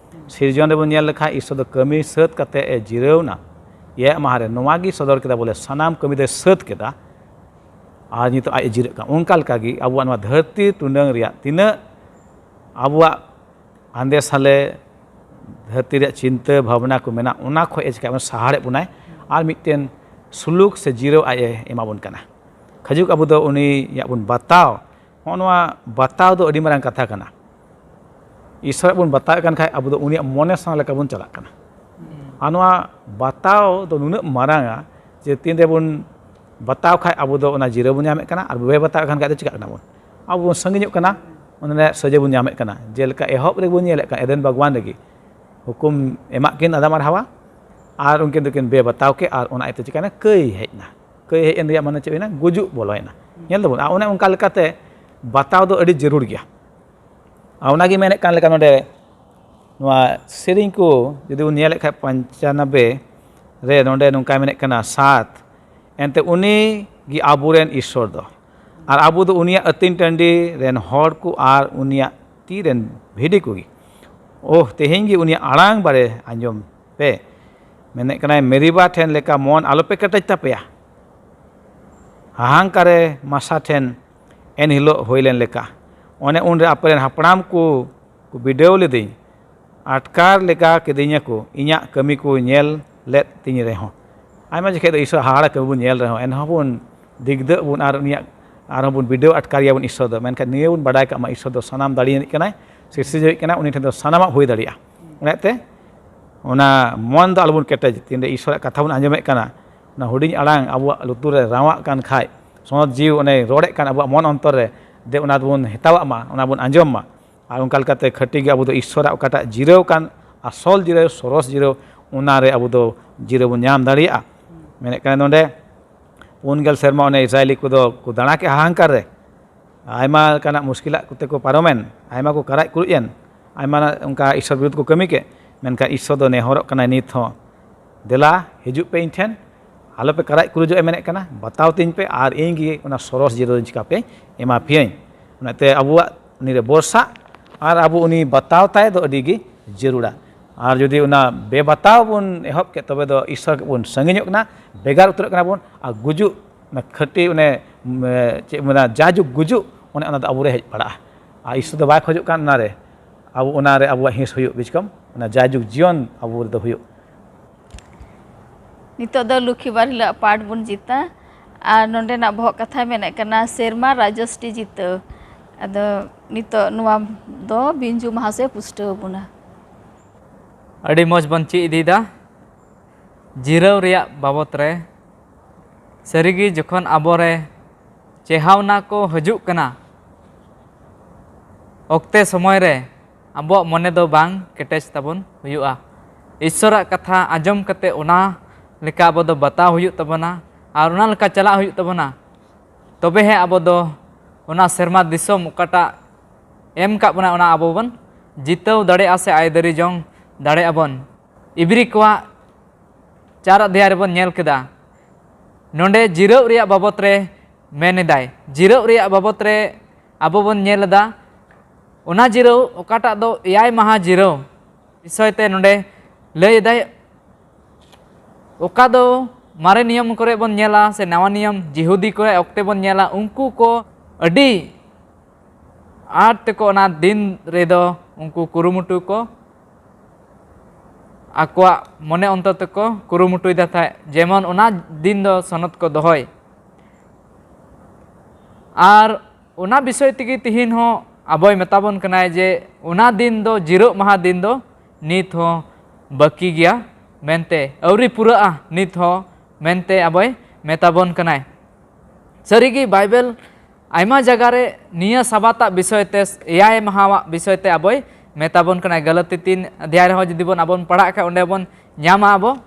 ᱥᱤᱨᱡᱚᱱ ᱨᱮᱵᱚᱱ ᱧᱮᱞ ᱞᱮᱠᱷᱟᱱ, ᱤᱥᱥᱚᱨ ᱫᱚ ᱠᱟᱹᱢᱤ ᱥᱟᱹᱛ ᱠᱟᱛᱮ ᱮ ᱡᱤᱨᱟᱹᱣ ᱮᱱᱟ᱾ ᱮᱭᱟᱭ ᱢᱟᱦᱟ ᱨᱮ ᱱᱚᱣᱟ ᱜᱮ ᱥᱚᱫᱚᱨ ᱠᱮᱫᱟ, ᱵᱚᱞᱮ ᱥᱟᱱᱟᱢ ᱠᱟᱹᱢᱤ ᱫᱚᱭ ᱥᱟᱹᱛ ᱠᱮᱫᱟ, ᱟᱨ ᱱᱤᱛᱚᱜ ᱟᱡ ᱮ ᱡᱤᱨᱟᱹᱜ ᱠᱟᱱᱟ᱾ ᱚᱱᱠᱟ ᱞᱮᱠᱟᱜᱮ ᱟᱵᱚᱣᱟᱜ ᱱᱚᱣᱟ ᱫᱷᱟᱹᱨᱛᱤ ᱴᱩᱰᱟᱹᱝ ᱨᱮᱭᱟᱜ ᱛᱤᱱᱟᱹᱜ ᱟᱵᱚᱣᱟᱜ ᱦᱟᱸᱫᱮ ᱥᱟᱞᱮ ᱫᱷᱟᱹᱨᱛᱤ ᱨᱮᱭᱟᱜ ᱪᱤᱱᱛᱟᱹ ᱵᱷᱟᱵᱽᱱᱟ ᱠᱚ ᱢᱮᱱᱟᱜ, ᱚᱱᱟ ᱠᱷᱚᱱ ᱮ ᱪᱤᱠᱟᱹ ᱵᱚᱱ ᱥᱟᱦᱟᱲᱮᱫ ᱵᱚᱱᱟᱭ, ᱟᱨ ᱢᱤᱫᱴᱮᱱ ᱥᱩᱞᱩᱠ ᱥᱮ ᱡᱤᱨᱟᱹᱣ ᱟᱡ ᱮ ᱮᱢᱟ ᱵᱚᱱ ᱠᱟᱱᱟ᱾ ᱠᱷᱟᱡᱩᱠ ᱟᱵᱚ ᱫᱚ ᱩᱱᱤᱭᱟᱜ ᱵᱚᱱ ᱵᱟᱛᱟᱣ᱾ ᱦᱚᱸᱜᱼᱚ ᱱᱚᱣᱟ ᱵᱟᱛᱟᱣ ᱫᱚ ᱟᱹᱰᱤ ᱢᱟᱨᱟᱝ ᱠᱟᱛᱷᱟ ᱠᱟᱱᱟ᱾ ᱤᱥᱚᱨᱟᱜ ᱵᱚᱱ ᱵᱟᱛᱟᱣᱮᱫ ᱠᱟᱱ ᱠᱷᱟᱡ, ᱟᱵᱚ ᱫᱚ ᱩᱱᱤᱭᱟᱜ ᱢᱚᱱᱮ ᱥᱟᱶ ᱞᱮᱠᱟ ᱵᱚᱱ ᱪᱟᱞᱟᱜ ᱠᱟᱱᱟ᱾ ᱟᱨ ᱱᱚᱣᱟ ᱵᱟᱛᱟᱣ ᱫᱚ ᱱᱩᱱᱟᱹᱜ ᱢᱟᱨᱟᱝᱟ ᱡᱮ ᱛᱤᱱ ᱨᱮᱵᱚᱱ ᱵᱟᱛᱟᱣ ᱠᱷᱟᱡ, ᱟᱵᱚ ᱫᱚ ᱚᱱᱟ ᱡᱤᱨᱟᱹᱣ ᱵᱚᱱ ᱧᱟᱢᱮᱫ ᱠᱟᱱᱟ, ᱟᱨ ᱵᱟᱵᱚᱱ ᱵᱟᱛᱟᱣ ᱠᱷᱟᱱ ᱠᱷᱟᱡ ᱫᱚ ᱪᱤᱠᱟᱹᱜ ᱠᱟᱱᱟ ᱵᱚᱱ? ᱟᱵᱚ ᱵᱚᱱ ᱥᱟᱺᱜᱤᱧᱚᱜ ᱠᱟᱱᱟ, ᱚᱱᱟ ᱨᱮᱭᱟᱜ ᱥᱟᱹᱡᱟᱹᱭ ᱵᱚᱱ ᱧᱟᱢᱮᱫ ᱠᱟᱱᱟ᱾ ᱡᱮᱞᱮᱠᱟ ᱮᱦᱚᱵ ᱨᱮᱵᱚᱱ ᱧᱮᱞᱮᱫ ᱠᱟᱱ ᱮᱫᱮᱱ ᱵᱟᱜᱽᱣᱟᱱ ᱨᱮᱜᱮ ᱦᱩᱠᱩᱢ ᱮᱢᱟᱜ ᱠᱤᱱ ᱟᱫᱟᱢ ᱟᱨ ᱦᱟᱣᱟ, ᱟᱨ ᱩᱱᱠᱤᱱ ᱫᱚᱠᱤᱱ ᱵᱮ ᱵᱟᱛᱟᱣ ᱠᱮᱫ, ᱟᱨ ᱚᱱᱟ ᱤᱭᱟᱹᱛᱮ ᱪᱤᱠᱟᱹᱭᱮᱱᱟ? ᱠᱟᱹᱭ ᱦᱮᱡ ᱮᱱᱟ᱾ ᱠᱟᱹᱭ ᱦᱮᱡ ᱮᱱ ᱨᱮᱭᱟᱜ ᱢᱟᱱᱮ ᱪᱮᱫ ᱦᱩᱭᱱᱟ? ᱜᱩᱡᱩᱜ ᱵᱚᱞᱚᱭᱮᱱᱟ᱾ ᱧᱮᱞ ᱫᱟᱵᱚᱱ, ᱟᱨ ᱚᱱᱮ ᱚᱱᱠᱟ ᱞᱮᱠᱟᱛᱮ ᱵᱟᱛᱟᱣ ᱫᱚ ᱟᱹᱰᱤ ᱡᱟᱹᱨᱩᱲ ᱜᱮᱭᱟ᱾ ᱟᱨ ᱚᱱᱟᱜᱮ ᱢᱮᱱᱮᱫ ᱠᱟᱱ ᱞᱮᱠᱟ, ᱱᱚᱰᱮ ᱱᱚᱣᱟ ᱥᱮᱨᱮᱧ ᱠᱚ ᱡᱩᱫᱤ ᱵᱚᱱ ᱧᱮᱞᱮᱫ ᱠᱷᱟᱡ, ᱯᱚᱧᱪᱟᱱᱚᱵᱵᱳᱭ ᱨᱮ ᱱᱚᱰᱮ ᱱᱚᱝᱠᱟᱭ ᱢᱮᱱᱮᱫ ᱠᱟᱱᱟ, ᱥᱟᱛ, ᱮᱱᱛᱮ ᱩᱱᱤ ᱜᱮ ᱟᱵᱚᱨᱮᱱ ᱤᱥᱥᱚᱨ ᱫᱚ᱾ ᱟᱨ ᱟᱵᱚ ᱫᱚ ᱩᱱᱤᱭᱟᱜ ᱟᱹᱛᱤᱧ ᱴᱟᱺᱰᱤ ᱨᱮᱱ ᱦᱚᱲ ᱠᱚ ᱟᱨ ᱩᱱᱤᱭᱟᱜ ᱛᱤ ᱨᱮᱱ ᱵᱷᱤᱰᱤ ᱠᱚᱜᱮ᱾ ᱳᱦ, ᱛᱮᱦᱮᱧ ᱜᱮ ᱩᱱᱤᱭᱟᱜ ᱟᱲᱟᱝ ᱵᱟᱨᱮ ᱟᱸᱡᱚᱢ ᱯᱮ᱾ ᱢᱮᱱᱮᱫ ᱠᱟᱱᱟᱭ, ᱢᱮᱨᱤᱵᱟ ᱴᱷᱮᱱ ᱞᱮᱠᱟ ᱢᱚᱱ ᱟᱞᱚᱯᱮ ᱠᱮᱴᱮᱡ ᱛᱟᱯᱮᱭᱟ᱾ ᱦᱟᱦᱟᱝᱠᱟᱨᱮ ᱢᱟᱥᱟ ᱴᱷᱮᱱ ᱮᱱ ᱦᱤᱞᱳᱜ ᱦᱩᱭ ᱞᱮᱱ ᱞᱮᱠᱟ᱾ ᱚᱱᱮ ᱩᱱᱨᱮ ᱟᱯᱮᱨᱮᱱ ᱦᱟᱯᱲᱟᱢ ᱠᱚ ᱠᱚ ᱵᱤᱰᱟᱹᱣ ᱞᱤᱫᱟᱹᱧ, ᱟᱴᱠᱟᱨ ᱞᱮᱠᱟ ᱠᱤᱫᱤᱧᱟ ᱠᱚ, ᱤᱧᱟᱹᱜ ᱠᱟᱹᱢᱤ ᱠᱚ ᱧᱮᱞ ᱞᱮᱫ ᱛᱤᱧ ᱨᱮᱦᱚᱸ᱾ ᱟᱭᱢᱟ ᱡᱚᱠᱷᱮᱡ ᱫᱚ ᱤᱥᱚᱨ ᱦᱟᱦᱟᱲᱟ ᱠᱟᱹᱢᱤ ᱵᱚᱱ ᱧᱮᱞ ᱨᱮᱦᱚᱸ, ᱮᱱᱦᱚᱸ ᱵᱚᱱ ᱫᱤᱜᱫᱟᱹᱜ ᱵᱚᱱ ᱟᱨ ᱩᱱᱤᱭᱟᱜ ᱟᱨᱦᱚᱸ ᱵᱚᱱ ᱵᱤᱰᱟᱹᱣ ᱟᱴᱠᱟᱨᱮᱭᱟ ᱵᱚᱱ ᱤᱥᱚᱨ ᱫᱚ᱾ ᱢᱮᱱᱠᱷᱟᱱ ᱱᱤᱭᱟᱹ ᱵᱚᱱ ᱵᱟᱰᱟᱭ ᱠᱟᱜ ᱢᱟ, ᱤᱥᱚᱨ ᱫᱚ ᱥᱟᱱᱟᱢ ᱫᱟᱲᱮᱭᱟᱱᱤᱡ ᱠᱟᱱᱟᱭ, ᱥᱤᱨᱡᱟᱹᱣᱤᱡ ᱠᱟᱱᱟᱭ, ᱩᱱᱤ ᱴᱷᱮᱱ ᱫᱚ ᱥᱟᱱᱟᱢᱟᱜ ᱦᱩᱭ ᱫᱟᱲᱮᱭᱟᱜᱼᱟ᱾ ᱚᱱᱟᱛᱮ ᱚᱱᱟ ᱢᱚᱱ ᱫᱚ ᱟᱞᱚᱵᱚᱱ ᱠᱮᱴᱮᱡ᱾ ᱛᱤᱱᱨᱮ ᱤᱥᱚᱨᱟᱜ ᱠᱟᱛᱷᱟ ᱵᱚᱱ ᱟᱸᱡᱚᱢᱮᱫ ᱠᱟᱱᱟ, ᱚᱱᱟ ᱦᱩᱰᱤᱧ ᱟᱲᱟᱝ ᱟᱵᱚᱣᱟᱜ ᱞᱩᱛᱩᱨ ᱨᱮ ᱨᱟᱣᱟᱜ ᱠᱟᱱ ᱠᱷᱟᱡ, ᱥᱚᱱᱚᱛ ᱡᱤᱣᱤ ᱚᱱᱮ ᱨᱚᱲᱮᱫ ᱠᱟᱱ ᱟᱵᱚᱣᱟᱜ ᱢᱚᱱ ᱚᱱᱛᱚᱨ ᱨᱮ, ᱫᱮ ᱚᱱᱟ ᱫᱚᱵᱚᱱ ᱦᱮᱛᱟᱣᱟᱜ ᱢᱟ, ᱚᱱᱟ ᱵᱚᱱ ᱟᱸᱡᱚᱢ ᱢᱟ᱾ ᱟᱨ ᱚᱱᱠᱟ ᱞᱮᱠᱟᱛᱮ ᱠᱷᱟᱹᱴᱤ ᱜᱮ ᱟᱵᱚ ᱫᱚ ᱤᱥᱚᱨᱟᱜ ᱚᱠᱟᱴᱟᱜ ᱡᱤᱨᱟᱹᱣ ᱠᱟᱱ, ᱟᱥᱚᱞ ᱡᱤᱨᱟᱹᱣ, ᱥᱚᱨᱚᱥ ᱡᱤᱨᱟᱹᱣ, ᱚᱱᱟ ᱨᱮ ᱟᱵᱚ ᱫᱚ ᱡᱤᱨᱟᱹᱣ ᱵᱚᱱ ᱧᱟᱢ ᱫᱟᱲᱮᱭᱟᱜᱼᱟ᱾ ᱢᱮᱱᱮᱫ ᱠᱟᱱᱟ ᱱᱚᱰᱮ, ᱯᱩᱱ ᱜᱮᱞ ᱥᱮᱨᱢᱟ ᱚᱱᱮ ᱤᱥᱨᱟᱭᱮᱞᱤ ᱠᱚᱫᱚ ᱠᱚ ᱫᱟᱬᱟ ᱠᱮᱫ ᱦᱟᱦᱟᱝᱠᱟᱨ ᱨᱮ, ᱟᱭᱢᱟ ᱞᱮᱠᱟᱱᱟᱜ ᱢᱩᱥᱠᱤᱞᱟᱜ ᱠᱚᱛᱮ ᱠᱚ ᱯᱟᱨᱚᱢᱮᱱ, ᱟᱭᱢᱟ ᱠᱚ ᱠᱟᱨᱟᱡ ᱠᱩᱨᱩᱡ ᱮᱱ, ᱟᱭᱢᱟ ᱚᱱᱠᱟ ᱤᱥᱚᱨ ᱵᱤᱨᱩᱫᱷ ᱠᱚ ᱠᱟᱹᱢᱤ ᱠᱮᱫ, ᱢᱮᱱᱠᱷᱟᱱ ᱤᱥᱚᱨ ᱫᱚ ᱱᱮᱦᱚᱨᱚᱜ ᱠᱟᱱᱟᱭ ᱱᱤᱛ ᱦᱚᱸ, ᱫᱮᱞᱟ ᱦᱤᱡᱩᱜ ᱯᱮ ᱤᱧ ᱴᱷᱮᱱ, ᱟᱞᱚᱯᱮ ᱠᱟᱨᱟᱡ ᱠᱩᱨᱩᱡᱚᱜ ᱮ ᱢᱮᱱᱮᱫ ᱠᱟᱱᱟ, ᱵᱟᱛᱟᱣ ᱛᱤᱧ ᱯᱮ ᱟᱨ ᱤᱧ ᱜᱮ ᱚᱱᱟ ᱥᱚᱨᱚᱥ ᱡᱤᱨᱟᱹᱣ ᱫᱚᱧ ᱪᱤᱠᱟ ᱯᱮ ᱮᱢᱟ ᱯᱮᱭᱟᱹᱧ᱾ ᱚᱱᱟᱛᱮ ᱟᱵᱚᱣᱟᱜ ᱩᱱᱤ ᱨᱮ ᱵᱷᱚᱨᱥᱟ ᱟᱨ ᱟᱵᱚ ᱩᱱᱤ ᱵᱟᱛᱟᱣ ᱛᱟᱭ ᱫᱚ ᱟᱹᱰᱤ ᱜᱮ ᱡᱟᱹᱨᱩᱲᱟ᱾ ᱟᱨ ᱡᱩᱫᱤ ᱚᱱᱟ ᱵᱮᱵᱟᱛᱟᱣ ᱵᱚᱱ ᱮᱦᱚᱵ ᱠᱮᱫ, ᱛᱚᱵᱮ ᱫᱚ ᱤᱥᱚᱨ ᱵᱚᱱ ᱥᱟᱺᱜᱤᱧᱚᱜ ᱠᱟᱱᱟ, ᱵᱷᱮᱜᱟᱨ ᱩᱛᱟᱹᱨᱚᱜ ᱠᱟᱱᱟ ᱵᱚᱱ, ᱟᱨ ᱜᱩᱡᱩᱜ, ᱚᱱᱟ ᱠᱷᱟᱹᱴᱤ ᱚᱱᱮ, ᱩᱢ, ᱪᱮᱫ ᱠᱚ ᱢᱮᱱᱟ, ᱡᱟᱭᱡᱩᱜᱽ ᱜᱩᱡᱩᱜ, ᱚᱱᱮ ᱚᱱᱟ ᱫᱚ ᱟᱵᱚᱨᱮ ᱦᱮᱡ ᱯᱟᱲᱟᱜᱼᱟ᱾ ᱟᱨ ᱤᱥᱚᱨ ᱫᱚ ᱵᱟᱭ ᱠᱷᱚᱡᱚᱜ ᱠᱟᱱ ᱚᱱᱟᱨᱮ, ᱟᱵᱚ ᱚᱱᱟᱨᱮ ᱟᱵᱚᱣᱟᱜ ᱦᱤᱸᱥ ᱦᱩᱭᱩᱜ, ᱵᱩᱡᱽ ᱠᱟᱢ, ᱚᱱᱟ ᱡᱟᱭᱡᱩᱜᱽ ᱡᱤᱭᱚᱱ ᱟᱵᱚ ᱨᱮᱫᱚ ᱦᱩᱭᱩᱜ᱾ ᱱᱤᱛᱚᱜ ᱫᱚ ᱞᱩᱠᱷᱤ ᱵᱟᱨ ᱦᱤᱞᱳᱜ ᱯᱟᱴ ᱵᱚᱱ ᱡᱤᱛᱟ᱾ ᱟᱨ ᱱᱚᱰᱮᱱᱟᱜ ᱵᱚᱦᱚᱜ ᱠᱟᱛᱷᱟᱭ ᱢᱮᱱᱮᱫ ᱠᱟᱱᱟ ᱥᱮᱨᱢᱟ ᱨᱟᱡᱚᱥᱴᱤ ᱡᱤᱛᱟᱹᱣ᱾ ᱟᱫᱚ ᱱᱤᱛᱚᱜ ᱱᱚᱣᱟ ᱫᱚ ᱵᱤᱧᱡᱩ ᱢᱟᱦᱟᱥᱚᱭ ᱯᱩᱥᱴᱟᱹᱣ ᱟᱵᱚᱱᱟ᱾ ᱟᱹᱰᱤ ᱢᱚᱡᱽ ᱵᱚᱱ ᱪᱮᱫ ᱤᱫᱤᱭᱮᱫᱟ ᱡᱤᱨᱟᱹᱣ ᱨᱮᱭᱟᱜ ᱵᱟᱵᱚᱛ ᱨᱮ᱾ ᱥᱟᱹᱨᱤᱜᱮ ᱡᱚᱠᱷᱚᱱ ᱟᱵᱚᱨᱮ ᱪᱮᱦᱟᱣᱱᱟ ᱠᱚ ᱦᱤᱡᱩᱜ ᱠᱟᱱᱟ, ᱚᱠᱛᱮ ᱥᱚᱢᱚᱭ ᱨᱮ ᱟᱵᱚᱣᱟᱜ ᱢᱚᱱᱮ ᱫᱚ ᱵᱟᱝ ᱠᱮᱴᱮᱡ ᱛᱟᱵᱚᱱ ᱦᱩᱭᱩᱜᱼᱟ᱾ ᱤᱥᱥᱚᱨᱟᱜ ᱠᱟᱛᱷᱟ ᱟᱸᱡᱚᱢ ᱠᱟᱛᱮ ᱚᱱᱟ ᱞᱮᱠᱟ ᱟᱵᱚ ᱫᱚ ᱵᱟᱛᱟᱣ ᱦᱩᱭᱩᱜ ᱛᱟᱵᱚᱱᱟ ᱟᱨ ᱚᱱᱟ ᱞᱮᱠᱟ ᱪᱟᱞᱟᱜ ᱦᱩᱭᱩᱜ ᱛᱟᱵᱚᱱᱟ᱾ ᱛᱚᱵᱮ ᱦᱮᱸ ᱟᱵᱚ ᱫᱚ ᱚᱱᱟ ᱥᱮᱨᱢᱟ ᱫᱤᱥᱚᱢ ᱚᱠᱟᱴᱟᱜ ᱮᱢ ᱠᱟᱜ ᱵᱚᱱᱟ ᱚᱱᱟ ᱟᱵᱚ ᱵᱚᱱ ᱡᱤᱛᱟᱹᱣ ᱫᱟᱲᱮᱭᱟᱜᱼᱟ ᱥᱮ ᱟᱹᱭᱫᱟᱹᱨᱤ ᱡᱚᱝ ᱫᱟᱲᱮᱭᱟᱜᱼᱟ ᱵᱚᱱ᱾ ᱤᱵᱨᱤ ᱠᱚᱣᱟᱜ ᱪᱟᱨ ᱚᱫᱷᱭᱟᱭ ᱨᱮᱵᱚᱱ ᱧᱮᱞ ᱠᱮᱫᱟ, ᱱᱚᱰᱮ ᱡᱤᱨᱟᱹᱜ ᱨᱮᱭᱟᱜ ᱵᱟᱵᱚᱛ ᱨᱮ ᱢᱮᱱ ᱮᱫᱟᱭ᱾ ᱡᱤᱨᱟᱹᱜ ᱨᱮᱭᱟᱜ ᱵᱟᱵᱚᱛ ᱨᱮ ᱟᱵᱚ ᱵᱚᱱ ᱧᱮᱞ ᱮᱫᱟ, ᱚᱱᱟ ᱡᱤᱨᱟᱹᱣ ᱚᱠᱟᱴᱟᱜ ᱫᱚ ᱮᱭᱟᱭ ᱢᱟᱦᱟ ᱡᱤᱨᱟᱹᱣ ᱵᱤᱥᱚᱭ ᱛᱮ ᱱᱚᱰᱮ ᱞᱟᱹᱭ ᱮᱫᱟᱭ᱾ ᱚᱠᱟ ᱫᱚ ᱢᱟᱨᱮ ᱱᱤᱭᱚᱢ ᱠᱚᱨᱮ ᱵᱚᱱ ᱧᱮᱞᱟ ᱥᱮ ᱱᱟᱣᱟ ᱱᱤᱭᱚᱢ ᱡᱤᱦᱩᱫᱤ ᱠᱚᱨᱮ ᱚᱠᱛᱮ ᱵᱚᱱ ᱧᱮᱞᱟ, ᱩᱱᱠᱩ ᱠᱚ ᱟᱹᱰᱤ ᱟᱸᱴ ᱛᱮᱠᱚ ᱚᱱᱟ ᱫᱤᱱ ᱨᱮᱫᱚ ᱩᱱᱠᱩ ᱠᱩᱨᱩᱢᱩᱴᱩ ᱠᱚ, ᱟᱠᱚᱣᱟᱜ ᱢᱚᱱᱮ ᱚᱱᱛᱚᱨ ᱛᱮᱠᱚ ᱠᱩᱨᱩᱢᱩᱴᱩᱭᱮᱫᱟ ᱛᱟᱦᱮᱸᱫ, ᱡᱮᱢᱚᱱ ᱚᱱᱟ ᱫᱤᱱ ᱫᱚ ᱥᱚᱱᱚᱛ ᱠᱚ ᱫᱚᱦᱚᱭ᱾ ᱟᱨ ᱚᱱᱟ ᱵᱤᱥᱚᱭ ᱛᱮᱜᱮ ᱛᱤᱦᱤᱧ ᱦᱚᱸ ᱟᱵᱚᱭ ᱢᱮᱛᱟ ᱵᱚᱱ ᱠᱟᱱᱟᱭ ᱡᱮ ᱚᱱᱟ ᱫᱤᱱ ᱫᱚ, ᱡᱤᱨᱟᱹᱜ ᱢᱟᱦᱟ ᱫᱤᱱ ᱫᱚ ᱱᱤᱛ ᱦᱚᱸ ᱵᱟᱹᱠᱤ ᱜᱮᱭᱟ ᱢᱮᱱᱛᱮ, ᱟᱹᱣᱨᱤ ᱯᱩᱨᱟᱹᱜᱼᱟ ᱱᱤᱛ ᱦᱚᱸ ᱢᱮᱱᱛᱮ ᱟᱵᱚᱭ ᱢᱮᱛᱟ ᱵᱚᱱ ᱠᱟᱱᱟᱭ᱾ ᱥᱟᱹᱨᱤᱜᱮ ᱵᱟᱭᱵᱮᱞ ᱟᱭᱢᱟ ᱡᱟᱭᱜᱟ ᱨᱮ ᱱᱤᱭᱟᱹ ᱥᱟᱵᱟᱛᱟᱜ ᱵᱤᱥᱚᱭ ᱛᱮ, ᱮᱭᱟᱭ ᱢᱟᱦᱟᱣᱟᱜ ᱵᱤᱥᱚᱭ ᱛᱮ ᱟᱵᱚᱭ ᱢᱮᱛᱟ ᱵᱚᱱ ᱠᱟᱱᱟᱭ᱾ ᱜᱟᱞᱟᱛᱤ ᱛᱤᱱ ᱚᱫᱷᱭᱟᱭ ᱨᱮᱦᱚᱸ ᱡᱩᱫᱤ ᱵᱚᱱ, ᱟᱵᱚᱱ ᱯᱟᱲᱦᱟᱜ ᱠᱷᱟᱱ, ᱚᱸᱰᱮ ᱵᱚᱱ ᱧᱟᱢᱟ ᱟᱵᱚ,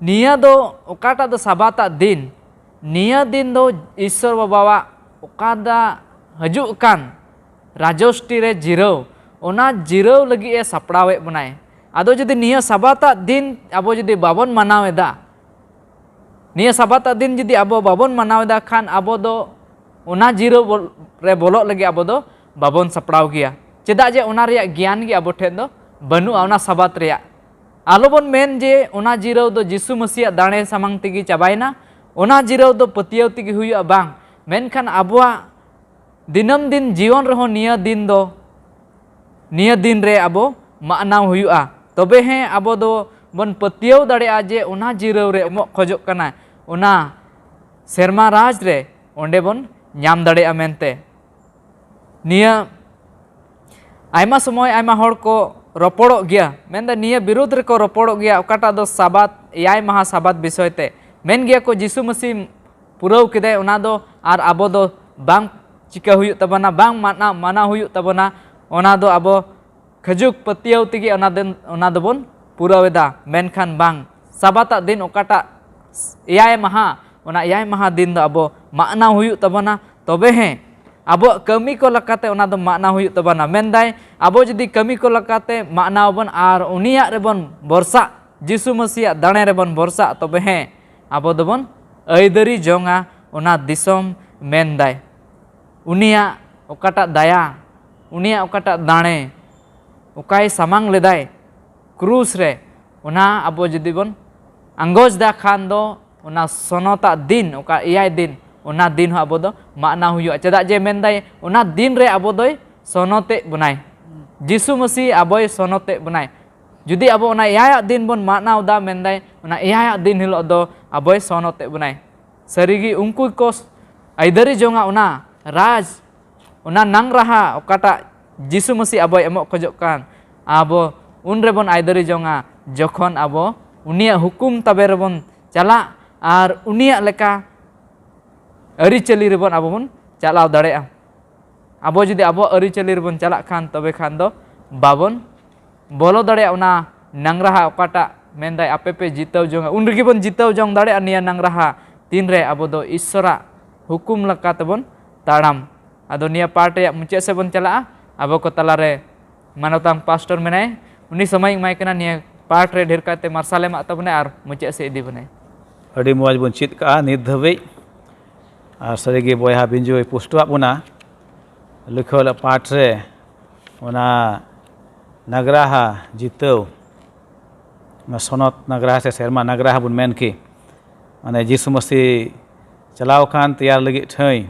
ᱱᱤᱭᱟᱹ ᱫᱚ ᱚᱠᱟᱴᱟᱜ ᱫᱚ ᱥᱟᱵᱟᱛᱟᱜ ᱫᱤᱱ, ᱱᱤᱭᱟᱹ ᱫᱤᱱ ᱫᱚ ᱤᱥᱥᱚᱨ ᱵᱟᱵᱟᱣᱟᱜ ᱚᱠᱟᱴᱟᱜ ᱦᱤᱡᱩᱜ ᱠᱟᱱ ᱨᱟᱡᱚᱥᱴᱤ ᱨᱮ ᱡᱤᱨᱟᱹᱣ, ᱚᱱᱟ ᱡᱤᱨᱟᱹᱣ ᱞᱟᱹᱜᱤᱫ ᱮ ᱥᱟᱯᱲᱟᱣᱮᱫ ᱵᱚᱱᱟᱭ᱾ ᱟᱫᱚ ᱡᱩᱫᱤ ᱱᱤᱭᱟᱹ ᱥᱟᱵᱟᱛᱟᱜ ᱫᱤᱱ ᱟᱵᱚ ᱡᱩᱫᱤ ᱵᱟᱵᱚᱱ ᱢᱟᱱᱟᱣ ᱮᱫᱟ, ᱱᱤᱭᱟᱹ ᱥᱟᱵᱟᱛᱟᱜ ᱫᱤᱱ ᱡᱩᱫᱤ ᱟᱵᱚ ᱵᱟᱵᱚᱱ ᱢᱟᱱᱟᱣ ᱮᱫᱟ ᱠᱷᱟᱱ, ᱟᱵᱚ ᱫᱚ ᱚᱱᱟ ᱡᱤᱨᱟᱹᱣ ᱵᱚᱞ-, ᱨᱮ ᱵᱚᱞᱚᱜ ᱞᱟᱹᱜᱤᱫ ᱟᱵᱚ ᱫᱚ ᱵᱟᱵᱚᱱ ᱥᱟᱯᱲᱟᱣ ᱜᱮᱭᱟ᱾ ᱪᱮᱫᱟᱜ ᱡᱮ ᱚᱱᱟ ᱨᱮᱭᱟᱜ ᱜᱮᱭᱟᱱ ᱜᱮ ᱟᱵᱚ ᱴᱷᱮᱱ ᱫᱚ ᱵᱟᱹᱱᱩᱜᱼᱟ, ᱚᱱᱟ ᱥᱟᱵᱟᱛ ᱨᱮᱭᱟᱜ᱾ ᱟᱞᱚᱵᱚᱱ ᱢᱮᱱ ᱡᱮ ᱚᱱᱟ ᱡᱤᱨᱟᱹᱣ ᱫᱚ ᱡᱤᱥᱩ ᱢᱟᱹᱥᱤᱭᱟᱜ ᱫᱟᱲᱮ ᱥᱟᱢᱟᱝ ᱛᱮᱜᱮ ᱪᱟᱵᱟᱭᱮᱱᱟ᱾ ᱚᱱᱟ ᱡᱤᱨᱟᱹᱣ ᱫᱚ ᱯᱟᱹᱛᱭᱟᱹᱣ ᱛᱮᱜᱮ ᱦᱩᱭᱩᱜᱼᱟ, ᱵᱟᱝ, ᱢᱮᱱᱠᱷᱟᱱ ᱟᱵᱚᱣᱟᱜ ᱫᱤᱱᱟᱹᱢ ᱫᱤᱱ ᱡᱤᱭᱚᱱ ᱨᱮᱦᱚᱸ ᱱᱤᱭᱟᱹ ᱫᱤᱱ ᱫᱚ, ᱱᱤᱭᱟᱹ ᱫᱤᱱ ᱨᱮ ᱟᱵᱚ ᱢᱟᱱᱟᱣ ᱦᱩᱭᱩᱜᱼᱟ᱾ ᱛᱚᱵᱮ ᱦᱮᱸ, ᱟᱵᱚ ᱫᱚ ᱵᱚᱱ ᱯᱟᱹᱛᱭᱟᱹᱣ ᱫᱟᱲᱮᱭᱟᱜᱼᱟ ᱡᱮ ᱚᱱᱟ ᱡᱤᱨᱟᱹᱣ ᱨᱮ ᱮᱢᱚᱜ ᱠᱷᱚᱡᱚᱜ ᱠᱟᱱᱟ, ᱚᱱᱟ ᱥᱮᱨᱢᱟ ᱨᱟᱡᱽ ᱨᱮ ᱚᱸᱰᱮ ᱵᱚᱱ ᱧᱟᱢ ᱫᱟᱲᱮᱭᱟᱜᱼᱟ ᱢᱮᱱᱛᱮ᱾ ᱱᱤᱭᱟᱹ ᱟᱭᱢᱟ ᱥᱚᱢᱚᱭ ᱟᱭᱢᱟ ᱦᱚᱲ ᱠᱚ ᱨᱚᱯᱚᱲᱚᱜ ᱜᱮᱭᱟ, ᱢᱮᱱᱫᱚ ᱱᱤᱭᱟᱹ ᱵᱤᱨᱩᱫᱽ ᱨᱮᱠᱚ ᱨᱚᱯᱚᱲᱚᱜ ᱜᱮᱭᱟ, ᱚᱠᱟᱴᱟᱜ ᱫᱚ ᱥᱟᱵᱟᱛ, ᱮᱭᱟᱭ ᱢᱟᱦᱟ ᱥᱟᱵᱟᱛ ᱵᱤᱥᱚᱭ ᱛᱮ᱾ ᱢᱮᱱ ᱜᱮᱭᱟ ᱠᱚ, ᱡᱤᱥᱩ ᱢᱟᱹᱥᱤ ᱯᱩᱨᱟᱹᱣ ᱠᱮᱫᱟᱭ, ᱚᱱᱟ ᱫᱚ ᱟᱨ ᱟᱵᱚ ᱫᱚ ᱵᱟᱝ ᱪᱤᱠᱟᱹ ᱦᱩᱭᱩᱜ ᱛᱟᱵᱚᱱᱟ, ᱵᱟᱝ ᱢᱟᱱᱟᱣ, ᱢᱟᱱᱟᱣ ᱦᱩᱭᱩᱜ ᱛᱟᱵᱚᱱᱟ, ᱚᱱᱟ ᱫᱚ ᱟᱵᱚ ᱠᱷᱟᱹᱡᱩᱠ ᱯᱟᱹᱛᱭᱟᱹᱣ ᱛᱮᱜᱮ ᱚᱱᱟ ᱫᱤᱱ, ᱚᱱᱟ ᱫᱚᱵᱚᱱ ᱯᱩᱨᱟᱹᱣ ᱮᱫᱟ᱾ ᱢᱮᱱᱠᱷᱟᱱ ᱵᱟᱝ, ᱥᱟᱵᱟᱛᱟᱜ ᱫᱤᱱ ᱚᱠᱟᱴᱟᱜ ᱮᱭᱟᱭ ᱢᱟᱦᱟ, ᱚᱱᱟ ᱮᱭᱟᱭ ᱢᱟᱦᱟ ᱫᱤᱱ ᱫᱚ ᱟᱵᱚ ᱢᱟᱱᱟᱣ ᱦᱩᱭᱩᱜ ᱛᱟᱵᱚᱱᱟ᱾ ᱛᱚᱵᱮ ᱦᱮᱸ, ᱟᱵᱚᱣᱟᱜ ᱠᱟᱹᱢᱤ ᱠᱚ ᱞᱮᱠᱟᱛᱮ ᱚᱱᱟ ᱫᱚ ᱢᱟᱱᱟᱣ ᱦᱩᱭᱩᱜ ᱛᱟᱵᱚᱱᱟ᱾ ᱢᱮᱱᱫᱟᱭ, ᱟᱵᱚ ᱡᱩᱫᱤ ᱠᱟᱹᱢᱤ ᱠᱚ ᱞᱮᱠᱟᱛᱮ ᱢᱟᱱᱟᱣ ᱟᱵᱚᱱ ᱟᱨ ᱩᱱᱤᱭᱟᱜ ᱨᱮᱵᱚᱱ ᱵᱷᱚᱨᱥᱟᱜ, ᱡᱤᱥᱩ ᱢᱟᱹᱥᱤᱭᱟᱜ ᱫᱟᱲᱮ ᱨᱮᱵᱚᱱ ᱵᱷᱚᱨᱥᱟᱜ, ᱛᱚᱵᱮ ᱦᱮᱸ, ᱟᱵᱚ ᱫᱚᱵᱚᱱ ᱟᱹᱭᱫᱟᱹᱨᱤ ᱡᱚᱝᱟ ᱚᱱᱟ ᱫᱤᱥᱚᱢ ᱢᱮᱱᱫᱟᱭ᱾ ᱩᱱᱤᱭᱟᱜ ᱚᱠᱟᱴᱟᱜ ᱫᱟᱭᱟ, ᱩᱱᱤᱭᱟᱜ ᱚᱠᱟᱴᱟᱜ ᱫᱟᱲᱮ, ᱚᱠᱟᱭ ᱥᱟᱢᱟᱝ ᱞᱮᱫᱟᱭ ᱠᱨᱩᱥ ᱨᱮ, ᱚᱱᱟ ᱟᱵᱚ ᱡᱩᱫᱤ ᱵᱚᱱ ᱟᱸᱜᱚᱪ ᱫᱟ ᱠᱷᱟᱱ ᱫᱚ ᱚᱱᱟ ᱥᱚᱱᱚᱛᱟᱜ ᱫᱤᱱ, ᱚᱠᱟ ᱮᱭᱟᱭ ᱫᱤᱱ, ᱚᱱᱟ ᱫᱤᱱ ᱦᱚᱸ ᱟᱵᱚ ᱫᱚ ᱢᱟᱱᱟᱣ ᱦᱩᱭᱩᱜᱼᱟ᱾ ᱪᱮᱫᱟᱜ ᱡᱮ ᱢᱮᱱᱫᱟᱭ ᱚᱱᱟ ᱫᱤᱱ ᱨᱮ ᱟᱵᱚ ᱫᱚᱭ ᱥᱚᱱᱚᱛᱮᱫ ᱵᱚᱱᱟᱭ᱾ ᱡᱤᱥᱩ ᱢᱟᱹᱥᱤ ᱟᱵᱚᱭ ᱥᱚᱱᱚᱛᱮᱫ ᱵᱚᱱᱟᱭ᱾ ᱡᱩᱫᱤ ᱟᱵᱚ ᱚᱱᱟ ᱮᱭᱟᱭᱟᱜ ᱫᱤᱱ ᱵᱚᱱ ᱢᱟᱱᱟᱣ ᱫᱟ ᱢᱮᱱᱫᱟᱭ ᱚᱱᱟ ᱮᱭᱟᱭᱟᱜ ᱫᱤᱱ ᱦᱤᱞᱳᱜ ᱫᱚ ᱟᱵᱚᱭ ᱥᱚᱱᱚᱛᱮᱫ ᱵᱚᱱᱟᱭ᱾ ᱥᱟᱹᱨᱤᱜᱮ ᱩᱱᱠᱩ ᱜᱮᱠᱚ ᱟᱹᱭᱫᱟᱹᱨᱤ ᱡᱚᱝᱟ ᱚᱱᱟ ᱨᱟᱡᱽ, ᱚᱱᱟ ᱱᱟᱝᱨᱟᱦᱟ ᱚᱠᱟᱴᱟᱜ ᱡᱤᱥᱩ ᱢᱟᱹᱥᱤ ᱟᱵᱚᱭ ᱮᱢᱚᱜ ᱠᱷᱚᱡᱚᱜ ᱠᱟᱱ, ᱟᱵᱚ ᱩᱱ ᱨᱮᱵᱚᱱ ᱟᱹᱭᱫᱟᱹᱨᱤ ᱡᱚᱝᱟ ᱡᱚᱠᱷᱚᱱ ᱟᱵᱚ ᱩᱱᱤᱭᱟᱜ ᱦᱩᱠᱩᱢ ᱛᱟᱵᱮ ᱨᱮᱵᱚᱱ ᱪᱟᱞᱟᱜ ᱟᱨ ᱩᱱᱤᱭᱟᱜ ᱞᱮᱠᱟ ᱟᱹᱨᱤᱪᱟᱹᱞᱤ ᱨᱮᱵᱚᱱ ᱟᱵᱚ ᱵᱚᱱ ᱪᱟᱞᱟᱣ ᱫᱟᱲᱮᱭᱟᱜᱼᱟ᱾ ᱟᱵᱚ ᱡᱩᱫᱤ ᱟᱵᱚᱣᱟᱜ ᱟᱹᱨᱤᱪᱟᱹᱞᱤ ᱨᱮᱵᱚᱱ ᱪᱟᱞᱟᱜ ᱠᱷᱟᱱ ᱛᱚᱵᱮ ᱠᱷᱟᱱ ᱫᱚ ᱵᱟᱵᱚᱱ ᱵᱚᱞᱚ ᱫᱟᱲᱮᱭᱟᱜᱼᱟ ᱚᱱᱟ ᱱᱟᱝᱨᱟᱦᱟ ᱚᱠᱟᱴᱟᱜ ᱢᱮᱱᱫᱟᱭ ᱟᱯᱮ ᱯᱮ ᱡᱤᱛᱟᱹᱣ ᱡᱚᱝᱟ, ᱩᱱ ᱨᱮᱜᱮ ᱵᱚᱱ ᱡᱤᱛᱟᱹᱣ ᱡᱚᱝ ᱫᱟᱲᱮᱭᱟᱜᱼᱟ ᱱᱤᱭᱟᱹ ᱱᱟᱝᱨᱟᱦᱟ᱾ ᱛᱤᱱᱨᱮ ᱟᱵᱚ ᱫᱚ ᱤᱥᱥᱚᱨᱟᱜ ᱦᱩᱠᱩᱢ ᱞᱮᱠᱟ ᱛᱮᱵᱚᱱ ᱛᱟᱲᱟᱢ᱾ ᱟᱫᱚ ᱱᱤᱭᱟᱹ ᱯᱟᱴ ᱨᱮᱭᱟᱜ ᱢᱩᱪᱟᱹᱫ ᱥᱮᱫ ᱵᱚᱱ ᱪᱟᱞᱟᱜᱼᱟ᱾ ᱟᱵᱚ ᱠᱚ ᱛᱟᱞᱟᱨᱮ ᱢᱟᱱᱚᱛᱟᱱ ᱯᱟᱥᱴᱚᱨ ᱢᱮᱱᱟᱭ, ᱩᱱᱤ ᱥᱚᱢᱚᱭ ᱤᱧ ᱮᱢᱟᱭ ᱠᱟᱱᱟ, ᱱᱤᱭᱟᱹ ᱯᱟᱴ ᱨᱮ ᱰᱷᱮᱨ ᱠᱟᱭᱛᱮ ᱢᱟᱨᱥᱟᱞ ᱮᱢᱟᱜ ᱛᱟᱵᱚᱱᱟᱭ ᱟᱨ ᱢᱩᱪᱟᱹᱫ ᱥᱮᱫ ᱤᱫᱤ ᱵᱚᱱᱟᱭ᱾ ᱟᱹᱰᱤ ᱢᱚᱡᱽ ᱵᱚᱱ ᱪᱮᱫ ᱠᱟᱜᱼᱟ ᱱᱤᱛ ᱫᱷᱟᱹᱵᱤᱡ᱾ ᱟᱨ ᱥᱟᱹᱨᱤᱜᱮ ᱵᱚᱭᱦᱟ ᱵᱤᱧᱡᱩᱭ ᱯᱩᱥᱴᱟᱹᱣᱟᱜ ᱵᱚᱱᱟ, ᱞᱩᱠᱷᱟᱹᱣ ᱯᱟᱴ ᱨᱮ ᱚᱱᱟ ᱱᱟᱜᱽᱨᱟᱦᱟ ᱡᱤᱛᱟᱹᱣ, ᱚᱱᱟ ᱥᱚᱱᱚᱛ ᱱᱟᱜᱽᱨᱟᱦᱟ ᱥᱮ ᱥᱮᱨᱢᱟ ᱱᱟᱜᱽᱨᱟᱦᱟ ᱵᱚᱱ ᱢᱮᱱ ᱠᱮ, ᱢᱟᱱᱮ ᱡᱤᱥᱩ ᱢᱟᱹᱥᱤ ᱪᱟᱞᱟᱣ ᱟᱠᱟᱱ ᱛᱮᱭᱟᱨ ᱞᱟᱹᱜᱤᱫ ᱴᱷᱟᱹᱭ,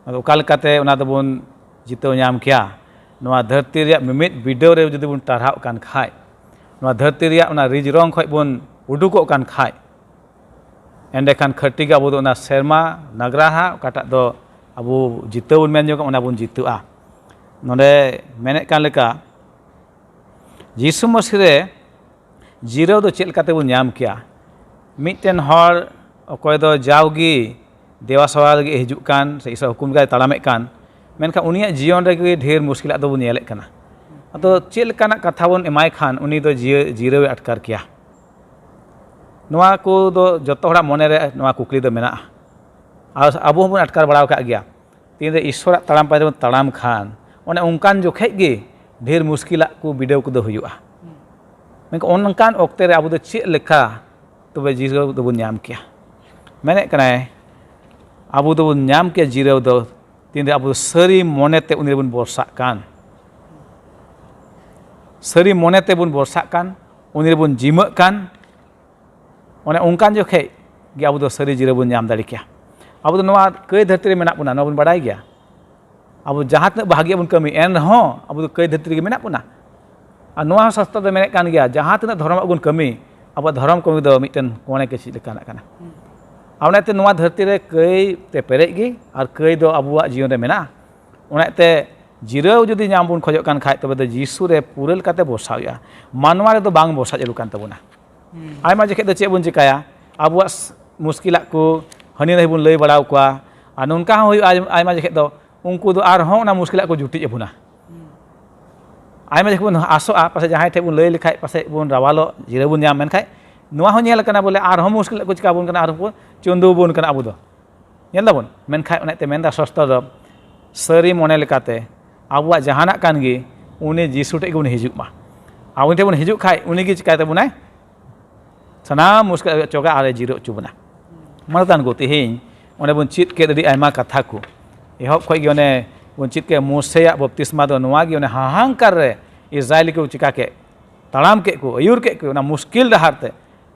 ᱟᱫᱚ ᱚᱠᱟ ᱞᱮᱠᱟᱛᱮ ᱚᱱᱟ ᱫᱚᱵᱚᱱ ᱡᱤᱛᱟᱹᱣ ᱧᱟᱢ ᱠᱮᱭᱟ? ᱱᱚᱣᱟ ᱫᱷᱟᱹᱨᱛᱤ ᱨᱮᱭᱟᱜ ᱢᱤᱢᱤᱫ ᱵᱤᱰᱟᱹᱣ ᱨᱮ ᱡᱩᱫᱤ ᱵᱚᱱ ᱴᱟᱨᱦᱟᱣ ᱠᱟᱱ ᱠᱷᱟᱡ, ᱱᱚᱣᱟ ᱫᱷᱟᱹᱨᱛᱤ ᱨᱮᱭᱟᱜ ᱚᱱᱟ ᱨᱤᱡ ᱨᱚᱝ ᱠᱷᱚᱡ ᱵᱚᱱ ᱩᱰᱩᱠᱚᱜ ᱠᱟᱱ ᱠᱷᱟᱡ, ᱮᱸᱰᱮᱠᱷᱟᱱ ᱠᱷᱟᱹᱴᱤ ᱜᱮ ᱟᱵᱚ ᱫᱚ ᱚᱱᱟ ᱥᱮᱨᱢᱟ ᱱᱟᱜᱽᱨᱟᱦᱟ, ᱚᱠᱟᱴᱟᱜ ᱫᱚ ᱟᱵᱚ ᱡᱤᱛᱟᱹᱣ ᱵᱚᱱ ᱢᱮᱱ ᱡᱚᱝ ᱠᱟᱱᱟ, ᱚᱱᱟ ᱵᱚᱱ ᱡᱤᱛᱟᱹᱜᱼᱟ᱾ ᱱᱚᱰᱮ ᱢᱮᱱᱮᱫ ᱠᱟᱱ ᱞᱮᱠᱟ, ᱡᱤᱥᱩ ᱢᱟᱹᱥᱤ ᱨᱮ ᱡᱤᱨᱟᱹᱣ ᱫᱚ ᱪᱮᱫ ᱞᱮᱠᱟᱛᱮ ᱵᱚᱱ ᱧᱟᱢ ᱠᱮᱭᱟ? ᱢᱤᱫᱴᱮᱱ ᱦᱚᱲ ᱚᱠᱚᱭ ᱫᱚ ᱡᱟᱣᱜᱮ ᱫᱮᱣᱟ ᱥᱮᱣᱟ ᱞᱟᱹᱜᱤᱫ ᱦᱤᱡᱩᱜ ᱠᱟᱱ ᱥᱮ ᱤᱥᱚᱨ ᱦᱩᱠᱩᱢ ᱞᱮᱠᱟᱭ ᱛᱟᱲᱟᱢᱮᱫ ᱠᱟᱱ, ᱢᱮᱱᱠᱷᱟᱱ ᱩᱱᱤᱭᱟᱜ ᱡᱤᱭᱚᱱ ᱨᱮᱜᱮ ᱰᱷᱮᱨ ᱢᱩᱥᱠᱤᱞᱟᱜ ᱫᱚᱵᱚᱱ ᱧᱮᱞᱮᱫ ᱠᱟᱱᱟ᱾ ᱟᱫᱚ ᱪᱮᱫ ᱞᱮᱠᱟᱱᱟᱜ ᱠᱟᱛᱷᱟ ᱵᱚᱱ ᱮᱢᱟᱭ ᱠᱷᱟᱱ ᱩᱱᱤ ᱫᱚ ᱡᱤᱭᱟᱹ-, ᱡᱤᱨᱟᱹᱣ ᱮ ᱟᱴᱠᱟᱨ ᱠᱮᱭᱟ? ᱱᱚᱣᱟ ᱠᱚ ᱫᱚ ᱡᱚᱛᱚ ᱦᱚᱲᱟᱜ ᱢᱚᱱᱮ ᱨᱮ ᱱᱚᱣᱟ ᱠᱩᱠᱞᱤ ᱫᱚ ᱢᱮᱱᱟᱜᱼᱟ᱾ ᱟᱨ ᱟᱵᱚ ᱦᱚᱸᱵᱚᱱ ᱟᱴᱠᱟᱨ ᱵᱟᱲᱟ ᱟᱠᱟᱫ ᱜᱮᱭᱟ᱾ ᱛᱤᱱᱨᱮ ᱤᱥᱚᱨᱟᱜ ᱛᱟᱲᱟᱢ ᱯᱟᱸᱡᱟ ᱵᱚᱱ ᱛᱟᱲᱟᱢ ᱠᱷᱟᱱ, ᱚᱱᱮ ᱚᱱᱠᱟᱱ ᱡᱚᱠᱷᱮᱡ ᱜᱮ ᱰᱷᱮᱨ ᱢᱩᱥᱠᱤᱞᱟᱜ ᱠᱚ ᱵᱤᱰᱟᱹᱣ ᱠᱚᱫᱚ ᱦᱩᱭᱩᱜᱼᱟ᱾ ᱢᱮᱱᱠᱷᱟᱱ ᱚᱱᱠᱟᱱ ᱚᱠᱛᱮ ᱨᱮ ᱟᱵᱚ ᱫᱚ ᱪᱮᱫ ᱞᱮᱠᱟ ᱛᱚᱵᱮ ᱡᱤᱨᱟᱹᱣ ᱫᱚᱵᱚᱱ ᱧᱟᱢ ᱠᱮᱭᱟ? ᱢᱮᱱᱮᱫ ᱠᱟᱱᱟᱭ, ᱟᱵᱚ ᱫᱚᱵᱚᱱ ᱧᱟᱢ ᱠᱮᱭᱟ ᱡᱤᱨᱟᱹᱣ ᱫᱚ ᱛᱤᱱᱨᱮ ᱟᱵᱚ ᱫᱚ ᱥᱟᱹᱨᱤ ᱢᱚᱱᱮ ᱛᱮ ᱩᱱᱤ ᱨᱮᱵᱚᱱ ᱵᱷᱚᱨᱥᱟᱜ ᱠᱟᱱ᱾ ᱥᱟᱹᱨᱤ ᱢᱚᱱᱮ ᱛᱮᱵᱚᱱ ᱵᱷᱚᱨᱥᱟᱜ ᱠᱟᱱ, ᱩᱱᱤ ᱨᱮᱵᱚᱱ ᱡᱤᱢᱟᱹᱜ ᱠᱟᱱ, ᱚᱱᱮ ᱚᱱᱠᱟᱱ ᱡᱚᱠᱷᱮᱡ ᱜᱮ ᱟᱵᱚ ᱫᱚ ᱥᱟᱹᱨᱤ ᱡᱤᱨᱟᱹᱣ ᱵᱚᱱ ᱧᱟᱢ ᱫᱟᱲᱮ ᱠᱮᱭᱟ᱾ ᱟᱵᱚ ᱫᱚ ᱱᱚᱣᱟ ᱠᱟᱹᱭ ᱫᱷᱟᱹᱨᱛᱤ ᱨᱮ ᱢᱮᱱᱟᱜ ᱵᱚᱱᱟ, ᱱᱚᱣᱟ ᱵᱚᱱ ᱵᱟᱲᱟᱭ ᱜᱮᱭᱟ᱾ ᱟᱵᱚ ᱡᱟᱦᱟᱸ ᱛᱤᱱᱟᱹᱜ ᱵᱷᱟᱜᱮᱭᱟᱜ ᱵᱚᱱ ᱠᱟᱹᱢᱤ, ᱮᱱ ᱨᱮᱦᱚᱸ ᱟᱵᱚ ᱫᱚ ᱠᱟᱹᱭ ᱫᱷᱟᱹᱨᱛᱤ ᱨᱮᱜᱮ ᱢᱮᱱᱟᱜ ᱵᱚᱱᱟ᱾ ᱟᱨ ᱱᱚᱣᱟ ᱦᱚᱸ ᱥᱟᱥᱛᱨᱚ ᱫᱚ ᱢᱮᱱᱮᱫ ᱠᱟᱱ ᱜᱮᱭᱟ, ᱡᱟᱦᱟᱸ ᱛᱤᱱᱟᱹᱜ ᱫᱷᱚᱨᱚᱢᱟᱜ ᱵᱚᱱ ᱠᱟᱹᱢᱤ, ᱟᱵᱚᱣᱟᱜ ᱫᱷᱚᱨᱚᱢ ᱠᱟᱹᱢᱤ ᱫᱚ ᱢᱤᱫᱴᱮᱱ ᱠᱚᱬᱮ ᱠᱟᱹᱪᱤᱡ ᱞᱮᱠᱟᱱᱟᱜ ᱠᱟᱱᱟ᱾ ᱟᱨ ᱚᱱᱟᱛᱮ ᱱᱚᱣᱟ ᱫᱷᱟᱹᱨᱛᱤ ᱨᱮ ᱠᱟᱹᱭ ᱛᱮ ᱯᱮᱨᱮᱡ ᱜᱮ, ᱟᱨ ᱠᱟᱹᱭ ᱫᱚ ᱟᱵᱚᱣᱟᱜ ᱡᱤᱭᱚᱱ ᱨᱮ ᱢᱮᱱᱟᱜᱼᱟ᱾ ᱚᱱᱟᱛᱮ ᱡᱤᱨᱟᱹᱣ ᱡᱩᱫᱤ ᱧᱟᱢ ᱵᱚᱱ ᱠᱷᱚᱡᱚᱜ ᱠᱟᱱ ᱠᱷᱟᱡ, ᱛᱚᱵᱮ ᱫᱚ ᱡᱤᱥᱩ ᱨᱮ ᱯᱩᱨᱟᱹ ᱞᱮᱠᱟᱛᱮ ᱵᱷᱚᱨᱥᱟ ᱦᱩᱭᱩᱜᱼᱟ᱾ ᱢᱟᱱᱣᱟ ᱨᱮᱫᱚ ᱵᱟᱝ ᱵᱷᱚᱨᱥᱟ ᱪᱟᱹᱞᱩ ᱠᱟᱱ ᱛᱟᱵᱚᱱᱟ᱾ ᱟᱭᱢᱟ ᱡᱚᱠᱷᱮᱡ ᱫᱚ ᱪᱮᱫ ᱵᱚᱱ ᱪᱮᱠᱟᱭᱟ, ᱟᱵᱚᱣᱟᱜ ᱥ-, ᱢᱩᱥᱠᱤᱞᱟᱜ ᱠᱚ ᱦᱟᱹᱱᱤ ᱱᱟᱹᱭ ᱵᱚᱱ ᱞᱟᱹᱭ ᱵᱟᱲᱟ ᱟᱠᱚᱣᱟ, ᱟᱨ ᱱᱚᱝᱠᱟ ᱦᱚᱸ ᱦᱩᱭᱩᱜᱼᱟ, ᱟᱭᱢᱟ ᱡᱚᱠᱷᱮᱡ ᱫᱚ ᱩᱱᱠᱩ ᱫᱚ ᱟᱨᱦᱚᱸ ᱚᱱᱟ ᱢᱩᱥᱠᱤᱞᱟᱜ ᱠᱚ ᱡᱩᱴᱤᱡ ᱟᱵᱚᱱᱟ᱾ ᱟᱭᱢᱟ ᱡᱚᱠᱷᱮᱡ ᱵᱚᱱ ᱟᱥᱚᱜᱼᱟ, ᱯᱟᱥᱮᱡ ᱡᱟᱦᱟᱸᱭ ᱴᱷᱮᱡ ᱵᱚᱱ ᱞᱟᱹᱭ ᱞᱮᱠᱷᱟᱡ ᱯᱟᱥᱮᱡ ᱵᱚᱱ ᱨᱟᱣᱟᱞᱚᱜ, ᱡᱤᱨᱟᱹᱣ ᱵᱚᱱ ᱧᱟᱢ, ᱢᱮᱱᱠᱷᱟᱡ ᱱᱚᱣᱟ ᱦᱚᱸ ᱧᱮᱞ ᱟᱠᱟᱱᱟ ᱵᱚᱞᱮ ᱟᱨᱦᱚᱸ ᱢᱩᱥᱠᱤᱞᱟᱜ ᱠᱚ ᱪᱤᱠᱟ ᱵᱚᱱ ᱠᱟᱱᱟ, ᱟᱨᱦᱚᱸ ᱠᱚ ᱪᱩᱸᱫᱩ ᱵᱚᱱ ᱠᱟᱱᱟ ᱟᱵᱚ ᱫᱚ᱾ ᱧᱮᱞ ᱫᱟᱵᱚᱱ, ᱢᱮᱱᱠᱷᱟᱡ ᱚᱱᱮ ᱛᱮ ᱢᱮᱱᱫᱟ ᱥᱚᱥᱛᱚ ᱫᱚ ᱥᱟᱹᱨᱤ ᱢᱚᱱᱮ ᱞᱮᱠᱟᱛᱮ ᱟᱵᱚᱣᱟᱜ ᱡᱟᱦᱟᱱᱟᱜ ᱠᱟᱱ ᱜᱮ, ᱩᱱᱤ ᱡᱤᱥᱩ ᱴᱷᱮᱡ ᱜᱮᱵᱚᱱ ᱦᱤᱡᱩᱜ ᱢᱟ᱾ ᱟᱨ ᱩᱱᱤ ᱴᱷᱮᱡ ᱵᱚᱱ ᱦᱤᱡᱩᱜ ᱠᱷᱟᱡ, ᱩᱱᱤ ᱜᱮ ᱪᱤᱠᱟᱭ ᱛᱟᱵᱚᱱᱟᱭ? ᱥᱟᱱᱟᱢ ᱢᱩᱥᱠᱤᱞ ᱪᱚᱜᱟ ᱟᱨᱮ ᱡᱤᱨᱟᱹᱣ ᱦᱚᱪᱚ ᱵᱚᱱᱟ᱾ ᱢᱟᱱᱚᱛᱟᱱ ᱠᱚ, ᱛᱮᱦᱮᱧ ᱚᱸᱰᱮ ᱵᱚᱱ ᱪᱮᱫ ᱠᱮᱫ ᱟᱹᱰᱤ ᱟᱭᱢᱟ ᱠᱟᱛᱷᱟ ᱠᱚ᱾ ᱮᱦᱚᱵ ᱠᱷᱚᱡ ᱜᱮ ᱚᱱᱮ ᱵᱚᱱ ᱪᱮᱫ ᱠᱮᱫ, ᱢᱳᱥᱮᱭᱟᱜ ᱵᱟᱯᱛᱤᱥᱢᱟ ᱫᱚ ᱱᱚᱣᱟ ᱜᱮ, ᱚᱱᱮ ᱦᱟᱦᱟᱝᱠᱟᱨ ᱨᱮ ᱤᱥᱨᱟᱭᱮᱞᱤ ᱠᱚ ᱪᱤᱠᱟ ᱠᱮᱫ, ᱛᱟᱲᱟᱢ ᱠᱮᱫ ᱠᱚ, ᱟᱹᱭᱩᱨ ᱠᱮᱫ ᱠᱚ ᱚᱱᱟ ᱢᱩᱥᱠᱤᱞ ᱰᱟᱦᱟᱨ ᱛᱮ᱾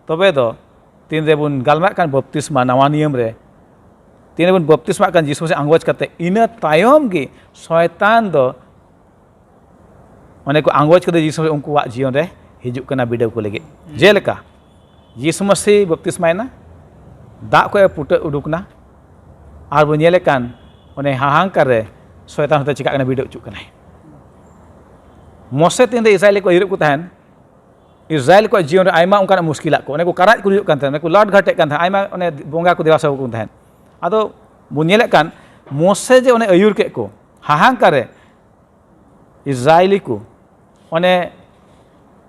ᱛᱚᱵᱮ ᱫᱚ ᱛᱤᱱ ᱨᱮᱵᱚᱱ ᱜᱟᱞᱢᱟᱨᱟᱜ ᱠᱟᱱ ᱵᱟᱯᱛᱤᱥᱢᱟ ᱱᱟᱣᱟ ᱱᱤᱭᱚᱢ ᱨᱮ, ᱛᱤᱱ ᱨᱮᱵᱚᱱ ᱵᱟᱯᱛᱤᱥᱢᱟᱜ ᱠᱟᱱ ᱡᱤᱥᱩ ᱢᱟᱥᱤ ᱟᱸᱜᱚᱪ ᱠᱟᱛᱮ, ᱤᱱᱟᱹ ᱛᱟᱭᱚᱢ ᱜᱮ ᱥᱚᱭᱛᱟᱱ ᱫᱚ ᱚᱱᱮ ᱠᱚ ᱟᱸᱜᱚᱪ ᱠᱟᱛᱮ ᱡᱤᱥᱩ ᱩᱱᱠᱩᱣᱟᱜ ᱡᱤᱭᱚᱱ ᱨᱮ ᱦᱤᱡᱩᱜ ᱠᱟᱱᱟ ᱵᱤᱰᱟᱹᱣ ᱠᱚ ᱞᱟᱹᱜᱤᱫ᱾ ᱡᱮᱞᱮᱠᱟ ᱡᱤᱥᱩ ᱢᱟᱥᱤ ᱵᱟᱯᱛᱤᱥᱢᱟᱭᱮᱱᱟ, ᱫᱟᱜ ᱠᱷᱚᱡ ᱮ ᱯᱩᱴᱟᱹᱜ ᱩᱰᱩᱠ ᱱᱟ, ᱟᱨ ᱵᱚᱱ ᱧᱮᱞᱮᱫ ᱠᱟᱱ ᱚᱱᱮ ᱦᱟᱦᱟᱝᱠᱟᱨ ᱨᱮ ᱥᱚᱭᱛᱟᱱ ᱦᱚᱛᱮ ᱪᱤᱠᱟᱜ ᱠᱟᱱᱟ, ᱵᱤᱰᱟᱹᱣ ᱦᱚᱪᱚᱜ ᱠᱟᱱᱟᱭ᱾ ᱢᱚᱥᱮ ᱛᱤᱱ ᱨᱮ ᱤᱥᱨᱟᱭᱮᱞ ᱠᱚ ᱟᱹᱭᱩᱨᱮᱫ ᱠᱚ ᱛᱟᱦᱮᱱ, ᱤᱥᱨᱟᱭᱮᱞ ᱠᱚᱣᱟᱜ ᱡᱤᱭᱚᱱ ᱨᱮ ᱟᱭᱢᱟ ᱚᱱᱠᱟᱱᱟᱜ ᱢᱩᱥᱠᱤᱞᱟᱜ ᱠᱚ, ᱚᱱᱮ ᱠᱚ ᱠᱟᱨᱟᱡ ᱠᱚ ᱦᱩᱭᱩᱜ ᱠᱟᱱ ᱛᱟᱦᱮᱱ, ᱚᱱᱮ ᱠᱚ ᱞᱟᱴ ᱜᱷᱟᱴᱮᱫ ᱠᱟᱱ ᱛᱟᱦᱮᱱ, ᱟᱭᱢᱟ ᱚᱱᱮ ᱵᱚᱸᱜᱟ ᱠᱚ ᱫᱮᱵᱟ ᱥᱮᱵᱟ ᱠᱚ ᱛᱟᱦᱮᱱ᱾ ᱟᱫᱚ ᱵᱚᱱ ᱧᱮᱞᱮᱫ ᱠᱟᱱ ᱢᱚᱥᱮ ᱡᱮ ᱚᱱᱮ ᱟᱹᱭᱩᱨ ᱠᱮᱫ ᱠᱚ ᱦᱟᱦᱟᱝᱠᱟᱨ ᱨᱮ, ᱤᱥᱨᱟᱭᱮᱞᱤ ᱠᱚ ᱚᱱᱮ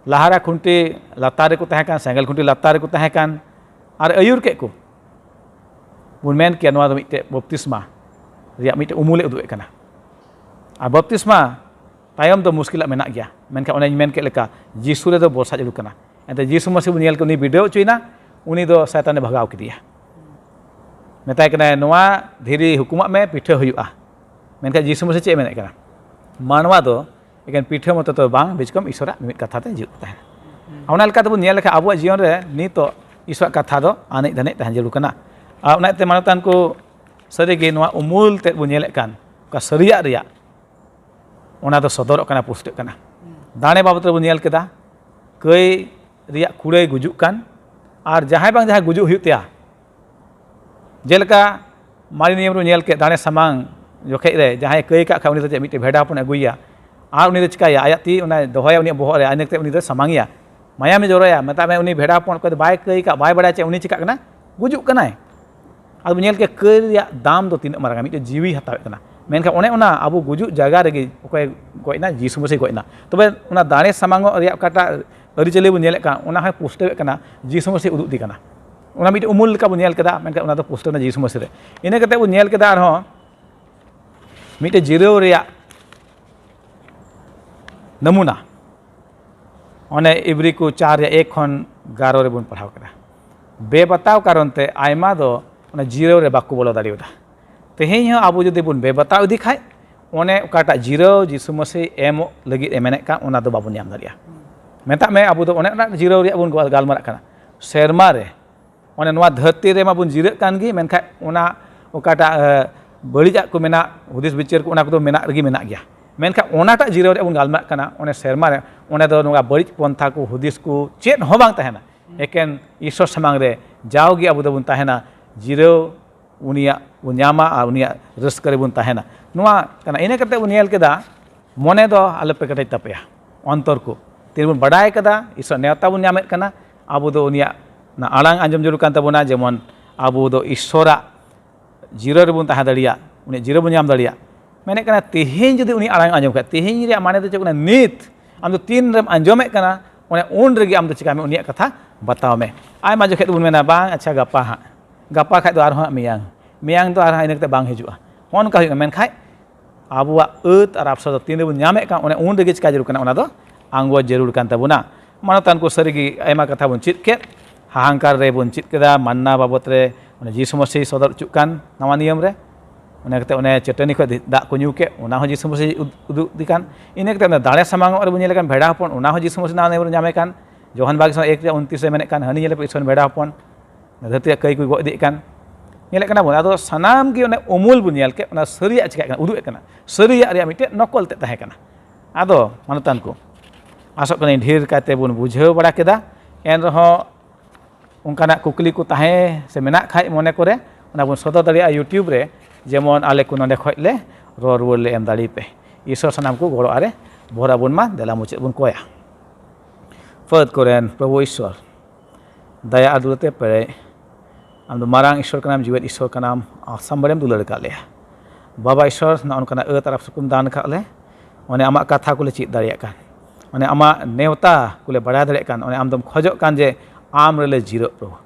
ᱞᱟᱦᱟᱨᱟ ᱠᱷᱩᱱᱴᱤ ᱞᱟᱛᱟᱨ ᱨᱮᱠᱚ ᱛᱟᱦᱮᱸ ᱠᱟᱱ, ᱥᱮᱸᱜᱮᱞ ᱠᱷᱩᱱᱴᱤ ᱞᱟᱛᱟᱨ ᱨᱮᱠᱚ ᱛᱟᱦᱮᱸ ᱠᱟᱱ, ᱟᱨ ᱟᱹᱭᱩᱨ ᱠᱮᱫ ᱠᱚ᱾ ᱵᱚᱱ ᱢᱮᱱ ᱠᱮᱭᱟ ᱱᱚᱣᱟ ᱫᱚ ᱢᱤᱫᱴᱮᱡ ᱵᱟᱯᱛᱤᱥᱢᱟ ᱨᱮᱭᱟᱜ ᱢᱤᱫᱴᱮᱡ ᱩᱢᱩᱞᱮ ᱩᱫᱩᱜ ᱮᱫ ᱠᱟᱱᱟ᱾ ᱟᱨ ᱵᱟᱯᱛᱤᱥᱢᱟ ᱛᱟᱭᱚᱢ ᱫᱚ ᱢᱩᱥᱠᱤᱞᱟᱜ ᱢᱮᱱᱟᱜ ᱜᱮᱭᱟ, ᱢᱮᱱᱠᱷᱟᱱ ᱚᱱᱮᱧ ᱢᱮᱱ ᱠᱮᱫ ᱞᱮᱠᱟ ᱡᱤᱥᱩ ᱨᱮᱫᱚ ᱵᱷᱚᱨᱥᱟ ᱪᱟᱹᱞᱩ ᱠᱟᱱᱟ᱾ ᱮᱱᱛᱮ ᱡᱤᱥᱩ ᱢᱟᱥᱤ ᱵᱚᱱ ᱧᱮᱞ ᱠᱮᱫ, ᱩᱱᱤ ᱵᱤᱰᱟᱹᱣ ᱦᱚᱪᱚᱭᱮᱱᱟ, ᱩᱱᱤ ᱫᱚ ᱥᱟᱭᱛᱟᱱᱮ ᱵᱷᱟᱜᱟᱣ ᱠᱮᱫᱮᱭᱟ᱾ ᱢᱮᱛᱟᱭ ᱠᱟᱱᱟᱭ, "ᱱᱚᱣᱟ ᱫᱷᱤᱨᱤ ᱦᱩᱠᱩᱢᱟᱜ ᱢᱮ, ᱯᱤᱴᱷᱟᱹ ᱦᱩᱭᱩᱜᱼᱟ᱾" ᱢᱮᱱᱠᱷᱟᱱ ᱡᱤᱥᱩ ᱢᱟᱹᱥᱤ ᱪᱮᱫ ᱮ ᱢᱮᱱᱮᱫ ᱠᱟᱱᱟ? ᱢᱟᱱᱣᱟ ᱫᱚ ᱮᱠᱮᱱ ᱯᱤᱴᱷᱟᱹ ᱢᱚᱛᱚ ᱫᱚ ᱵᱟᱝ, ᱵᱮᱥ ᱠᱚᱢ ᱤᱥᱚᱨᱟᱜ ᱢᱤᱢᱤᱫ ᱠᱟᱛᱷᱟ ᱛᱮ ᱡᱤᱣᱮᱫ ᱠᱚ ᱛᱟᱦᱮᱱᱟ᱾ ᱚᱱᱟ ᱞᱮᱠᱟ ᱛᱮᱵᱚᱱ ᱧᱮᱞ ᱞᱮᱠᱷᱟᱱ ᱟᱵᱚᱣᱟᱜ ᱡᱤᱭᱚᱱ ᱨᱮ ᱱᱤᱛᱚᱜ ᱤᱥᱚᱨᱟᱜ ᱠᱟᱛᱷᱟ ᱫᱚ ᱟᱱᱮᱡ ᱫᱷᱟᱱᱮᱡ ᱛᱟᱦᱮᱸ ᱡᱟᱹᱨᱩᱲ ᱠᱟᱱᱟ᱾ ᱟᱨ ᱚᱱᱟ ᱤᱭᱟᱹᱛᱮ ᱢᱟᱱᱚᱛᱟᱱ ᱠᱚ ᱥᱟᱹᱨᱤᱜᱮ ᱱᱚᱣᱟ ᱩᱢᱩᱞ ᱛᱮᱫ ᱵᱚᱱ ᱧᱮᱞᱮᱫ ᱠᱟᱱ, ᱚᱠᱟ ᱥᱟᱹᱨᱤᱭᱟᱜ ᱨᱮᱭᱟᱜ, ᱚᱱᱟ ᱫᱚ ᱥᱚᱫᱚᱨᱚᱜ ᱠᱟᱱᱟ, ᱯᱩᱥᱴᱟᱹᱜ ᱠᱟᱱᱟ᱾ ᱫᱟᱲᱮ ᱵᱟᱵᱚᱫ ᱨᱮᱵᱚᱱ ᱧᱮᱞ ᱠᱮᱫᱟ, ᱠᱟᱹᱭ ᱨᱮᱭᱟᱜ ᱠᱩᱲᱟᱹᱭ ᱜᱩᱡᱩᱜ ᱠᱟᱱ, ᱟᱨ ᱡᱟᱦᱟᱸᱭ ᱵᱟᱝ ᱡᱟᱦᱟᱸᱭ ᱜᱩᱡᱩᱜ ᱦᱩᱭᱩᱜ ᱛᱟᱭᱟ᱾ ᱡᱮᱞᱮᱠᱟ ᱢᱟᱨᱮ ᱱᱤᱭᱚᱢ ᱨᱮ ᱧᱮᱞ ᱠᱮᱫ, ᱫᱟᱲᱮ ᱥᱟᱢᱟᱝ ᱡᱚᱠᱷᱮᱡ ᱨᱮ ᱡᱟᱦᱟᱸᱭ ᱠᱟᱹᱭ ᱠᱟᱜ ᱠᱷᱟᱱ, ᱩᱱᱤ ᱫᱚ ᱪᱮᱫ, ᱢᱤᱫᱴᱮᱱ ᱵᱷᱮᱰᱟ ᱦᱚᱯᱚᱱ ᱟᱹᱜᱩᱭᱮᱭᱟ, ᱟᱨ ᱩᱱᱤ ᱫᱚ ᱪᱤᱠᱟᱹᱭᱟ? ᱟᱭᱟᱜ ᱛᱤ ᱚᱱᱟᱭ ᱫᱚᱦᱚᱭᱟ ᱩᱱᱤᱭᱟᱜ ᱵᱚᱦᱚᱜ ᱨᱮ, ᱟᱨ ᱤᱱᱟᱹ ᱠᱟᱛᱮ ᱩᱱᱤ ᱫᱚ ᱥᱟᱢᱟᱝᱮᱭᱟ, ᱢᱟᱭᱟᱢᱮ ᱡᱚᱨᱚᱭᱟ᱾ ᱢᱮᱛᱟᱜ ᱢᱮ, ᱩᱱᱤ ᱵᱷᱮᱰᱟ ᱦᱚᱯᱚᱱ ᱚᱠᱚᱭ ᱫᱚ ᱵᱟᱭ ᱠᱟᱹᱭ ᱠᱟᱜ, ᱵᱟᱭ ᱵᱟᱲᱟᱭᱟ ᱪᱮᱫ, ᱩᱱᱤ ᱪᱤᱠᱟᱜ ᱠᱟᱱᱟ? ᱜᱩᱡᱩᱜ ᱠᱟᱱᱟᱭ᱾ ᱟᱫᱚ ᱵᱚᱱ ᱧᱮᱞ ᱠᱮᱫ, ᱠᱟᱹᱭ ᱨᱮᱭᱟᱜ ᱫᱟᱢ ᱫᱚ ᱛᱤᱱᱟᱹᱜ ᱢᱟᱨᱟᱝᱟ, ᱢᱤᱫᱴᱮᱱ ᱡᱤᱣᱤ ᱦᱟᱛᱟᱣᱮᱫ ᱠᱟᱱᱟ᱾ ᱢᱮᱱᱠᱷᱟᱱ ᱚᱱᱮ ᱚᱱᱟ ᱟᱵᱚ ᱜᱩᱡᱩᱜ ᱡᱟᱭᱜᱟ ᱨᱮᱜᱮ ᱚᱠᱚᱭ ᱜᱚᱡ ᱮᱱᱟ? ᱡᱤᱥᱩ ᱢᱟᱹᱥᱤ ᱜᱚᱡ ᱮᱱᱟ᱾ ᱛᱚᱵᱮ ᱚᱱᱟ ᱫᱟᱲᱮ ᱥᱟᱢᱟᱝᱚᱜ ᱨᱮᱭᱟᱜ ᱚᱠᱟᱴᱟᱜ ᱟᱹᱨᱤᱪᱟᱹᱞᱤ ᱵᱚᱱ ᱧᱮᱞᱮᱫ ᱠᱟᱱ, ᱚᱱᱟ ᱦᱚᱸᱭ ᱯᱩᱥᱴᱟᱹᱣᱮᱫ ᱠᱟᱱᱟ, ᱡᱤᱥᱩ ᱢᱟᱹᱥᱤ ᱩᱫᱩᱜ ᱤᱫᱤ ᱠᱟᱱᱟ᱾ ᱚᱱᱟ ᱢᱤᱫᱴᱮᱱ ᱩᱢᱩᱞ ᱞᱮᱠᱟ ᱵᱚᱱ ᱧᱮᱞ ᱠᱮᱫᱟ, ᱢᱮᱱᱠᱷᱟᱱ ᱚᱱᱟ ᱫᱚ ᱯᱩᱥᱴᱟᱹᱣ ᱮᱱᱟ ᱡᱤᱥᱩ ᱢᱟᱹᱥᱤ ᱨᱮ᱾ ᱤᱱᱟᱹ ᱠᱟᱛᱮ ᱵᱚᱱ ᱧᱮᱞ ᱠᱮᱫᱟ ᱟᱨᱦᱚᱸ ᱢᱤᱫᱴᱮᱱ ᱡᱤᱨᱟᱹᱣ ᱨᱮᱭᱟᱜ ᱱᱟᱢᱩᱱᱟ᱾ ᱚᱱᱮ ᱤᱵᱨᱤ ᱠᱚ ᱪᱟᱨ ᱨᱮᱭᱟᱜ ᱮᱠ ᱠᱷᱚᱱ ᱮᱜᱟᱨᱚ ᱨᱮᱵᱚᱱ ᱯᱟᱲᱦᱟᱣ ᱠᱮᱫᱟ᱾ ᱵᱮᱵᱟᱛᱟᱣ ᱠᱟᱨᱚᱱ ᱛᱮ ᱟᱭᱢᱟ ᱫᱚ ᱚᱱᱟ ᱡᱤᱨᱟᱹᱣ ᱨᱮ ᱵᱟᱠᱚ ᱵᱚᱞᱚ ᱫᱟᱲᱮᱭᱟᱫᱟ᱾ ᱛᱮᱦᱮᱧ ᱦᱚᱸ ᱟᱵᱚ ᱡᱩᱫᱤ ᱵᱚᱱ ᱵᱮᱵᱟᱛᱟᱣ ᱤᱫᱤ ᱠᱷᱟᱡ, ᱚᱱᱮ ᱚᱠᱟᱴᱟᱜ ᱡᱤᱨᱟᱹᱣ ᱡᱤᱥᱩ ᱢᱟᱹᱥᱤ ᱮᱢᱚᱜ ᱞᱟᱹᱜᱤᱫ ᱮ ᱢᱮᱱᱮᱫ ᱠᱟᱱ, ᱚᱱᱟ ᱫᱚ ᱵᱟᱵᱚᱱ ᱧᱟᱢ ᱫᱟᱲᱮᱭᱟᱜᱼᱟ᱾ ᱢᱮᱛᱟᱜ ᱢᱮ, ᱟᱵᱚ ᱫᱚ ᱚᱱᱮ ᱚᱱᱟ ᱡᱤᱨᱟᱹᱣ ᱨᱮᱭᱟᱜ ᱵᱚᱱ ᱜᱟᱞᱢᱟᱨᱟᱜ ᱠᱟᱱᱟ᱾ ᱥᱮᱨᱢᱟ ᱨᱮ, ᱚᱱᱮ ᱱᱚᱣᱟ ᱫᱷᱟᱹᱨᱛᱤ ᱨᱮᱢᱟ ᱵᱚᱱ ᱡᱤᱨᱟᱹᱜ ᱠᱟᱱ ᱜᱮ, ᱢᱮᱱᱠᱷᱟᱱ ᱚᱱᱟ ᱚᱠᱟᱴᱟᱜ, ᱮ, ᱵᱟᱹᱲᱤᱡᱟᱜ ᱠᱚ ᱢᱮᱱᱟᱜ, ᱦᱩᱫᱤᱥ ᱵᱤᱪᱟᱹᱨ ᱠᱚ, ᱚᱱᱟ ᱠᱚᱫᱚ ᱢᱮᱱᱟᱜ ᱨᱮᱜᱮ ᱢᱮᱱᱟᱜ ᱜᱮᱭᱟ᱾ ᱢᱮᱱᱠᱷᱟᱱ ᱚᱱᱟᱴᱟᱜ ᱡᱤᱨᱟᱹᱣ ᱨᱮᱭᱟᱜ ᱵᱚᱱ ᱜᱟᱞᱢᱟᱨᱟᱜ ᱠᱟᱱᱟ, ᱚᱱᱮ ᱥᱮᱨᱢᱟ ᱨᱮ, ᱚᱸᱰᱮ ᱫᱚ ᱱᱚᱣᱟ ᱵᱟᱹᱲᱤᱡ ᱯᱚᱱᱛᱷᱟ ᱠᱚ, ᱦᱩᱫᱤᱥ ᱠᱚ ᱪᱮᱫ ᱦᱚᱸ ᱵᱟᱝ ᱛᱟᱦᱮᱱᱟ᱾ ᱮᱠᱮᱱ ᱤᱥᱚᱨ ᱥᱟᱢᱟᱝ ᱨᱮ ᱡᱟᱣᱜᱮ ᱟᱵᱚ ᱫᱚᱵᱚᱱ ᱛᱟᱦᱮᱱᱟ, ᱡᱤᱨᱟᱹᱣ ᱩᱱᱤᱭᱟᱜ ᱵᱚᱱ ᱧᱟᱢᱟ ᱟᱨ ᱩᱱᱤᱭᱟᱜ ᱨᱟᱹᱥᱠᱟᱹ ᱨᱮᱵᱚᱱ ᱛᱟᱦᱮᱱᱟ᱾ ᱱᱚᱣᱟ ᱠᱟᱱᱟ᱾ ᱤᱱᱟᱹ ᱠᱟᱛᱮ ᱵᱚᱱ ᱧᱮᱞ ᱠᱮᱫᱟ, ᱢᱚᱱᱮ ᱫᱚ ᱟᱞᱚᱯᱮ ᱠᱮᱴᱮᱡ ᱛᱟᱯᱮᱭᱟ, ᱚᱱᱛᱚᱨ ᱠᱚ᱾ ᱛᱤᱨᱮᱵᱚᱱ ᱵᱟᱰᱟᱭ ᱠᱟᱫᱟ, ᱤᱥᱚᱨ ᱱᱮᱣᱛᱟ ᱵᱚᱱ ᱧᱟᱢᱮᱫ ᱠᱟᱱᱟ, ᱟᱵᱚ ᱫᱚ ᱩᱱᱤᱭᱟᱜ ᱚᱱᱟ ᱟᱲᱟᱝ ᱟᱸᱡᱚᱢ ᱡᱟᱹᱨᱩᱲ ᱠᱟᱱ ᱛᱟᱵᱚᱱᱟ, ᱡᱮᱢᱚᱱ ᱟᱵᱚ ᱫᱚ ᱤᱥᱚᱨᱟᱜ ᱡᱤᱨᱟᱹ ᱨᱮᱵᱚᱱ ᱛᱟᱦᱮᱸ ᱫᱟᱲᱮᱭᱟᱜ, ᱩᱱᱤᱭᱟᱜ ᱡᱤᱨᱟᱹ ᱵᱚᱱ ᱧᱟᱢ ᱫᱟᱲᱮᱭᱟᱜ᱾ ᱢᱮᱱᱮᱫ ᱠᱟᱱᱟ, ᱛᱮᱦᱮᱧ ᱡᱩᱫᱤ ᱩᱱᱤ ᱟᱲᱟᱝ ᱮᱢ ᱟᱸᱡᱚᱢ ᱠᱷᱟᱡ, ᱛᱮᱦᱮᱧ ᱨᱮᱭᱟᱜ ᱢᱟᱱᱮ ᱫᱚ ᱪᱮᱫ ᱠᱟᱱᱟ? ᱱᱤᱛ ᱟᱢ ᱫᱚ ᱛᱤᱱ ᱨᱮᱢ ᱟᱸᱡᱚᱢᱮᱫ ᱠᱟᱱᱟ, ᱚᱱᱮ ᱩᱱ ᱨᱮᱜᱮ ᱟᱢ ᱫᱚ ᱪᱤᱠᱟᱹᱭ ᱢᱮ, ᱩᱱᱤᱭᱟᱜ ᱠᱟᱛᱷᱟ ᱵᱟᱛᱟᱣ ᱢᱮ᱾ ᱟᱭᱢᱟ ᱡᱚᱠᱷᱮᱡ ᱫᱚᱵᱚᱱ ᱢᱮᱱᱟ, "ᱵᱟᱝ, ᱟᱪᱪᱷᱟ, ᱜᱟᱯᱟ ᱦᱟᱸᱜ, ᱜᱟᱯᱟ ᱠᱷᱟᱡ ᱫᱚ ᱟᱨᱦᱚᱸ ᱦᱟᱸᱜ ᱢᱮᱭᱟᱝ, ᱢᱮᱭᱟᱝ ᱫᱚ ᱟᱨᱦᱚᱸ ᱤᱱᱟᱹ ᱠᱟᱛᱮ ᱵᱟᱝ ᱦᱤᱡᱩᱜᱼᱟ", ᱦᱚᱸᱜᱼᱚ ᱱᱚᱝᱠᱟ ᱦᱩᱭᱩᱜ ᱠᱟᱱᱟ᱾ ᱢᱮᱱᱠᱷᱟᱡ ᱟᱵᱚᱣᱟᱜ ᱟᱹᱛ ᱟᱨ ᱟᱵᱥᱚᱨ ᱫᱚ ᱛᱤᱱ ᱨᱮᱵᱚᱱ ᱧᱟᱢᱮᱫ ᱠᱟᱱ, ᱚᱱᱮ ᱩᱱ ᱨᱮᱜᱮ ᱪᱤᱠᱟ ᱡᱟᱹᱨᱩᱲ ᱠᱟᱱᱟ, ᱚᱱᱟ ᱫᱚ ᱟᱸᱜᱚᱪ ᱡᱟᱹᱨᱩᱲ ᱠᱟᱱ ᱛᱟᱵᱚᱱᱟ᱾ ᱢᱟᱱᱚᱛᱟᱱ ᱠᱚ, ᱥᱟᱹᱨᱤᱜᱮ ᱟᱭᱢᱟ ᱠᱟᱛᱷᱟ ᱵᱚᱱ ᱪᱮᱫ ᱠᱮᱫ, ᱦᱟᱦᱟᱝᱠᱟᱨ ᱨᱮᱵᱚᱱ ᱪᱮᱫ ᱠᱮᱫᱟ, ᱢᱟᱱᱱᱟ ᱵᱟᱵᱚᱛ ᱨᱮ, ᱚᱱᱮ ᱡᱤᱥᱩ ᱢᱟᱹᱥᱤ ᱥᱚᱫᱚᱨ ᱦᱚᱪᱚᱜ ᱠᱟᱱ ᱱᱟᱣᱟ ᱱᱤᱭᱚᱢ ᱨᱮ, ᱚᱱᱟ ᱠᱟᱛᱮ ᱚᱱᱮ ᱪᱟᱹᱴᱟᱹᱱᱤ ᱠᱷᱚᱱ ᱫᱟᱜ ᱠᱚ ᱧᱩ ᱠᱮᱫ, ᱚᱱᱟ ᱦᱚᱸ ᱡᱤᱥᱩ ᱢᱟᱹᱥᱤ ᱩᱫ- ᱩᱫᱩᱜ ᱤᱫᱤ ᱠᱟᱱ᱾ ᱤᱱᱟᱹ ᱠᱟᱛᱮ ᱚᱱᱮ ᱫᱟᱲᱮ ᱥᱟᱢᱟᱝᱚᱜ ᱨᱮᱵᱚᱱ ᱧᱮᱞᱮ ᱠᱟᱱ ᱵᱷᱮᱰᱟ ᱦᱚᱯᱚᱱ, ᱚᱱᱟ ᱦᱚᱸ ᱡᱤᱥᱩ ᱢᱟᱹᱥᱤ ᱱᱟᱣᱟ ᱱᱤᱭᱚᱢ ᱨᱮ ᱧᱟᱢᱮ ᱠᱟᱱ᱾ ᱡᱳᱦᱟᱱ ᱵᱟᱜᱽ ᱮᱠ ᱨᱮᱭᱟᱜ ᱩᱱᱛᱨᱤᱥ ᱨᱮ ᱢᱮᱱᱮᱫ ᱠᱟᱱ, ᱦᱟᱹᱱᱤ ᱧᱮᱞᱮ ᱯᱮ, ᱤᱥᱚᱨ ᱨᱮᱱ ᱵᱷᱮᱰᱟ ᱦᱚᱯᱚᱱ, ᱫᱷᱟᱹᱨᱛᱤ ᱨᱮᱭᱟᱜ ᱠᱟᱹᱭ ᱠᱚ ᱜᱚᱜ ᱤᱫᱤᱭᱮᱫ ᱠᱟᱱ᱾ ᱧᱮᱞᱮᱫ ᱠᱟᱱᱟ ᱵᱚᱱ, ᱟᱫᱚ ᱥᱟᱱᱟᱢ ᱜᱮ ᱚᱱᱮ ᱩᱢᱩᱞ ᱵᱚᱱ ᱧᱮᱞ ᱠᱮᱫ, ᱚᱱᱟ ᱥᱟᱹᱨᱤᱭᱟᱜ ᱪᱤᱠᱟᱹᱜ ᱠᱟᱱᱟ, ᱩᱫᱩᱜ ᱮᱫ ᱠᱟᱱᱟ, ᱥᱟᱹᱨᱤᱭᱟᱜ ᱨᱮᱭᱟᱜ ᱢᱤᱫᱴᱮᱱ ᱱᱚᱠᱚᱞ ᱛᱮ ᱛᱟᱦᱮᱸ ᱠᱟᱱᱟ᱾ ᱟᱫᱚ ᱢᱟᱱᱚᱛᱟᱱ ᱠᱚ, ᱟᱥᱚᱜ ᱠᱟᱹᱱᱟᱹᱧ ᱰᱷᱮᱨ ᱠᱟᱭᱛᱮ ᱵᱚᱱ ᱵᱩᱡᱷᱟᱹᱣ ᱵᱟᱲᱟ ᱠᱮᱫᱟ᱾ ᱮᱱ ᱨᱮᱦᱚᱸ ᱚᱱᱠᱟᱱᱟᱜ ᱠᱩᱠᱞᱤ ᱠᱚ ᱛᱟᱦᱮᱸ ᱥᱮ ᱢᱮᱱᱟᱜ ᱠᱷᱟᱡ ᱢᱚᱱᱮ ᱠᱚᱨᱮ, ᱚᱱᱟ ᱵᱚᱱ ᱥᱚᱫᱚᱨ ᱫᱟᱲᱮᱭᱟᱜᱼᱟ YouTube ᱨᱮ, ᱡᱮᱢᱚᱱ ᱟᱞᱮ ᱠᱚ ᱱᱚᱰᱮ ᱠᱷᱚᱡ ᱞᱮ ᱨᱚᱲ ᱨᱩᱣᱟᱹᱲ ᱞᱮ ᱮᱢ ᱫᱟᱲᱮᱭᱟᱯᱮ᱾ ᱤᱥᱚᱨ ᱥᱟᱱᱟᱢ ᱠᱚ ᱜᱚᱲᱚ ᱟᱨᱮ ᱵᱷᱚᱨ ᱟᱵᱚᱱ ᱢᱟ᱾ ᱫᱮᱞᱟ ᱢᱩᱪᱟᱹᱫ ᱵᱚᱱ ᱠᱚᱭᱟ᱾ ᱯᱷᱟᱹᱫ ᱠᱚᱨᱮᱱ ᱯᱨᱚᱵᱷᱩ ᱤᱥᱚᱨ, ᱫᱟᱭᱟ ᱟᱨ ᱫᱩᱞᱟᱹᱲ ᱛᱮ ᱯᱮᱨᱮᱡ, ᱟᱢ ᱫᱚ ᱢᱟᱨᱟᱝ ᱤᱥᱚᱨ ᱠᱟᱱᱟᱢ, ᱡᱤᱣᱮᱫ ᱤᱥᱚᱨ ᱠᱟᱱᱟᱢ, ᱟᱥᱟᱢ ᱵᱟᱲᱮᱢ ᱫᱩᱞᱟᱹᱲ ᱟᱠᱟᱫ ᱞᱮᱭᱟ᱾ ᱵᱟᱵᱟ ᱤᱥᱚᱨ, ᱱᱚᱜᱼᱚ ᱱᱚᱝᱠᱟᱱᱟᱜ ᱟᱹᱛ ᱟᱨ ᱥᱩᱠᱩᱢ ᱫᱟᱱ ᱟᱠᱟᱫ ᱞᱮ, ᱚᱱᱮ ᱟᱢᱟᱜ ᱠᱟᱛᱷᱟ ᱠᱚᱞᱮ ᱪᱮᱫ ᱫᱟᱲᱮᱭᱟᱜ ᱠᱟᱱ, ᱚᱱᱮ ᱟᱢᱟᱜ ᱱᱮᱣᱛᱟ ᱠᱚᱞᱮ ᱵᱟᱲᱟᱭ ᱫᱟᱲᱮᱭᱟᱜ ᱠᱟᱱ, ᱚᱱᱮ ᱟᱢ ᱫᱚᱢ ᱠᱷᱚᱡᱚᱜ ᱠᱟᱱ ᱡᱮ ᱟᱢ ᱨᱮᱞᱮ ᱡᱤᱨᱟᱹᱜ ᱯᱨᱚᱵᱷᱩ᱾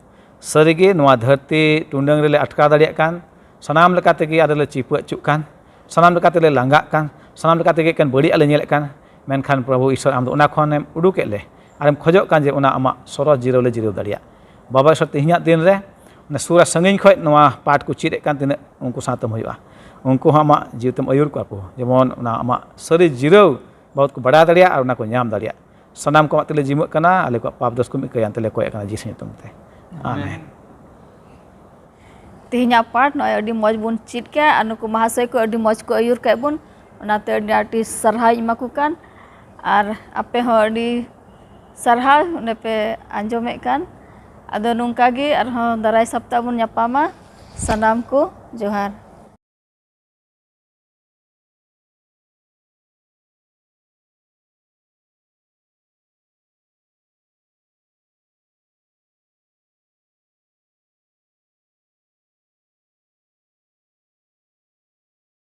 ᱥᱟᱹᱨᱤᱜᱮ ᱱᱚᱣᱟ ᱫᱷᱟᱹᱨᱛᱤ ᱴᱩᱰᱟᱹᱝ ᱨᱮᱞᱮ ᱟᱴᱠᱟᱣ ᱫᱟᱲᱮᱭᱟᱜ ᱠᱟᱱ, ᱥᱟᱱᱟᱢ ᱞᱮᱠᱟ ᱛᱮᱜᱮ ᱟᱞᱮ ᱞᱮ ᱪᱤᱯᱟᱹ ᱚᱪᱚᱜ ᱠᱟᱱ, ᱥᱟᱱᱟᱢ ᱞᱮᱠᱟ ᱛᱮᱞᱮ ᱞᱟᱸᱜᱟᱜ ᱠᱟᱱ, ᱥᱟᱱᱟᱢ ᱞᱮᱠᱟ ᱛᱮᱜᱮ ᱮᱠᱮᱱ ᱵᱟᱹᱲᱤᱡ ᱟᱜ ᱞᱮ ᱧᱮᱞᱮᱫ ᱠᱟᱱ, ᱢᱮᱱᱠᱷᱟᱱ ᱯᱨᱚᱵᱷᱩ ᱤᱥᱚᱨ ᱟᱢ ᱫᱚ ᱚᱱᱟ ᱠᱷᱚᱱᱮᱢ ᱩᱰᱩᱠᱮᱫ ᱞᱮ ᱟᱨᱮᱢ ᱠᱷᱚᱡᱚᱜ ᱠᱟᱱ ᱡᱮ ᱚᱱᱟ ᱟᱢᱟᱜ ᱥᱚᱨᱚᱥ ᱡᱤᱨᱟᱹᱣ ᱞᱮ ᱡᱤᱨᱟᱹᱣ ᱫᱟᱲᱮᱭᱟᱜ᱾ ᱵᱟᱵᱟ ᱤᱥᱚᱨ, ᱛᱮᱦᱮᱧᱟᱜ ᱫᱤᱱ ᱨᱮ ᱚᱱᱟ ᱥᱩᱨ ᱟᱨ ᱥᱟᱺᱜᱤᱧ ᱠᱷᱚᱱ ᱱᱚᱣᱟ ᱯᱟᱴ ᱠᱚ ᱪᱮᱫ ᱮᱫ ᱠᱟᱱ ᱛᱤᱱᱟᱹᱜ ᱩᱱᱠᱩ ᱥᱟᱶᱛᱮᱢ ᱦᱩᱭᱩᱜᱼᱟ, ᱩᱱᱠᱩ ᱦᱚᱸ ᱟᱢᱟᱜ ᱡᱤᱣᱤᱛᱮᱢ ᱟᱹᱭᱩᱨ ᱠᱚᱣᱟ ᱠᱚ, ᱡᱮᱢᱚᱱ ᱚᱱᱟ ᱟᱢᱟᱜ ᱥᱟᱹᱨᱤ ᱡᱤᱨᱟᱹᱣ ᱵᱟᱵᱚᱫ ᱠᱚ ᱵᱟᱲᱟᱭ ᱫᱟᱲᱮᱭᱟᱜ ᱟᱨ ᱚᱱᱟ ᱠᱚ ᱧᱟᱢ ᱫᱟᱲᱮᱭᱟᱜ᱾ ᱥᱟᱱᱟᱢ ᱠᱚ ᱟᱢᱟᱜ ᱛᱮᱞᱮ ᱡᱤᱢᱟᱹᱜ ᱠᱟᱱᱟ, ᱟᱞᱮ ᱠᱚᱣᱟᱜ ᱯᱟᱯ ᱫᱳᱥ ᱠᱚᱢ ᱤᱠᱟᱹᱭᱟ, ᱮᱱᱛᱮ ᱞᱮ ᱠᱚᱭᱮᱜ ᱠᱟᱱᱟ ᱡᱤᱥᱩ ᱧᱩᱛᱩᱢ ᱛᱮ᱾ ᱟᱢᱮᱱ᱾ ᱛᱮᱦᱮᱧᱟᱜ ᱯᱟᱴ ᱱᱚᱜᱼᱚᱭ ᱟᱹᱰᱤ ᱢᱚᱡᱽ ᱵᱚᱱ ᱪᱮᱫ ᱠᱮᱜᱼᱟ ᱟᱨ ᱱᱩᱠᱩ ᱢᱟᱦᱟᱥᱚᱭ ᱠᱚ ᱟᱹᱰᱤ ᱢᱚᱡᱽ ᱠᱚ ᱟᱹᱭᱩᱨ ᱠᱮᱫ ᱵᱚᱱ, ᱚᱱᱟᱛᱮ ᱟᱹᱰᱤ ᱟᱹᱰᱤ ᱥᱟᱨᱦᱟᱣ ᱤᱧ ᱮᱢᱟ ᱠᱚ ᱠᱟᱱ᱾ ᱟᱨ ᱟᱯᱮ ᱦᱚᱸ ᱟᱹᱰᱤ ᱥᱟᱨᱦᱟᱣ ᱚᱸᱰᱮ ᱯᱮ ᱟᱸᱡᱚᱢᱮᱫ ᱠᱟᱱ᱾ ᱟᱫᱚ ᱱᱚᱝᱠᱟ ᱜᱮ ᱟᱨᱦᱚᱸ ᱫᱟᱨᱟᱭ ᱥᱟᱯᱛᱟ ᱵᱚᱱ ᱧᱟᱯᱟᱢᱟ᱾ ᱥᱟᱱᱟᱢ ᱠᱚ ᱡᱚᱦᱟᱨ᱾